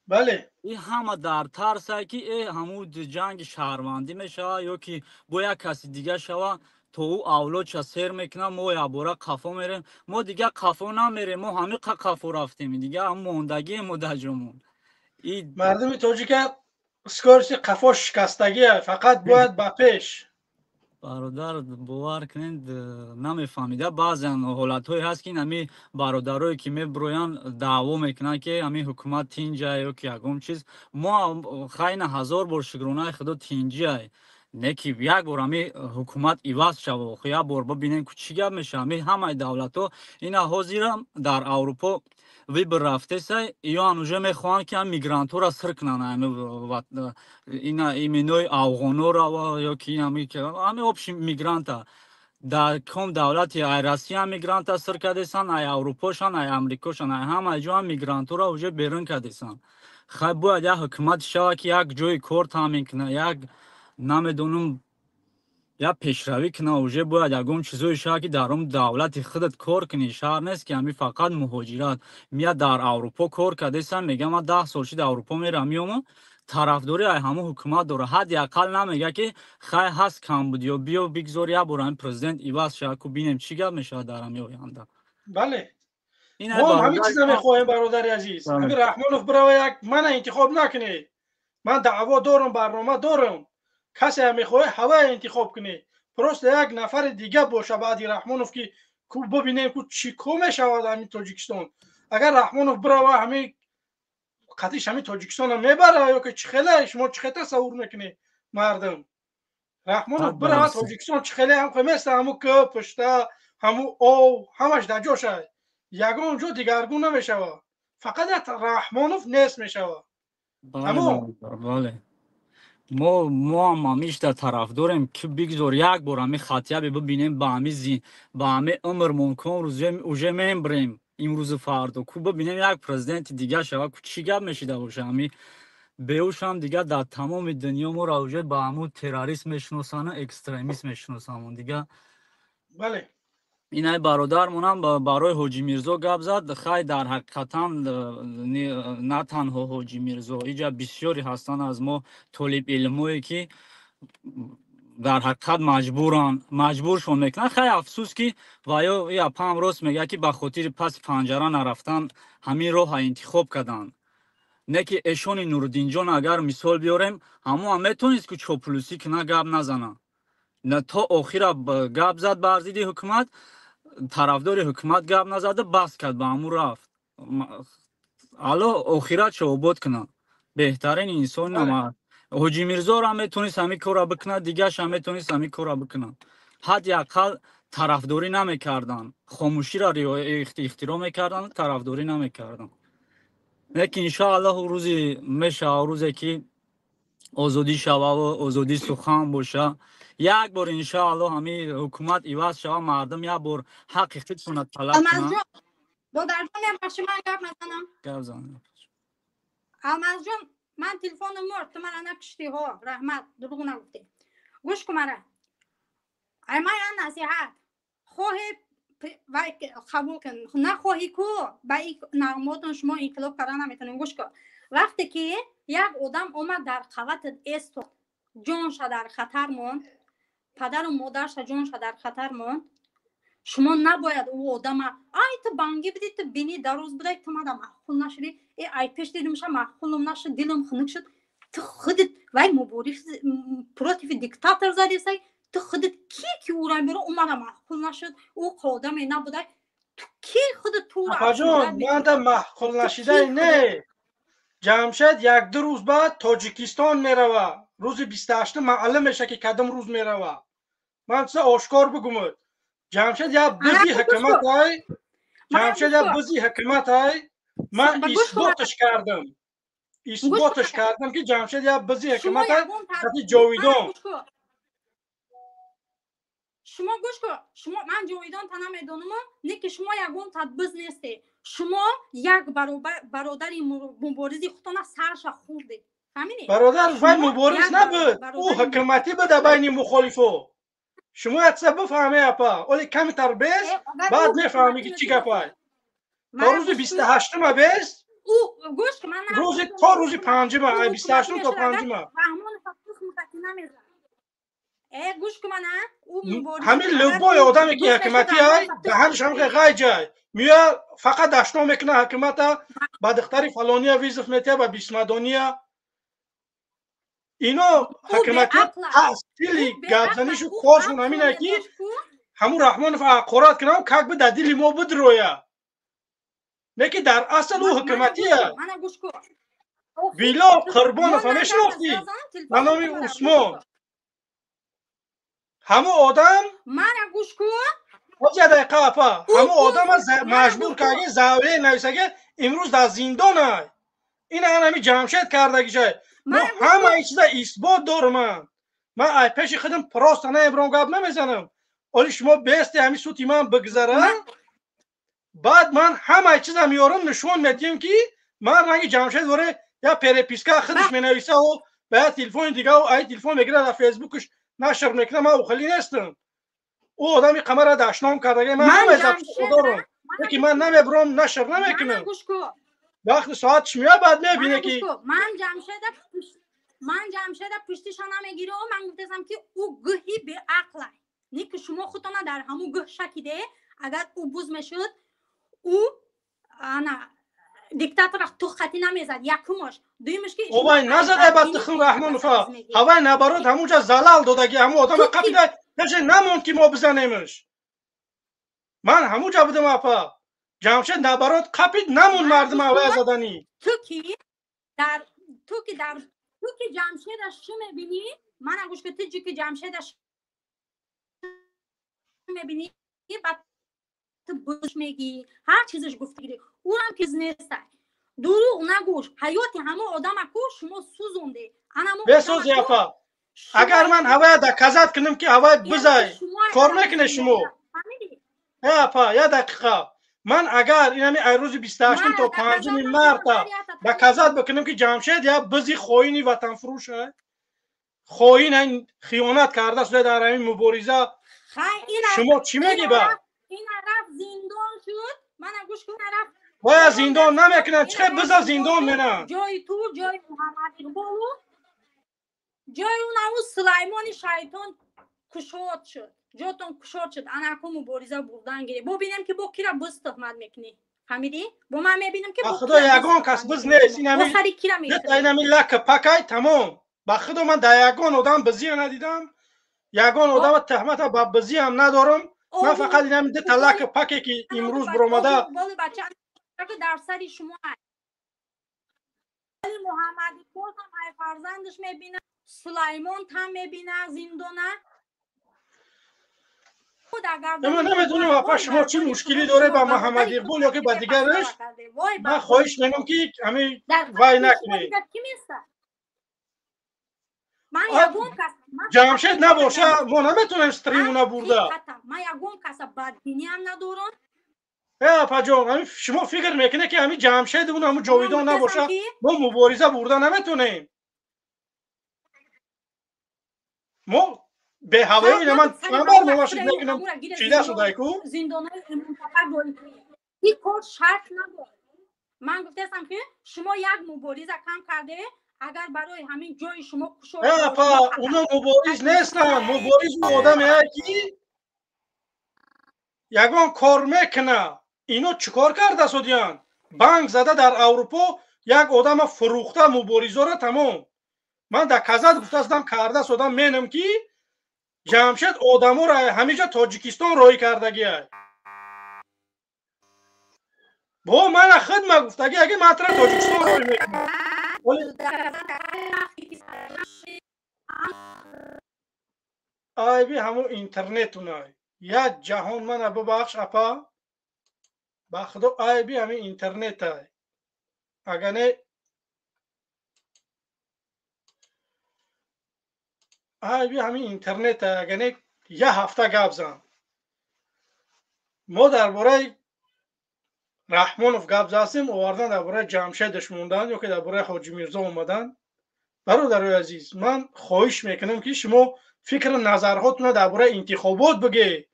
Бале. И ҳама дар тарсае, ки ҳамун ҷанги шаҳрвандӣ мешава ё ки бо як каси дига шава, то ӯ авлодша сер мекунад, мо якбора қафо мерем. Мо дига қафо намерем, мо ҳами қафо рафтем, дига ҳам мондагие мо дар ҷомон. Мардуми тоҷика скорости қафо шикастагия, фақат бояд ба пеш. Бародар, бовар кунед, намефаҳмида. Баъзан ҳолатҳое ҳаст, ки ҳами бародарое, ки мебироянд, даъво мекунанд, ки ҳами ҳукумат тинҷа ё ки ягон чиз. Мо хайна ҳазор бор шукронаи худо, тинҷиай. Не ки як бор ҳами ҳукумат иваз шава, охи, як бор бибинем, ку чӣ гап мешава. Ҳами ҳамаи давлатҳо ина ҳозирам дар Аврупо выбор рафтесай, ё уже мехоҳанд, ки ҳам мигрантҳоро сир кунанд, ина именои афғонора ё ки ҳами общий мигранта. Дар ком давлати ай Россия мигранта сир кардесан, ай Аврупошан, ай Амрикошан, ай ҳамаи ҷо ҳам мигрантҳоро уже берун кардесан. Хай, бояд як ҳукумат шава, ки як ҷои кор таъмин кунад, як намедонам, як пешравӣ кунад. Уже бояд ягон чизое шава, ки дар он давлати худат кор кунӣ. Шаҳр нест, ки ҳами фақат муҳоҷират меяд, дар Аврупо кор кардесан, мега, ман 10 сол шид Аврупо мерам, меомам, тарафдорӣ ай ҳамун ҳукумат дора. Ҳадди ақал намега, ки хай, ҳаст камбудиё, биё, бигзор як бор ҳамин президент иваз шава, ку бинем, чӣ гап мешавад дар ҳами оянда. Бале, мо ҳамин чиза мехоҳем, бародари азиз. Ҳамин Раҳмонов бирава, як мана интихоб накунед. Ман даъво дорам, барнома дорам. Касе мехоҳад, ҳавая интихоб кунӣ. Просто як нафари дига боша баъди Раҳмонов, ки ку бибинем, ку чӣ ко мешавад ҳамин Тоҷикистон. Агар Раҳмонов бирава, ҳамин қатиш ҳамин Тоҷикистона мебара ё ки чӣ хеле? Шумо чӣ хел тасаввур мекунед, мардум? Раҳмонов бирава, Тоҷикистон чӣ хеле ҳам места, ҳаму к пушта, ҳаму ов, ҳамаш дар ҷошай, ягон ҷо дигаргун намешавад, фақат як Раҳмонов нест мешавад. Бале, мо ҳам ҳамишта тарафдорем, ки бигзор як бор ҳами хатиябе бибинем, ба ҳами умр мумкин уже мембрем имрӯзу фардо, ку бибинем, як президенти дигар шава, ку чӣ гап мешида боша. Ҳами беушам дигар дар тамоми дунё моро уже ба ҳамун террорист мешиносанд, экстремист мешиносанд дигар. Бале. Инай бародармонам барои Ҳоҷи Мирзо гап зад. Хай, дар ҳақиқатан на танҳо Ҳоҷи Мирзо, иҷа бисёре ҳастанд аз мо толибилмое, ки дар ҳақиқат маҷбуранд, маҷбуршон мекунанд. Хай, афсӯс, ки ва ё апаам рост мегӯяд, ки ба хотири паси панҷара нарафтан ҳамин роҳа интихоб карданд. Не ки эшони Нуриддинҷон агар мисол биёрем, ҳамоам метавонист, ки чоплусӣ кина, гап назана. То охира гап зад бар зидди ҳукумат, тарафдори ҳукумат гап назада, бас кард, ба ҳамун рафт. Алло охиратшо обод кунад, беҳтарин инсон. Ҳоҷи Мирзоро метавонист ҳамин корро бикунад, дигаршам метавонист ҳамин корро бикунад. Ҳадди ақал тарафдорӣ намекарданд, хомӯширо ихтироъ мекарданд, тарафдорӣ намекарданд. Лекин иншоаллоҳ рӯзе мешава, рӯзе ки озодӣ шававу озодии сухан боша. Як бор иншоаллоҳ ҳамин ҳукумат иваз шава, мардум як бор ҳаққи худшона талаб кунанд. Додарҷон, мебахши, ман гап мезанам. Гап зан. Алмазҷон, ман телефонам мурд, ту мара накуштӣ ҳо, раҳмат, дурӯғ нагуфтӣ. Гӯш кун мара. Ай, ман я насиҳат. Хоҳӣ, вай қабул кун, нахоҳӣ, ку ба ин нағмотон шумо инқилоб карда наметавонем. Гӯш кун. Вақте ки як одам омад, дар қаватат эстод, ҷонша дар хатар монд, падару модарша ҷонша дар хатар монд, шумо набояд ӯ одама: «Ай, ту бангӣ бидӣ, ту бини дароз будай, ту мада маъқул нашудӣ, э, ай пеш дидимша, маъқулам нашуд, дилам хунук шуд». Ту худат вай мубориз против диктатор задесай, ту худат ки, ки ӯра биро, ӯ мада маъқул нашуд, ӯ одаме набудай. Ту ки худат тура? Апаҷон, манда маъқул нашидай не. Ҷамшед як-ду рӯз баъд Тоҷикистон мерава. Рӯзи 28-ум маълум меша, ки кадом рӯз мерава. Ман чиза ошкор бигумад: Ҷамшед як бизи ҳукуматай, Ҷамшед як бизи ҳукуматай. Ман исботаш кардам, ки Ҷамшед як бизи ҳукуматай, кати Ҷовидон. Шумо гӯш кун, шумо, ман Ҷовидон та намедонаму, не ки шумо ягон тадбиз несте. Шумо як бародари муборизи худтона сарша хӯрдед, фаҳмидӣ? Бародар, вай мубориз набуд, ӯ ҳукуматӣ буда байни мухолифо. Шумо як чиза бифаҳме, апа, оли камтар бес, баъд мефаҳмӣ, ки чӣ гапай. То рӯзи 28-ума бес, рӯзи то рӯзи 5-ума, ай 28-ум то 5-ума. Ҳамин любой одаме, ки ҳукуматӣ ай, даҳанаш ҳам ғайҷай мея, фақат дашном мекуна ҳукумата, ба духтари фалония вызов метия, ба бисмадония. Ино ҳукумати стили гапзанишу коршон ҳамина, ки ҳамун Раҳмонов ҳақорат кунам, как бы дар дили мо бидроя. Не ки дар асл ӯ ҳукуматия. Билол Қурбонов мешинохтӣ ба номи Усмон? Ҳамун одам я дақиқа, апа. Ҳамун одама маҷбур кардаги, заявление нависаги, имрӯз дар зиндонай. Ин ҳами Ҷамшед кардагишай. Мо ҳамаи чиза исбот дорам. Ман ай пеши худам просто наебром гап намезанам. Оли шумо бести, ҳами сути ман бигзара, баъд ман ҳамаи чиза меёрам, нишон медиҳем, ки ман ранги Ҷамшед воре я переписка худаш менависаву ба я телефони дигаву ай телефон мегирад, дар Фейсбукаш нашр мекунад. Ман ухелӣ нестам. Ӯ одами қамара дашном кардаги, ман ҳамаи записка дорам, лекин ман намебурам, нашр намекунам. Вақти соатш меояд, баъд мебине, ки Ман Ҷамшеда пуштиша намегирам. Ман гуфтасам, ки ӯ гӯҳи беақлай, не ки шумо худтона дар ҳамун гӯҳ шакиде. Агар ӯ буз мешуд, ӯ ана Диктатора ту хати намезад, якумош. Дуюмаш ки Овай назада ба тухм Раҳмонова. Ҳавай наоборот ҳамунҷа залал додаги, ҳамун одама қапида, даже намонд ки мо бизанемш. Ман ҳамунҷа будам, апа. Ҷамшед наоборот қапид, намонд мардум ҳавая заданӣ. Ту ки дар ту ки дар ту ки Ҷамшеда шу мебинӣ, мана гӯш ки, ту ки Ҷамшеда шу мебинӣ, баъд ту буш мегӣ, ҳар чизаш гуфтагирӣ. Урам ки неста. Дурӯғ нагӯш. Ҳаёти ҳама одама ку шумо сӯзонде. Бесози, апа. Агар ман ҳавая доказать кунам, ки ҳавай бизай, кор мекунед шумо? Э, апа, як дақиқа. Ман агар инами ай рӯзи 28-ум то 5-уми марта доказать бикунам, ки Ҷамшед як бизи хоини ватанфурӯш, хоин, хиёнат карда шуда дар ҳамин мубориза, шумо чӣ мегӣ ба? Ина рафт, зиндон шуд. Мана гӯш кун, рафт. Бояд зиндон намекунад, чӣ биза зиндон менад? Ҷои ту, ҷои Муҳаммад Иқболу, ҷои унаву Сулаймони шайтон кушод шуд. Ҷотон кушод шуд. Анаку мубориза бурдан гирӣ. Бубинем, ки бо кира биз туҳмат мекунӣ. Фаҳмидӣ? Бо ман мебинам, ки ба худо ягон кас биз нест. Инами лака пакай тамом. Ба худо, ман дар ягон одам бизия надидам, ягон одама туҳмата ба бизиам надорам. Ман фақат инами дута лака паке, ки имрӯз биромада. Дар сари шумо Муҳаммад Иқбол ҳам ай фарзандаш мебина, Сулаймон там мебина зиндона. Ман намедонам, апа, шумо чӣ мушкилӣ доре ба Муҳаммад Иқбол ё ки ба дигараш. Ман хоҳиш менам, ки ҳамин вай накунед. Ҷамшед набоша, мо наметонем стримуна бурда. Ман ягон каса бадбиниам надорам. Э, апаҷон, ҳамин шумо фикр мекунед, ки ҳамин Ҷамшед он ҳамун ҷовидон набоша, мо мубориза бурда наметонем? Мо беҳавоё ина ман чанд бар мовашид мекунам, чида шудай-ку. Зиндонои мунтафар ин кор шарт набуд. Ман гуфтаастам, ки шумо як мубориза кам карде, агар барои ҳамин ҷои шумо кушод. Э, апа, уно мубориз нестанд. Мубориз одаме ки ягон кор мекуна. Ино чӣ кор карда судиянд? Банк зада дар Аврупо як одама фурӯхта, муборизора тамом. Ман доказать гуфтастам, карда содам менам, ки Ҷамшед одаморо ҳамиҷа Тоҷикистон роҳӣ кардагиай. Бо мана хидма гуфтаги, аги ман тра Тоҷикистон роҳӣ мекунам. Айби ҳамун интернетунай, як ҷаҳон мана бубахш, апа, ба худо, айби ҳамин интернетай. Агар не, айби ҳамин интернетай. Агар не, як ҳафта гап зан. Мо дар бораи Раҳмонов гап застем, овардан дар бораи Ҷамшедаш мондан ё ки дар бораи Ҳоҷи Мирзо омадан. Бародарои азиз, ман хоҳиш мекунам, ки шумо фикру назарҳотона дар бораи интихобот бигӯед.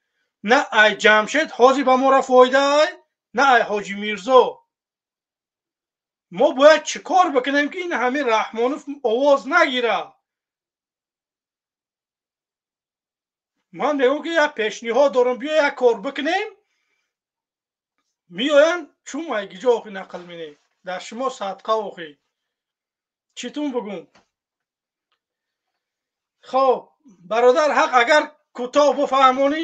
На ай Ҷамшед ҳозир ба мора фоидаай, на ай Ҳоҷи Мирзо. Мо бояд чӣ кор бикунем, ки ин ҳамин Раҳмонов овоз нагирад? Ман мегӯям, ки як пешниҳод дорам: биё, як кор бикунем. Меоянд чум айгиҷо охи нақл мене дар шумо садқа охи читун бугум. Хоб, бародар Ҳақ, агар кӯтоҳ бифаҳмонӣ,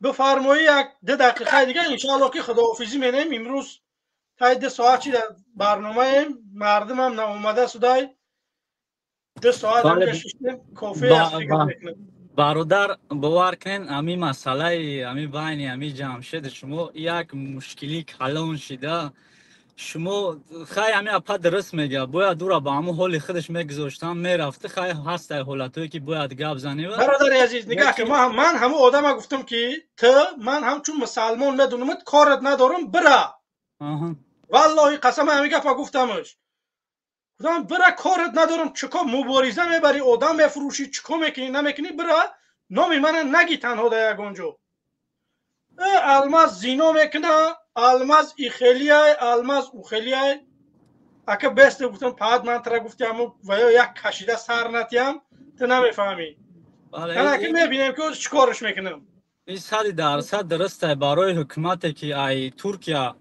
бифармоӣ, як ду дақиқаи дига, иншоалло, ки худоҳофизӣ менем. Имрӯз таи 2 соат чи дар барномаем, мардумам наомада судай, 2 соат шиштем, кофе аст, фикр мекунам. Бародар, бовар кунед, ҳамин масъалаи ҳамин байни ҳамин Ҷамшеди шумо як мушкилӣ калон шида. Шумо хай, ҳамин апа дуруст мегӯяд, бояд ӯра ба ҳамон ҳоли худаш мегузоштам, мерафт. Хай, ҳастай ҳолатҳое, ки бояд гап занӣ. Бародари азиз, нигаҳ кун, ман ҳамон одама гуфтам, ки ту ман ҳамчун мусалмон медонамат, корат надорам, бира. Валлоҳи қасама, ҳамин гапа гуфтамаш. Гуфтам: бира, корат надорам, чӣ кор мубориза мебарӣ, одам мефурӯшӣ, чӣ кор мекунӣ, намекунӣ, бира, номи мана наги танҳо дар ягон ҷо. Э, Алмаз зино мекуна, Алмаз ихелияй, Алмаз ухелияй. Ака, бесте, гуфтам, паат ман тара гуфтиаму ва ё як кашида сар натиям, ту намефаҳмӣ. Ки мебинем, ки чӣ кораш мекунам. Ин 100% дурусте. Барои ҳукумате, ки ай Туркия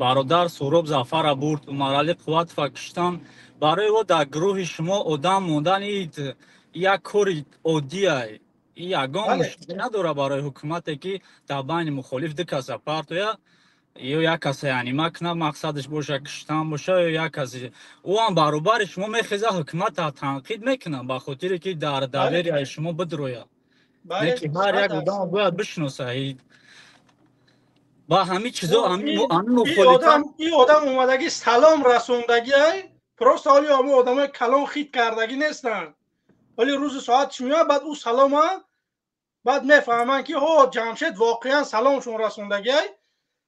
Бародар Суҳроб Зафара бурд, Умаралӣ Қувватова киштан. Барои ӯ дар гурӯҳи шумо одам мондан як кори оддиай, ягон мушкилӣ надорад барои ҳукумате, ки дар байни мухолиф ду каса партоя ё як касе анима кунад, мақсадаш боша киштан боша, ё як касе ӯ ҳам баробари шумо мехеза, ҳукумата танқид мекунад, ба хотире ки дар доверияи шумо бидрояд. Не ки ҳар як одам бояд бишноса ба ҳамин чизо. Ин одам омадагӣ, салом расондагиай, просто ҳоли ҳамо одамои калон хит кардагӣ нестанд. Вале рӯзи соатш меояд, баъд ӯ салома, баъд мефаҳманд, ки ҳо, Ҷамшед воқеан саломшон расондагиай.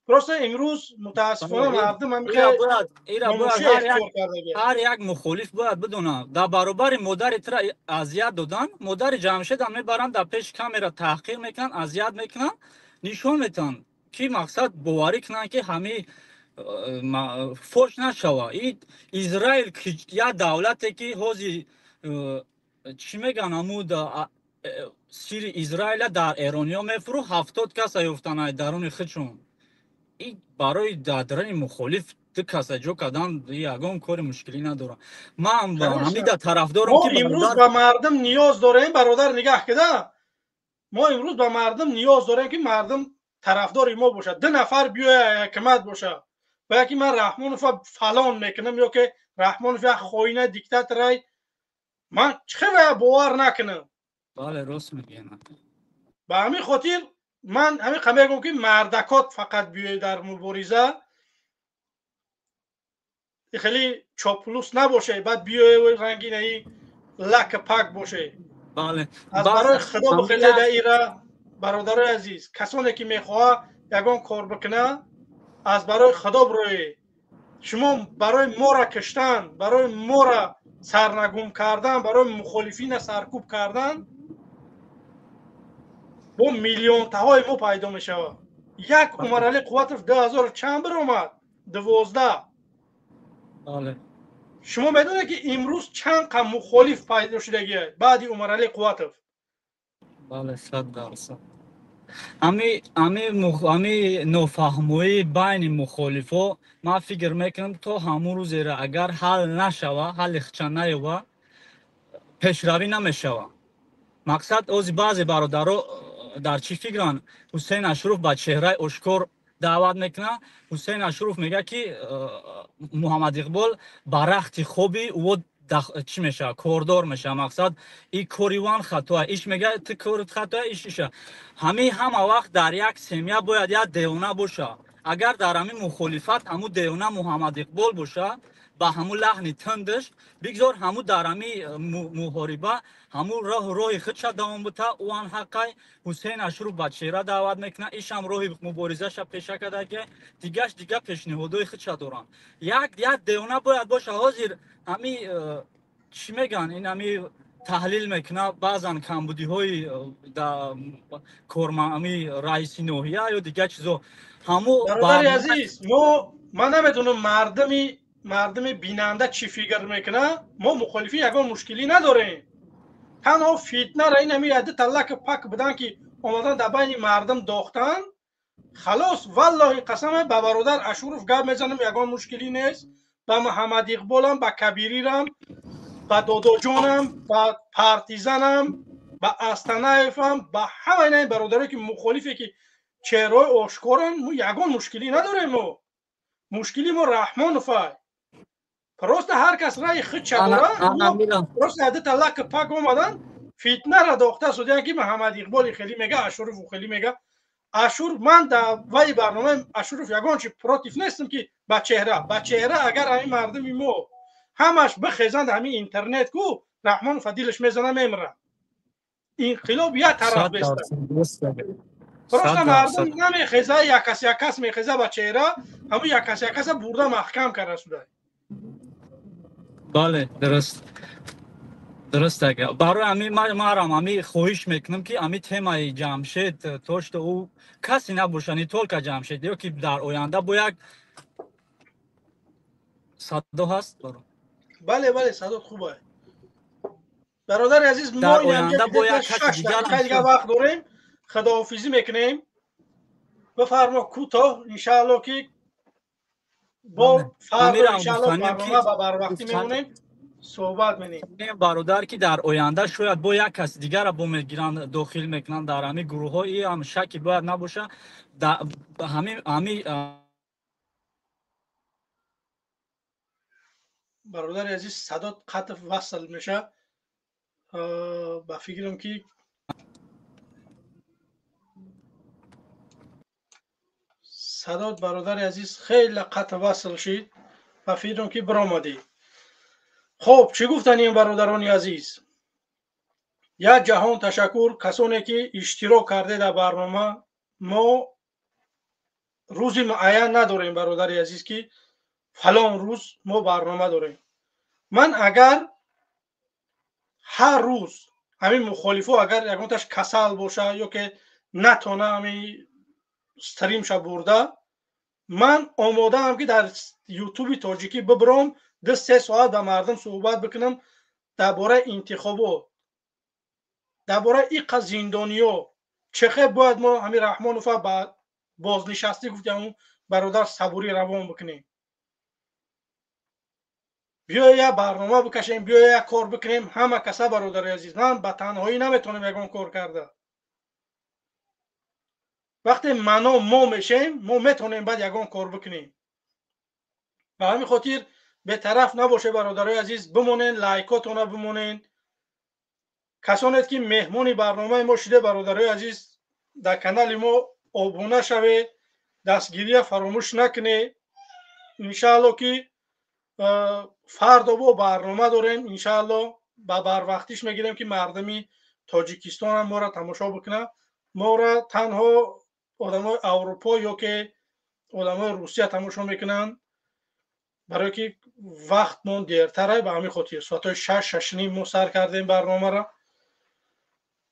Просто имрӯз, мутаассифона, мардум ҳар як мухолиф бояд бидонад, дар баробари модари тура азият додан, модари Ҷамшедам мебаранд, дар пеши камера таҳқир мекунанд, азият мекунанд, нишон метаҳанд, ки мақсад боварӣ кунанд, ки ҳамин фош нашава. Израил як давлате, ки ҳозир чӣ мегӯянд, ҳамуд сири Израила дар эрониё мефурӯ, 70 каса ёфтанд ай даруни худшон. И барои дарани мухолиф ду каса ҷо кардан ягон кори мушкилӣ надорад. Ман ҳамида тарафдорам. Мо имрӯз ба мардум ниёз дорем, бародар. Нигаҳ кида, мо имрӯз ба мардум ниёз дорем, ки мардум тарафдори мо бошад. Ду нафар биёя, ҳакимат бошад ва яки ман Раҳмонова фалон мекунам, ё ки Раҳмонов як хоина, диктаторай, ман чӣ хел бовар накунам? Бале, рост мегӯям. Ба ҳамин хотир ман ҳамин қа мегӯям, ки мардакот фақат биёед дар мубориза, хеле чоплус набоше, баъд биёе ранги наи лака пак боше. Аз барои Худо бихеледа ира, бародарои азиз, касоне ки мехоҳад ягон кор бикуна, аз барои Худо бироед. Шумо барои мора киштан, барои мора сарнагум кардан, барои мухолифина саркӯб кардан бо миллионтаҳои мо пайдо мешавад. Як Умаралӣ Қувватов 2000 чанд биромад? 12. Шумо медонед, ки имрӯз чанд қа мухолиф пайдо шудагия баъди Умаралӣ Қувватов? Бале, 100%. Ами нофаҳмоии байни мухолифо, ман фикр мекунам, то ҳамун рӯзеро агар ҳал нашава, ҳалли хича наёба, пешравӣ намешава. Мақсад, ози баъзе бародаро дар чӣ фикранд? Ҳусейн Ашуров ба чеҳраи ошкор даъват мекунад. Ҳусейн Ашуров мегӯяд, ки Муҳаммад Иқбол ба рахти хоби ӯ чӣ мешавад, кордор мешавад. Мақсад, и кори ван хатоа, иш мегӯяд, ту корит хатоа, иш иша. Ҳамин ҳама вақт дар як семья бояд як девона боша. Агар дар ҳамин мухолифат ҳамун девона Муҳаммад Иқбол боша, ба ҳамун лаҳни тундаш, бигзор ҳамун дар ҳами муҳориба ҳамун роҳи худша давом бута. Ӯан ҳаққай. Ҳусейн Ашуров ба чеҳра даъват мекунад, ишам роҳи муборизаша пеша карда, ки дигаш дига пешниҳодҳои худша доранд. Як девона бояд боша. Ҳозир ҳами чӣ мегӯянд, ин ҳами таҳлил мекунад баъзан камбудиҳои кормами раиси ноҳия ё дигар чизо. Ҳаму Бародари азиз, мо, ман намедонам, мардуми бинанда чӣ фикр мекунад. Мо мухолифӣ ягон мушкилӣ надорем. Танҳо фитнара ин ҳами яду таллаки пак будан, ки омадан дар байни мардум дохтан, халос. Валлоҳи қасаме, ба бародар Ашуров гап мезанам, ягон мушкилӣ нест, ба Муҳаммад Иқболам, ба Кабирирам, ба Додоҷонам, ба Партизанам, ба Астанаевам, ба ҳамаи ин бародарое, ки мухолифе, ки чеҳраҳои ошкоранд, мо ягон мушкилӣ надорем. Мо мушкили мо Раҳмоновай. Просто ҳар кас раи худша дора. Просто яду таллаки пак омадан, фитнара дохта судян, ки Муҳаммад Иқболи хеле мега, Ашуров хеле мега. Ашур, ман дар ваи барномаи Ашуров ягон чи против нестам, ки ба чеҳра агар ҳамин мардуми мо ҳамаш бихезанд, ҳамин интернет ку Раҳмонов дилаш мезана, мемира, инқилоб як тараф беста. Просто мардум намехеза, яккас яккас мехеза ба чеҳра, ҳамун яккас яккаса бурда маҳкам карда шуда. Бале, дуруст. Ага, барои ҳамин марам ҳами хоҳиш мекунам, ки ҳами темаи Ҷамшед, то что ӯ касе набоша, не только Ҷамшед, ё ки дар оянда бо як садо ҳаст. Бале, садот хуб аст, бародари азиз. Мо дар оянда бо як каси 6 дақиқа дига вақт дорем, худоҳофизӣ мекунем. Бифармо кӯтоҳ, иншаалло ки бо фардо иншаалло барнома ба барвақтӣ мемонем, суҳбат менем. Бародар, ки дар оянда шояд бо як каси дигара бо мегиранд, дохил мекунанд дар ҳамин гурӯҳҳо. И ҳам шаки бояд набоша. Ҳами Бародари азиз, садо қатъ васл меша. Ба фикрам ки садот, бародари азиз, хеле қатъ васл шид. Ба фикрам ки биромадӣ. Хуб, чӣ гуфтанем, бародарони азиз? Як ҷаҳон ташаккур касоне ки иштирок карде дар барнома. Мо рӯзи муайян надорем, бародари азиз, ки фалон рӯз мо барнома дорем. Ман агар ҳар рӯз ҳамин мухолифо, агар ягонташ касал боша ё ки натона ҳамин стримша бурда, ман омодаам ки дар ютуби тоҷикӣ бибиром, 2-3 соат ба мардум суҳбат бикунам дар бораи интихобот, дар бораи иқа зиндониё, чӣ хел бояд мо ҳамин Раҳмонова ба бознишастӣ, гуфтам, бародар Сабурӣ, равон бикунем. Биё як барнома бикашем, биё як кор бикунем ҳама каса. Бародари азиз, ман ба танҳоӣ наметавонам ягон кор карда. Вақте мано мо мешем, мо метавонем баъд ягон кор бикунем. Ба ҳамин хотир бетараф набоше, бародарои азиз, бимонен, лайкотона бимонен. Касонед ки меҳмони барномаи мо шуде, бародарои азиз, дар канали мо обуна шавед, дастгирия фаромӯш накунед. Иншаалло ки фардо бо барнома дорем, иншаалло ба барвақтиш мегирем, ки мардуми Тоҷикистонам моро тамошо бикунад. Моро танҳо одамои Аврупо ё ки одамои Русия тамошо мекунанд, барое ки вақтмон дертара. Ба ҳамин хотир соатҳои 6, 6:30 мо сар кардем барномаро.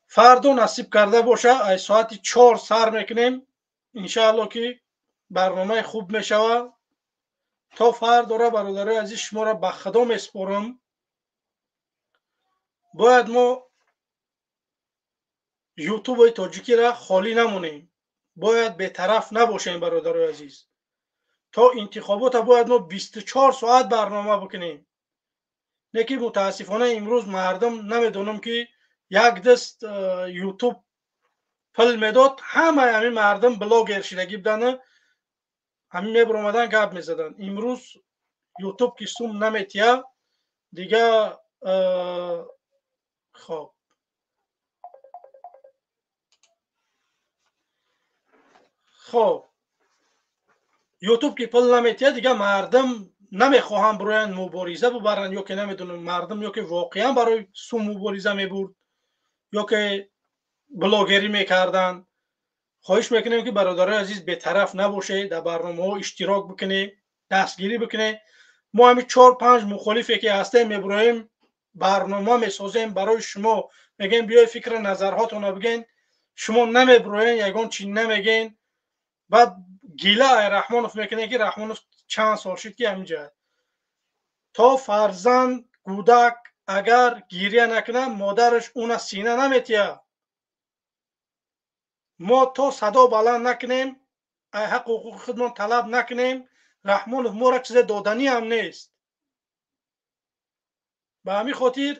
Фардо насиб карда боша, аз соати 4 сар мекунем, иншаалло ки барномаи хуб мешавад. То фардора, бародарои азиз, шуморо ба Худо месупорам. Бояд мо ютуби тоҷикиро холӣ намонем, бояд бетараф набошем, бародарои азиз. То интихобота бояд мо 24 соат барнома бикунем. Не ки мутаассифона имрӯз мардум, намедонам, ки як даст ютуб пул медод, ҳамаи ҳамин мардум блогер шидагӣ буданд, ҳамин мебиромадан, гап мезаданд. Имрӯз ютуб ки сум наметия дига. Хоб, ютуб ки пул наметия, дига мардум намехоҳанд бироянд мубориза бубаранд, ё ки намедонам, мардум ё ки воқеан барои сум мубориза мебурд, ё ки блогерӣ мекарданд. Хоҳиш мекунем ки, бародарои азиз, бетараф набошед, дар барномаҳо иштирок бикунед, дастгирӣ бикунед. Мо ҳамин 4-5 мухолифе ки ҳастем, мебироем, барнома месозем барои шумо, мегӯем биёед фикри назарҳотонро бигӯен. Шумо намебироен, ягон чи намегӯен. Баъд гила ай Раҳмонов мекунед, ки Раҳмонов чанд сол шуд ки ҳаминҷа. То фарзанд кӯдак агар гиря накунад, модараш уна сина наметия. Мо то садо баланд накунем, ай ҳаққу ҳуқуқи худмон талаб накунем, Раҳмонов моро чизе доданӣ ҳам нест. Ба ҳамин хотир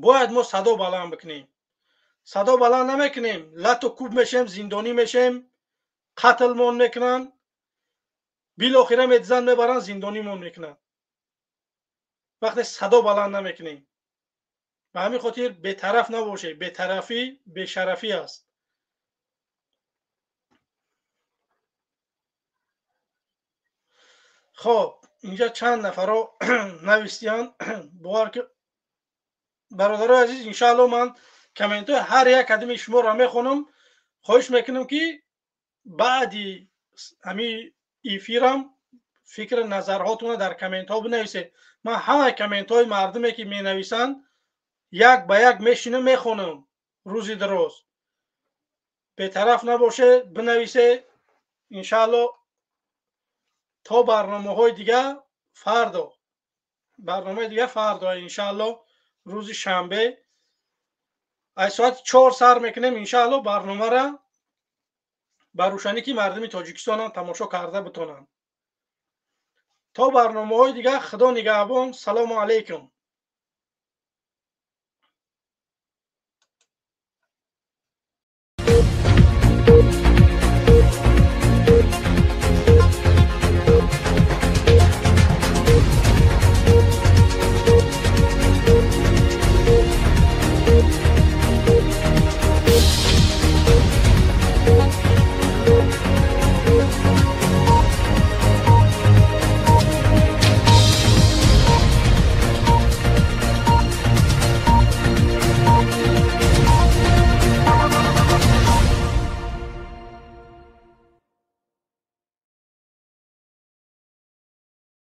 бояд мо садо баланд бикунем. Садо баланд намекунем, лату кӯб мешем, зиндонӣ мешем, қатлмон мекунанд, билохира медизанд, мебаранд, зиндонимон мекунанд, вақте садо баланд намекунем. Ба ҳамин хотир бетараф набошед. Бетарафӣ бешарафӣ аст. Хоб, инҷа чанд нафаро навистиянд. Бовар ки, бародарои азиз, иншаалло ман комментҳои ҳар як кадими шуморо мехонам. Хоҳиш мекунам ки баъди ҳамин эфирам фикри назарҳотонро дар комментҳо бинависед. Ман ҳамаи комментҳои мардуме ки менависанд, як ба як мешинам, мехонам рӯзи дароз. Бетараф набошед, бинависед, иншаалло. То барномаҳои дига фардо, барномаи дига фардо, иншаалло, рӯзи шанбе аз соати 4 сар мекунем, иншаалло, барномара. Ба рӯшанӣ, ки мардуми Тоҷикистонам тамошо карда битонанд. То барномаҳои дигар, Худо нигаҳбон. Салому алайкум.